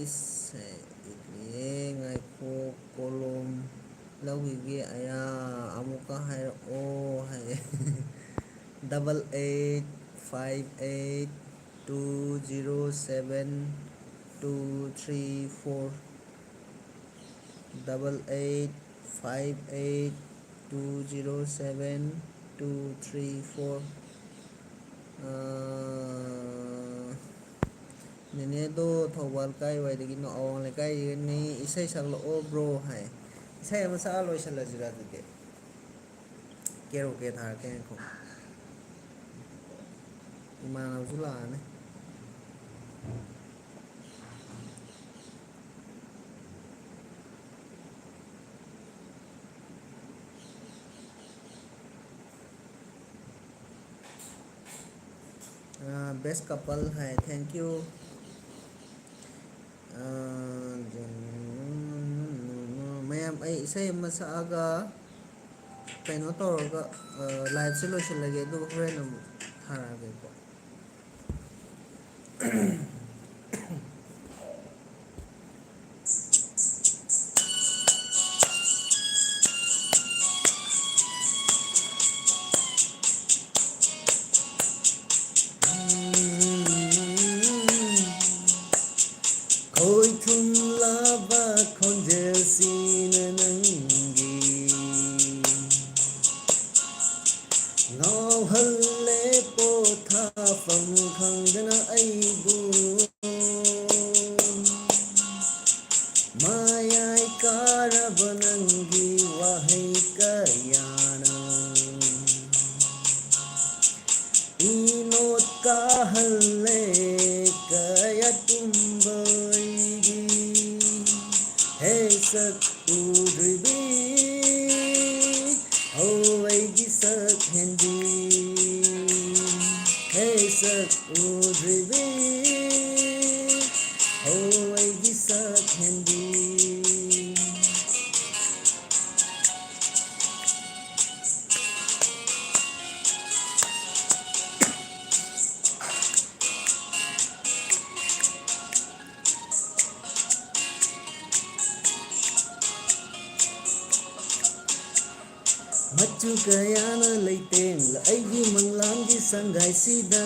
ꯏꯁ, ꯏꯠꯂꯤꯌꯦ, ꯉꯥꯏꯈꯣ, ꯀꯣꯂꯣꯝ ꯂꯧꯈꯤꯒꯦ꯫ ꯑꯌꯥ, ꯑꯃꯨꯛꯀ ꯍꯥꯏꯔꯛꯑꯣ ꯍꯥꯏ꯫ Double eight five eight two zero seven two three four, double eight five eight two zero seven two three four꯫ ꯑꯥ, ꯅꯦꯅꯦꯗꯣ ꯊꯧꯕꯥꯜ ꯀꯥꯏꯋꯥꯏꯗꯒꯤꯅꯣ? ꯑꯋꯥꯡ ꯂꯩꯀꯥꯏꯗꯒꯤꯅꯤ꯫ ꯏꯁꯩ ꯁꯛꯂꯛꯑꯣ ꯕ꯭ꯔꯣ ꯍꯥꯏ꯫ ꯏꯁꯩ ꯑꯃ ꯁꯛꯑ ꯂꯣꯏꯁꯤꯜꯂꯁꯤꯔ ꯑꯗꯨꯗꯤ? ꯀꯦꯔꯣ ꯀꯦ ꯊꯥꯔꯛꯀꯦ ꯉꯥꯏꯈꯣ꯫ ꯏꯃꯥꯟꯅꯕꯁꯨ ꯂꯥꯛꯑꯅꯤ꯫ Best couple ꯍꯥꯏ, thank you꯫ ꯃꯌꯥꯝ, ꯑꯩ ꯏꯁꯩ ꯑꯃ ꯁꯛꯑꯒ ꯀꯩꯅꯣ ꯇꯧꯔꯒ live ꯁꯦ ꯂꯣꯏꯁꯤꯜꯂꯒꯦ, ꯑꯗꯨꯒ ꯍꯣꯔꯦꯟ ꯑꯃꯨꯛ ꯊꯥꯔꯛꯑꯒꯦꯀꯣ꯫ ꯈꯣꯏꯊꯨꯝꯂꯕ ꯈꯣꯟꯖꯦꯜꯁꯤꯅ ꯅꯪꯒꯤ ꯉꯥꯎꯍꯜꯂꯦ ꯄꯣꯊꯥꯐꯝ ꯈꯪꯗꯅ ꯑꯩꯕꯨ꯫ ꯃꯌꯥꯏ ꯀꯥꯔꯕ ꯅꯪꯒꯤ ꯋꯥꯍꯩ ꯀꯌꯥꯅ ꯏꯅꯣꯠ ꯀꯥꯍꯜꯂꯦ ꯀꯌꯥ ꯇꯨꯝꯕ ꯑꯩꯒꯤ꯫ ꯍꯦ ꯁꯛ ꯎꯗ꯭ꯔꯤꯕꯤ, ꯍꯣ ꯑꯩꯒꯤ ꯁꯛ ꯍꯦꯟꯕꯤ꯫ ꯍꯦ ꯁꯛ ꯎꯗ꯭ꯔꯤꯕꯤ, ꯍꯣ ꯑꯩꯒꯤ ꯁꯛ ꯍꯦꯟꯕꯤ꯫ ꯃꯆꯨ ꯀꯌꯥꯅ ꯂꯩꯇꯦꯡꯂ ꯑꯩꯒꯤ ꯃꯪꯂꯥꯟꯒꯤ ꯁꯪꯒꯥꯏꯁꯤꯗ꯫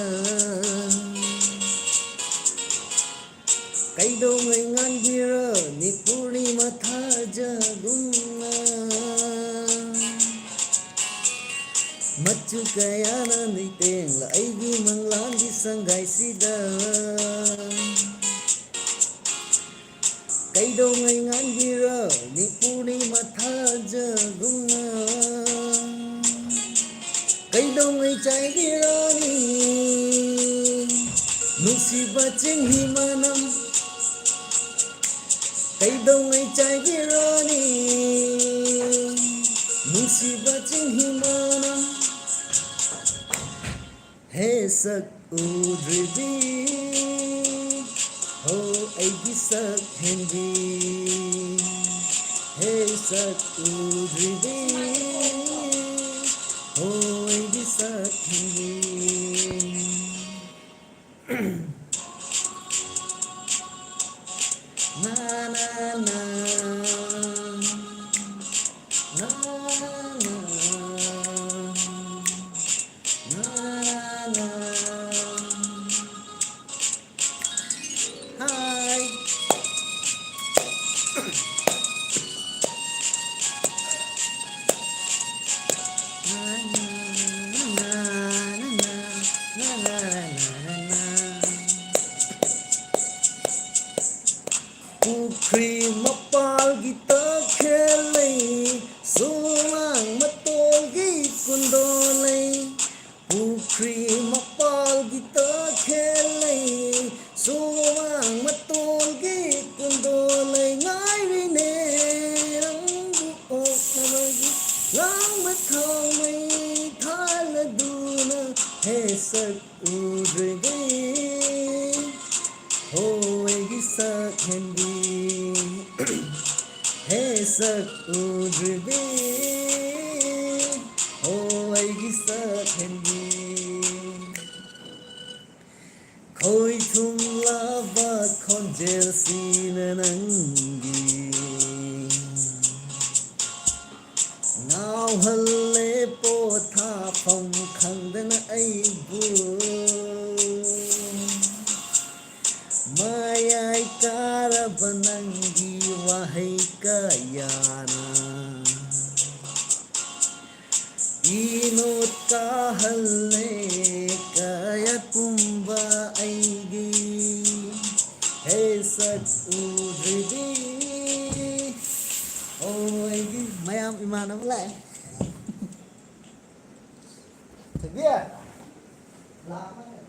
ꯀꯩꯗꯧꯉꯩ ꯉꯥꯟꯕꯤꯔꯅꯤ ꯄꯨꯔꯅꯤꯃꯥ ꯊꯥꯖꯒꯨꯝꯅ꯫ ꯃꯆꯨ ꯀꯌꯥꯅ ꯂꯩꯇꯦꯡꯂ ꯑꯩꯒꯤ ꯃꯪꯂꯥꯟꯒꯤ ꯁꯪꯒꯥꯏꯁꯤꯗ꯫ ꯀꯩꯗꯧꯉꯩ ꯉꯥꯟꯕꯤꯔꯅꯤ ꯄꯨꯔꯅꯤꯃꯥ ꯊꯥꯖꯒꯨꯝꯅ꯫ ꯀꯩꯗꯧꯉꯩ ꯆꯥꯏꯕꯤꯔꯅꯤ ꯅꯨꯡꯁꯤꯕ ꯆꯤꯡꯍꯤ ꯃꯅꯝ? ꯀꯩꯗꯧꯉꯩ ꯆꯥꯏꯕꯤꯔꯅꯤ ꯅꯨꯡꯁꯤꯕ ꯆꯤꯡꯍꯤ ꯃꯅꯝ? ꯍꯦ ꯁꯛ ꯎꯗ꯭ꯔꯤꯕꯤ, ꯍꯣ ꯑꯩꯒꯤ ꯁꯛ ꯍꯦꯟꯕꯤ꯫ ꯍꯦ ꯁꯛ ꯎꯗ꯭ꯔꯤꯕꯤ, ꯍꯣ ꯑꯩꯒꯤ ꯁꯛ ꯍꯦꯟꯕꯤ꯫ ꯅꯥ, ꯅꯥ, ꯅꯥ꯫ ꯅꯥ, ꯅꯥ, ꯅꯥ꯫ ꯅꯥ, ꯅꯥ, ꯅꯥ꯫ ꯍꯥꯏ꯫ ꯄꯨꯈ꯭ꯔꯤ ꯃꯄꯥꯜꯒꯤ ꯇꯈꯦꯜ ꯂꯩ, ꯁꯨꯃꯥꯡ ꯃꯇꯣꯜꯒꯤ ꯀꯨꯟꯗꯣ ꯂꯩ꯫ ꯄꯨꯈ꯭ꯔꯤ ꯃꯄꯥꯜꯒꯤ ꯇꯈꯦꯜ ꯂꯩ, ꯁꯨꯃꯥꯡ ꯃꯇꯣꯜꯒꯤ ꯀꯨꯟꯗꯣ ꯂꯩ꯫ ꯉꯥꯏꯔꯤꯅꯦ ꯅꯪꯕꯨ ꯑꯣꯛꯅꯕꯒꯤ, ꯂꯥꯡꯕ ꯊꯥꯎꯃꯩ ꯊꯥꯜꯂꯗꯨꯅ ꯍꯦ ꯁꯛ ꯎꯗ꯭ꯔꯤꯕꯤ, ꯍꯣ ꯑꯩꯒꯤ ꯁꯛ ꯍꯦꯟꯕꯤ꯫ ꯍꯦ ꯁꯛ ꯎꯗ꯭ꯔꯤꯕꯤ, ꯍꯣ ꯑꯩꯒꯤ ꯁꯛ ꯍꯦꯟꯕꯤ꯫ ꯈꯣꯏ ꯊꯨꯝꯂꯕ ꯈꯣꯟꯖꯦꯜꯁꯤꯅ ꯅꯪꯒꯤ ꯉꯥꯎꯍꯜꯂꯦ ꯄꯣꯊꯥꯐꯝ ꯈꯪꯗꯅ ꯑꯩꯕꯨ꯫ ꯃꯌꯥꯏ ꯀꯥꯔꯕ ꯅꯪꯒꯤ ꯋꯥꯍꯩ ꯀꯌꯥꯅ ꯏꯅꯣꯠ ꯀꯥꯍꯜꯂꯦ ꯀꯌꯥ ꯄꯨꯝꯕ ꯑꯩꯒꯤ꯫ ꯍꯦ ꯁꯛ ꯎꯗ꯭ꯔꯤꯕꯤ, ꯑꯣ ꯑꯩꯒꯤ꯫ ꯃꯌꯥꯝ ꯏꯃꯥꯟꯅꯕ ꯂꯥꯛꯑꯦ꯫ ꯊꯣꯏꯕꯤ, ꯂꯥꯛꯑꯝꯃꯅꯦ꯫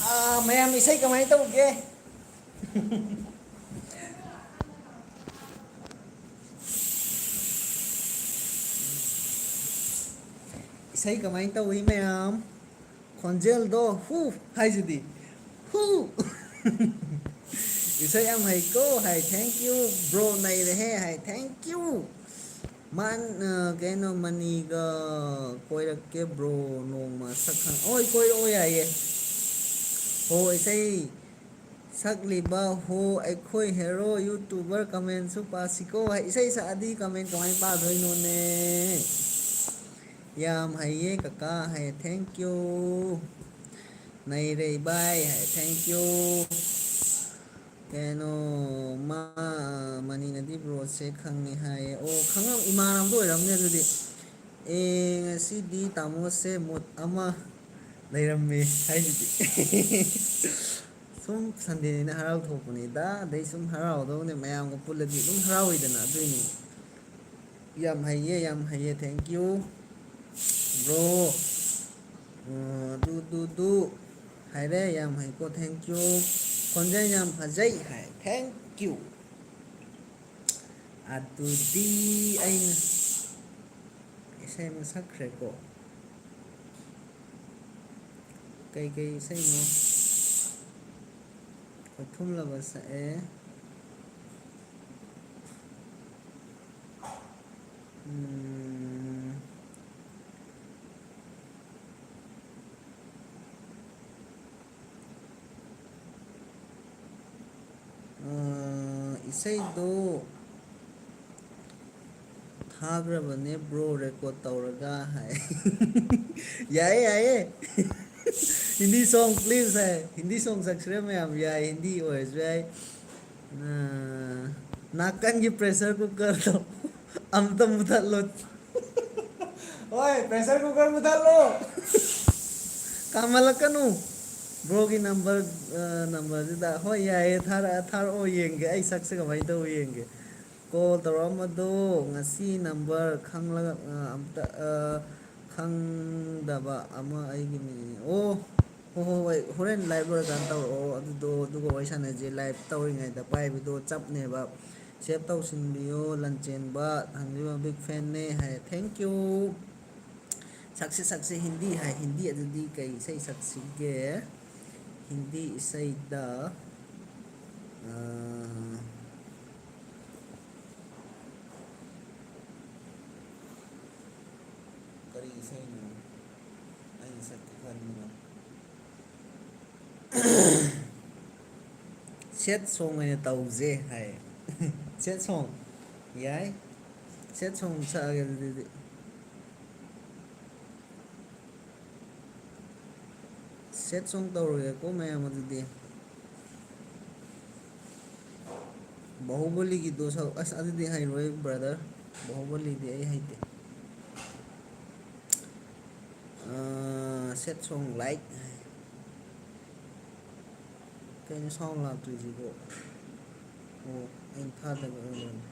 ꯑꯥ, ꯃꯌꯥꯝ ꯏꯁꯩ ꯀꯃꯥꯏꯅ ꯇꯧꯒꯦ? ꯏꯁꯩ ꯀꯃꯥꯏꯅ ꯇꯧꯏ ꯃꯌꯥꯝ? ꯈꯣꯟꯖꯦꯜꯗꯣ ꯍꯨ ꯍꯥꯏꯁꯤꯗꯤ꯫ ꯍꯨ! ꯏꯁꯩ ꯌꯥꯝ ꯍꯩꯀꯣ ꯍꯥꯏ꯫ Thank you bro, ꯅꯩꯔꯦꯍꯦ high. Thank you꯫ ꯃꯥꯟ-, ꯑ, ꯀꯩꯅꯣ, ꯃꯅꯤꯒ ꯀꯣꯏꯔꯛꯀꯦ bro ꯅꯣꯡꯃ ꯁꯛ ꯈꯪ-, ꯍꯣꯏ, ꯀꯣꯏꯔꯛꯑꯣ ꯌꯥꯏꯌꯦ꯫ ꯍꯣ, ꯏꯁꯩ ꯁꯛꯂꯤꯕ ꯍꯣ ꯑꯩꯈꯣꯏ hero YouTuber comment ꯁꯨ ꯄꯥꯁꯤꯀꯣ꯫ ꯏꯁꯩ ꯁꯛꯑꯗꯤ comment ꯀꯃꯥꯏꯅ ꯄꯥꯗꯣꯏꯅꯣꯅꯦ? ꯌꯥꯝ ꯍꯩꯌꯦ ꯀꯀꯥ ꯍꯥꯏ, thank you꯫ ꯅꯩꯔꯦ ꯏꯕꯥꯏ ꯍꯥꯏ, thank you꯫ ꯀꯩꯅꯣ, ꯃꯥ, ꯃꯅꯤꯅꯗꯤ bro ꯁꯦ ꯈꯪꯉꯦ ꯍꯥꯏꯌꯦ꯫ ꯑꯣ, ꯈꯪꯉꯝ-, ꯏꯃꯥꯟꯅꯕꯗꯣ ꯑꯣꯏꯔꯝꯅꯤ ꯑꯗꯨꯗꯤ꯫ ꯑꯦ, ꯉꯁꯤꯗꯤ ꯇꯥꯃꯣꯁꯦ mood ꯑꯃ ꯂꯩꯔꯝꯃꯦ ꯍꯥꯏꯗꯨꯗꯤ꯫ ꯁꯨꯝ Sunday ꯅꯤꯅ ꯍꯔꯥꯎ ꯊꯣꯛꯄꯅꯤꯗ, ꯑꯗꯩ ꯁꯨꯝ ꯍꯔꯥꯎꯗꯧꯅꯦ, ꯃꯌꯥꯝꯒ ꯄꯨꯜꯂꯗꯤ ꯑꯗꯨꯝ ꯍꯔꯥꯎꯋꯤꯗꯅ, ꯑꯗꯨꯏꯅꯤ꯫ ꯌꯥꯝ ꯍꯩꯌꯦ, ꯌꯥꯝ ꯍꯩꯌꯦ, thank you bro꯫ ꯑ, ꯑꯗꯨ, ꯑꯗꯨ, ꯑꯗꯨ ꯍꯥꯏꯔꯦ, ꯌꯥꯝ ꯍꯩꯀꯣ, thank you꯫ ꯈꯣꯟꯖꯦꯜ ꯌꯥꯝ ꯐꯖꯩ ꯍꯥꯏ, thank you꯫ ꯑꯗꯨꯗꯤ ꯑꯩꯅ ꯏꯁꯩ ꯑꯃ ꯁꯛꯈ꯭ꯔꯦꯀꯣ꯫ ꯀꯩꯀꯩ ꯏꯁꯩꯅꯣ? ꯈꯣꯏꯊꯨꯝꯂꯕ ꯁꯛꯑꯦ꯫ ꯎꯝ꯫ ꯑ, ꯏꯁꯩꯗꯣ ꯊꯥꯈ꯭ꯔꯕꯅꯦ bro, record ꯇꯧꯔꯒ ꯍꯥꯏ꯫ ꯌꯥꯏꯌꯦ, ꯌꯥꯏꯌꯦ꯫ Hindi song please high. Hindi song ꯁꯛꯁꯤꯔ ꯃꯌꯥꯝ? ꯌꯥꯏ, Hindi ꯑꯣꯏꯔꯁꯨ ꯌꯥꯏ꯫ ꯑ, ꯅꯥꯀꯟꯒꯤ pressure cooker ꯗꯣ ꯑꯝꯇ ꯃꯨꯊꯠꯂꯣ꯫ ꯍꯣꯏ, pressure cooker ꯃꯨꯊꯠꯂꯣ꯫ ꯇꯥꯃꯜꯂꯛꯀꯅꯨ꯫ ꯕ꯭ꯔꯣꯒꯤ ꯅꯝꯕꯔ, ꯑ, ꯅꯝꯕꯔꯁꯤꯗ꯫ ꯍꯣꯏ, ꯌꯥꯏꯌꯦ, ꯊꯥꯔꯛꯑ-, ꯊꯥꯔꯛꯑꯣ, ꯌꯦꯡꯒꯦ꯫ ꯑꯩ ꯁꯛꯁꯦ ꯀꯃꯥꯏꯅ ꯇꯧ ꯌꯦꯡꯒꯦ꯫ ꯀꯣꯜ ꯇꯧꯔꯛꯑꯝꯕꯗꯣ ꯉꯁꯤ ꯅꯝꯕꯔ ꯈꯪꯂꯒ, ꯑ, ꯑꯝꯇ, ꯑ, ꯈꯪꯗꯕ ꯑꯃ ꯑꯩꯒꯤ ꯃꯤ-, ꯑꯣ, ꯍꯣꯏ, ꯍꯣꯏ, ꯍꯣꯏ, ꯍꯣꯔꯦꯟ ꯂꯥꯏꯚ ꯂꯣꯏꯔꯀꯥꯟꯗ ꯇꯧꯔꯛꯑꯣ ꯑꯗꯨꯗꯣ, ꯑꯗꯨꯒ ꯋꯥꯔꯤ ꯁꯥꯟꯅꯁꯦ꯫ ꯂꯥꯏꯚ ꯇꯧꯔꯤꯉꯩꯗ ꯄꯥꯏꯕꯗꯣ ꯆꯞꯅꯦꯕ꯫ ꯁꯦꯞ ꯇꯧꯁꯤꯟꯕꯤꯌꯣ, ꯂꯟꯆꯦꯟꯕ ꯊꯥꯡꯖꯤꯡꯕꯝ big fan ꯅꯦ ꯍꯥꯏ꯫ Thank you꯫ ꯁꯛꯁꯦ, ꯁꯛꯁꯦ, ꯍꯤꯟꯗꯤ ꯍꯥꯏ꯫ ꯍꯤꯟꯗꯤ ꯑꯗꯨꯗꯤ ꯀꯩ ꯏꯁꯩ ꯁꯛꯁꯤꯒꯦ? ꯍꯤꯟꯗꯤ ꯏꯁꯩꯗ, ꯑ, ꯀꯔꯤ ꯏꯁꯩꯅꯣ ꯑꯩꯅ ꯁꯛꯀꯦ ꯈꯟꯕꯗꯣ? Sad song ꯑꯣꯏꯅ ꯇꯧꯁꯦ ꯍꯥꯏ꯫ Sad song꯫ ꯌꯥꯏ꯫ Sad song ꯁꯛꯑꯒꯦ ꯑꯗꯨꯗꯤ꯫ Sad song ꯇꯧꯔꯒꯦꯀꯣ ꯃꯌꯥꯝ ꯑꯗꯨꯗꯤ꯫ ꯕꯥꯍꯨꯕꯂꯤꯒꯤꯗꯣ ꯁꯛ-, ꯑꯁ, ꯑꯗꯨꯗꯤ ꯍꯩꯔꯣꯏ brother꯫ ꯕꯥꯍꯨꯕꯂꯤꯗꯤ ꯑꯩ ꯍꯩꯇꯦ꯫ ꯑꯥ, sad song like꯫ ꯀꯩꯅꯣ sound ꯂꯥꯛꯇ꯭ꯔꯤꯁꯤꯕꯣ? ꯑꯣ, ꯑꯩꯅ ꯊꯥꯗꯕ ꯑꯣꯏꯔꯝꯃꯦ꯫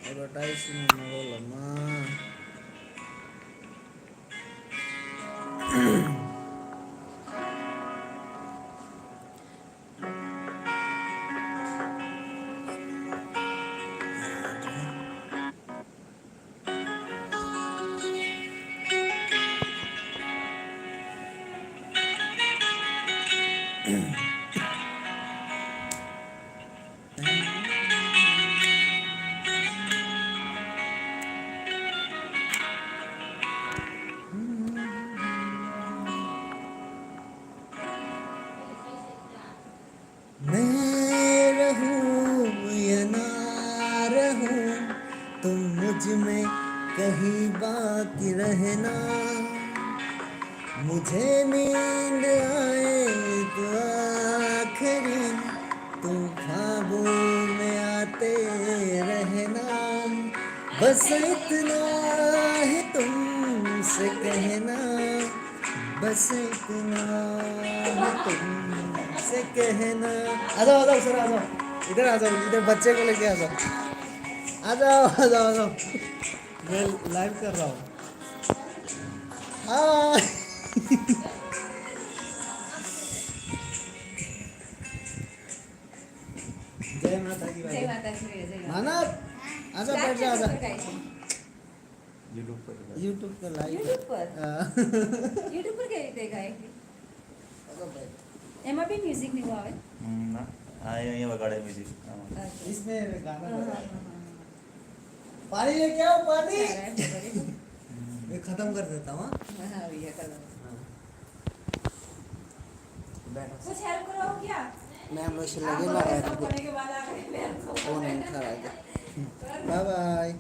Advertise ꯁꯤꯅ ꯃꯔꯣꯜ ꯑꯃ꯫ मैं रहूं या ना रहूं, तुम मुझ में कहीं बाकी रहना। मुझे नींद आए तो आखिरी तुम ख्वाबों में आते रहना। बस इतना ही तुमसे कहना, बस इतना ही तुमसे कहना। आ जाओ, आ जाओ, सर, आ जाओ। इधर आ जाओ, इधर बच्चे को लेके आ जाओ। आ जाओ, आ जाओ, आ जाओ। मैं लाइव कर रहा हूँ। हाँ। जय माता की भाई। जय माता की भैया, जय माता। मानव, आजा, बैठ जा, आजा। YouTube पर। YouTube पे लाइव। YouTube पर? हाँ। YouTube पर क्या देगा एक? आजा, बैठ। एमा पे म्यूजिक नहीं हुआ है? हम्म, ना। हाँ, ये, ये वगाड़े म्यूजिक। हाँ। अच्छा। इसमें गाना हाँ, बजा। हाँ, हाँ, हाँ। पानी लेके आओ, पानी। ये खत्म कर देता हूँ, हाँ? हाँ, भैया, खत्म। हाँ। बैठो। कुछ हेल्प कराओ क्या? मैं हमेशा लगे ना रहती। होने के बाद आ गए। वो नहीं खा रहा है। Bye bye.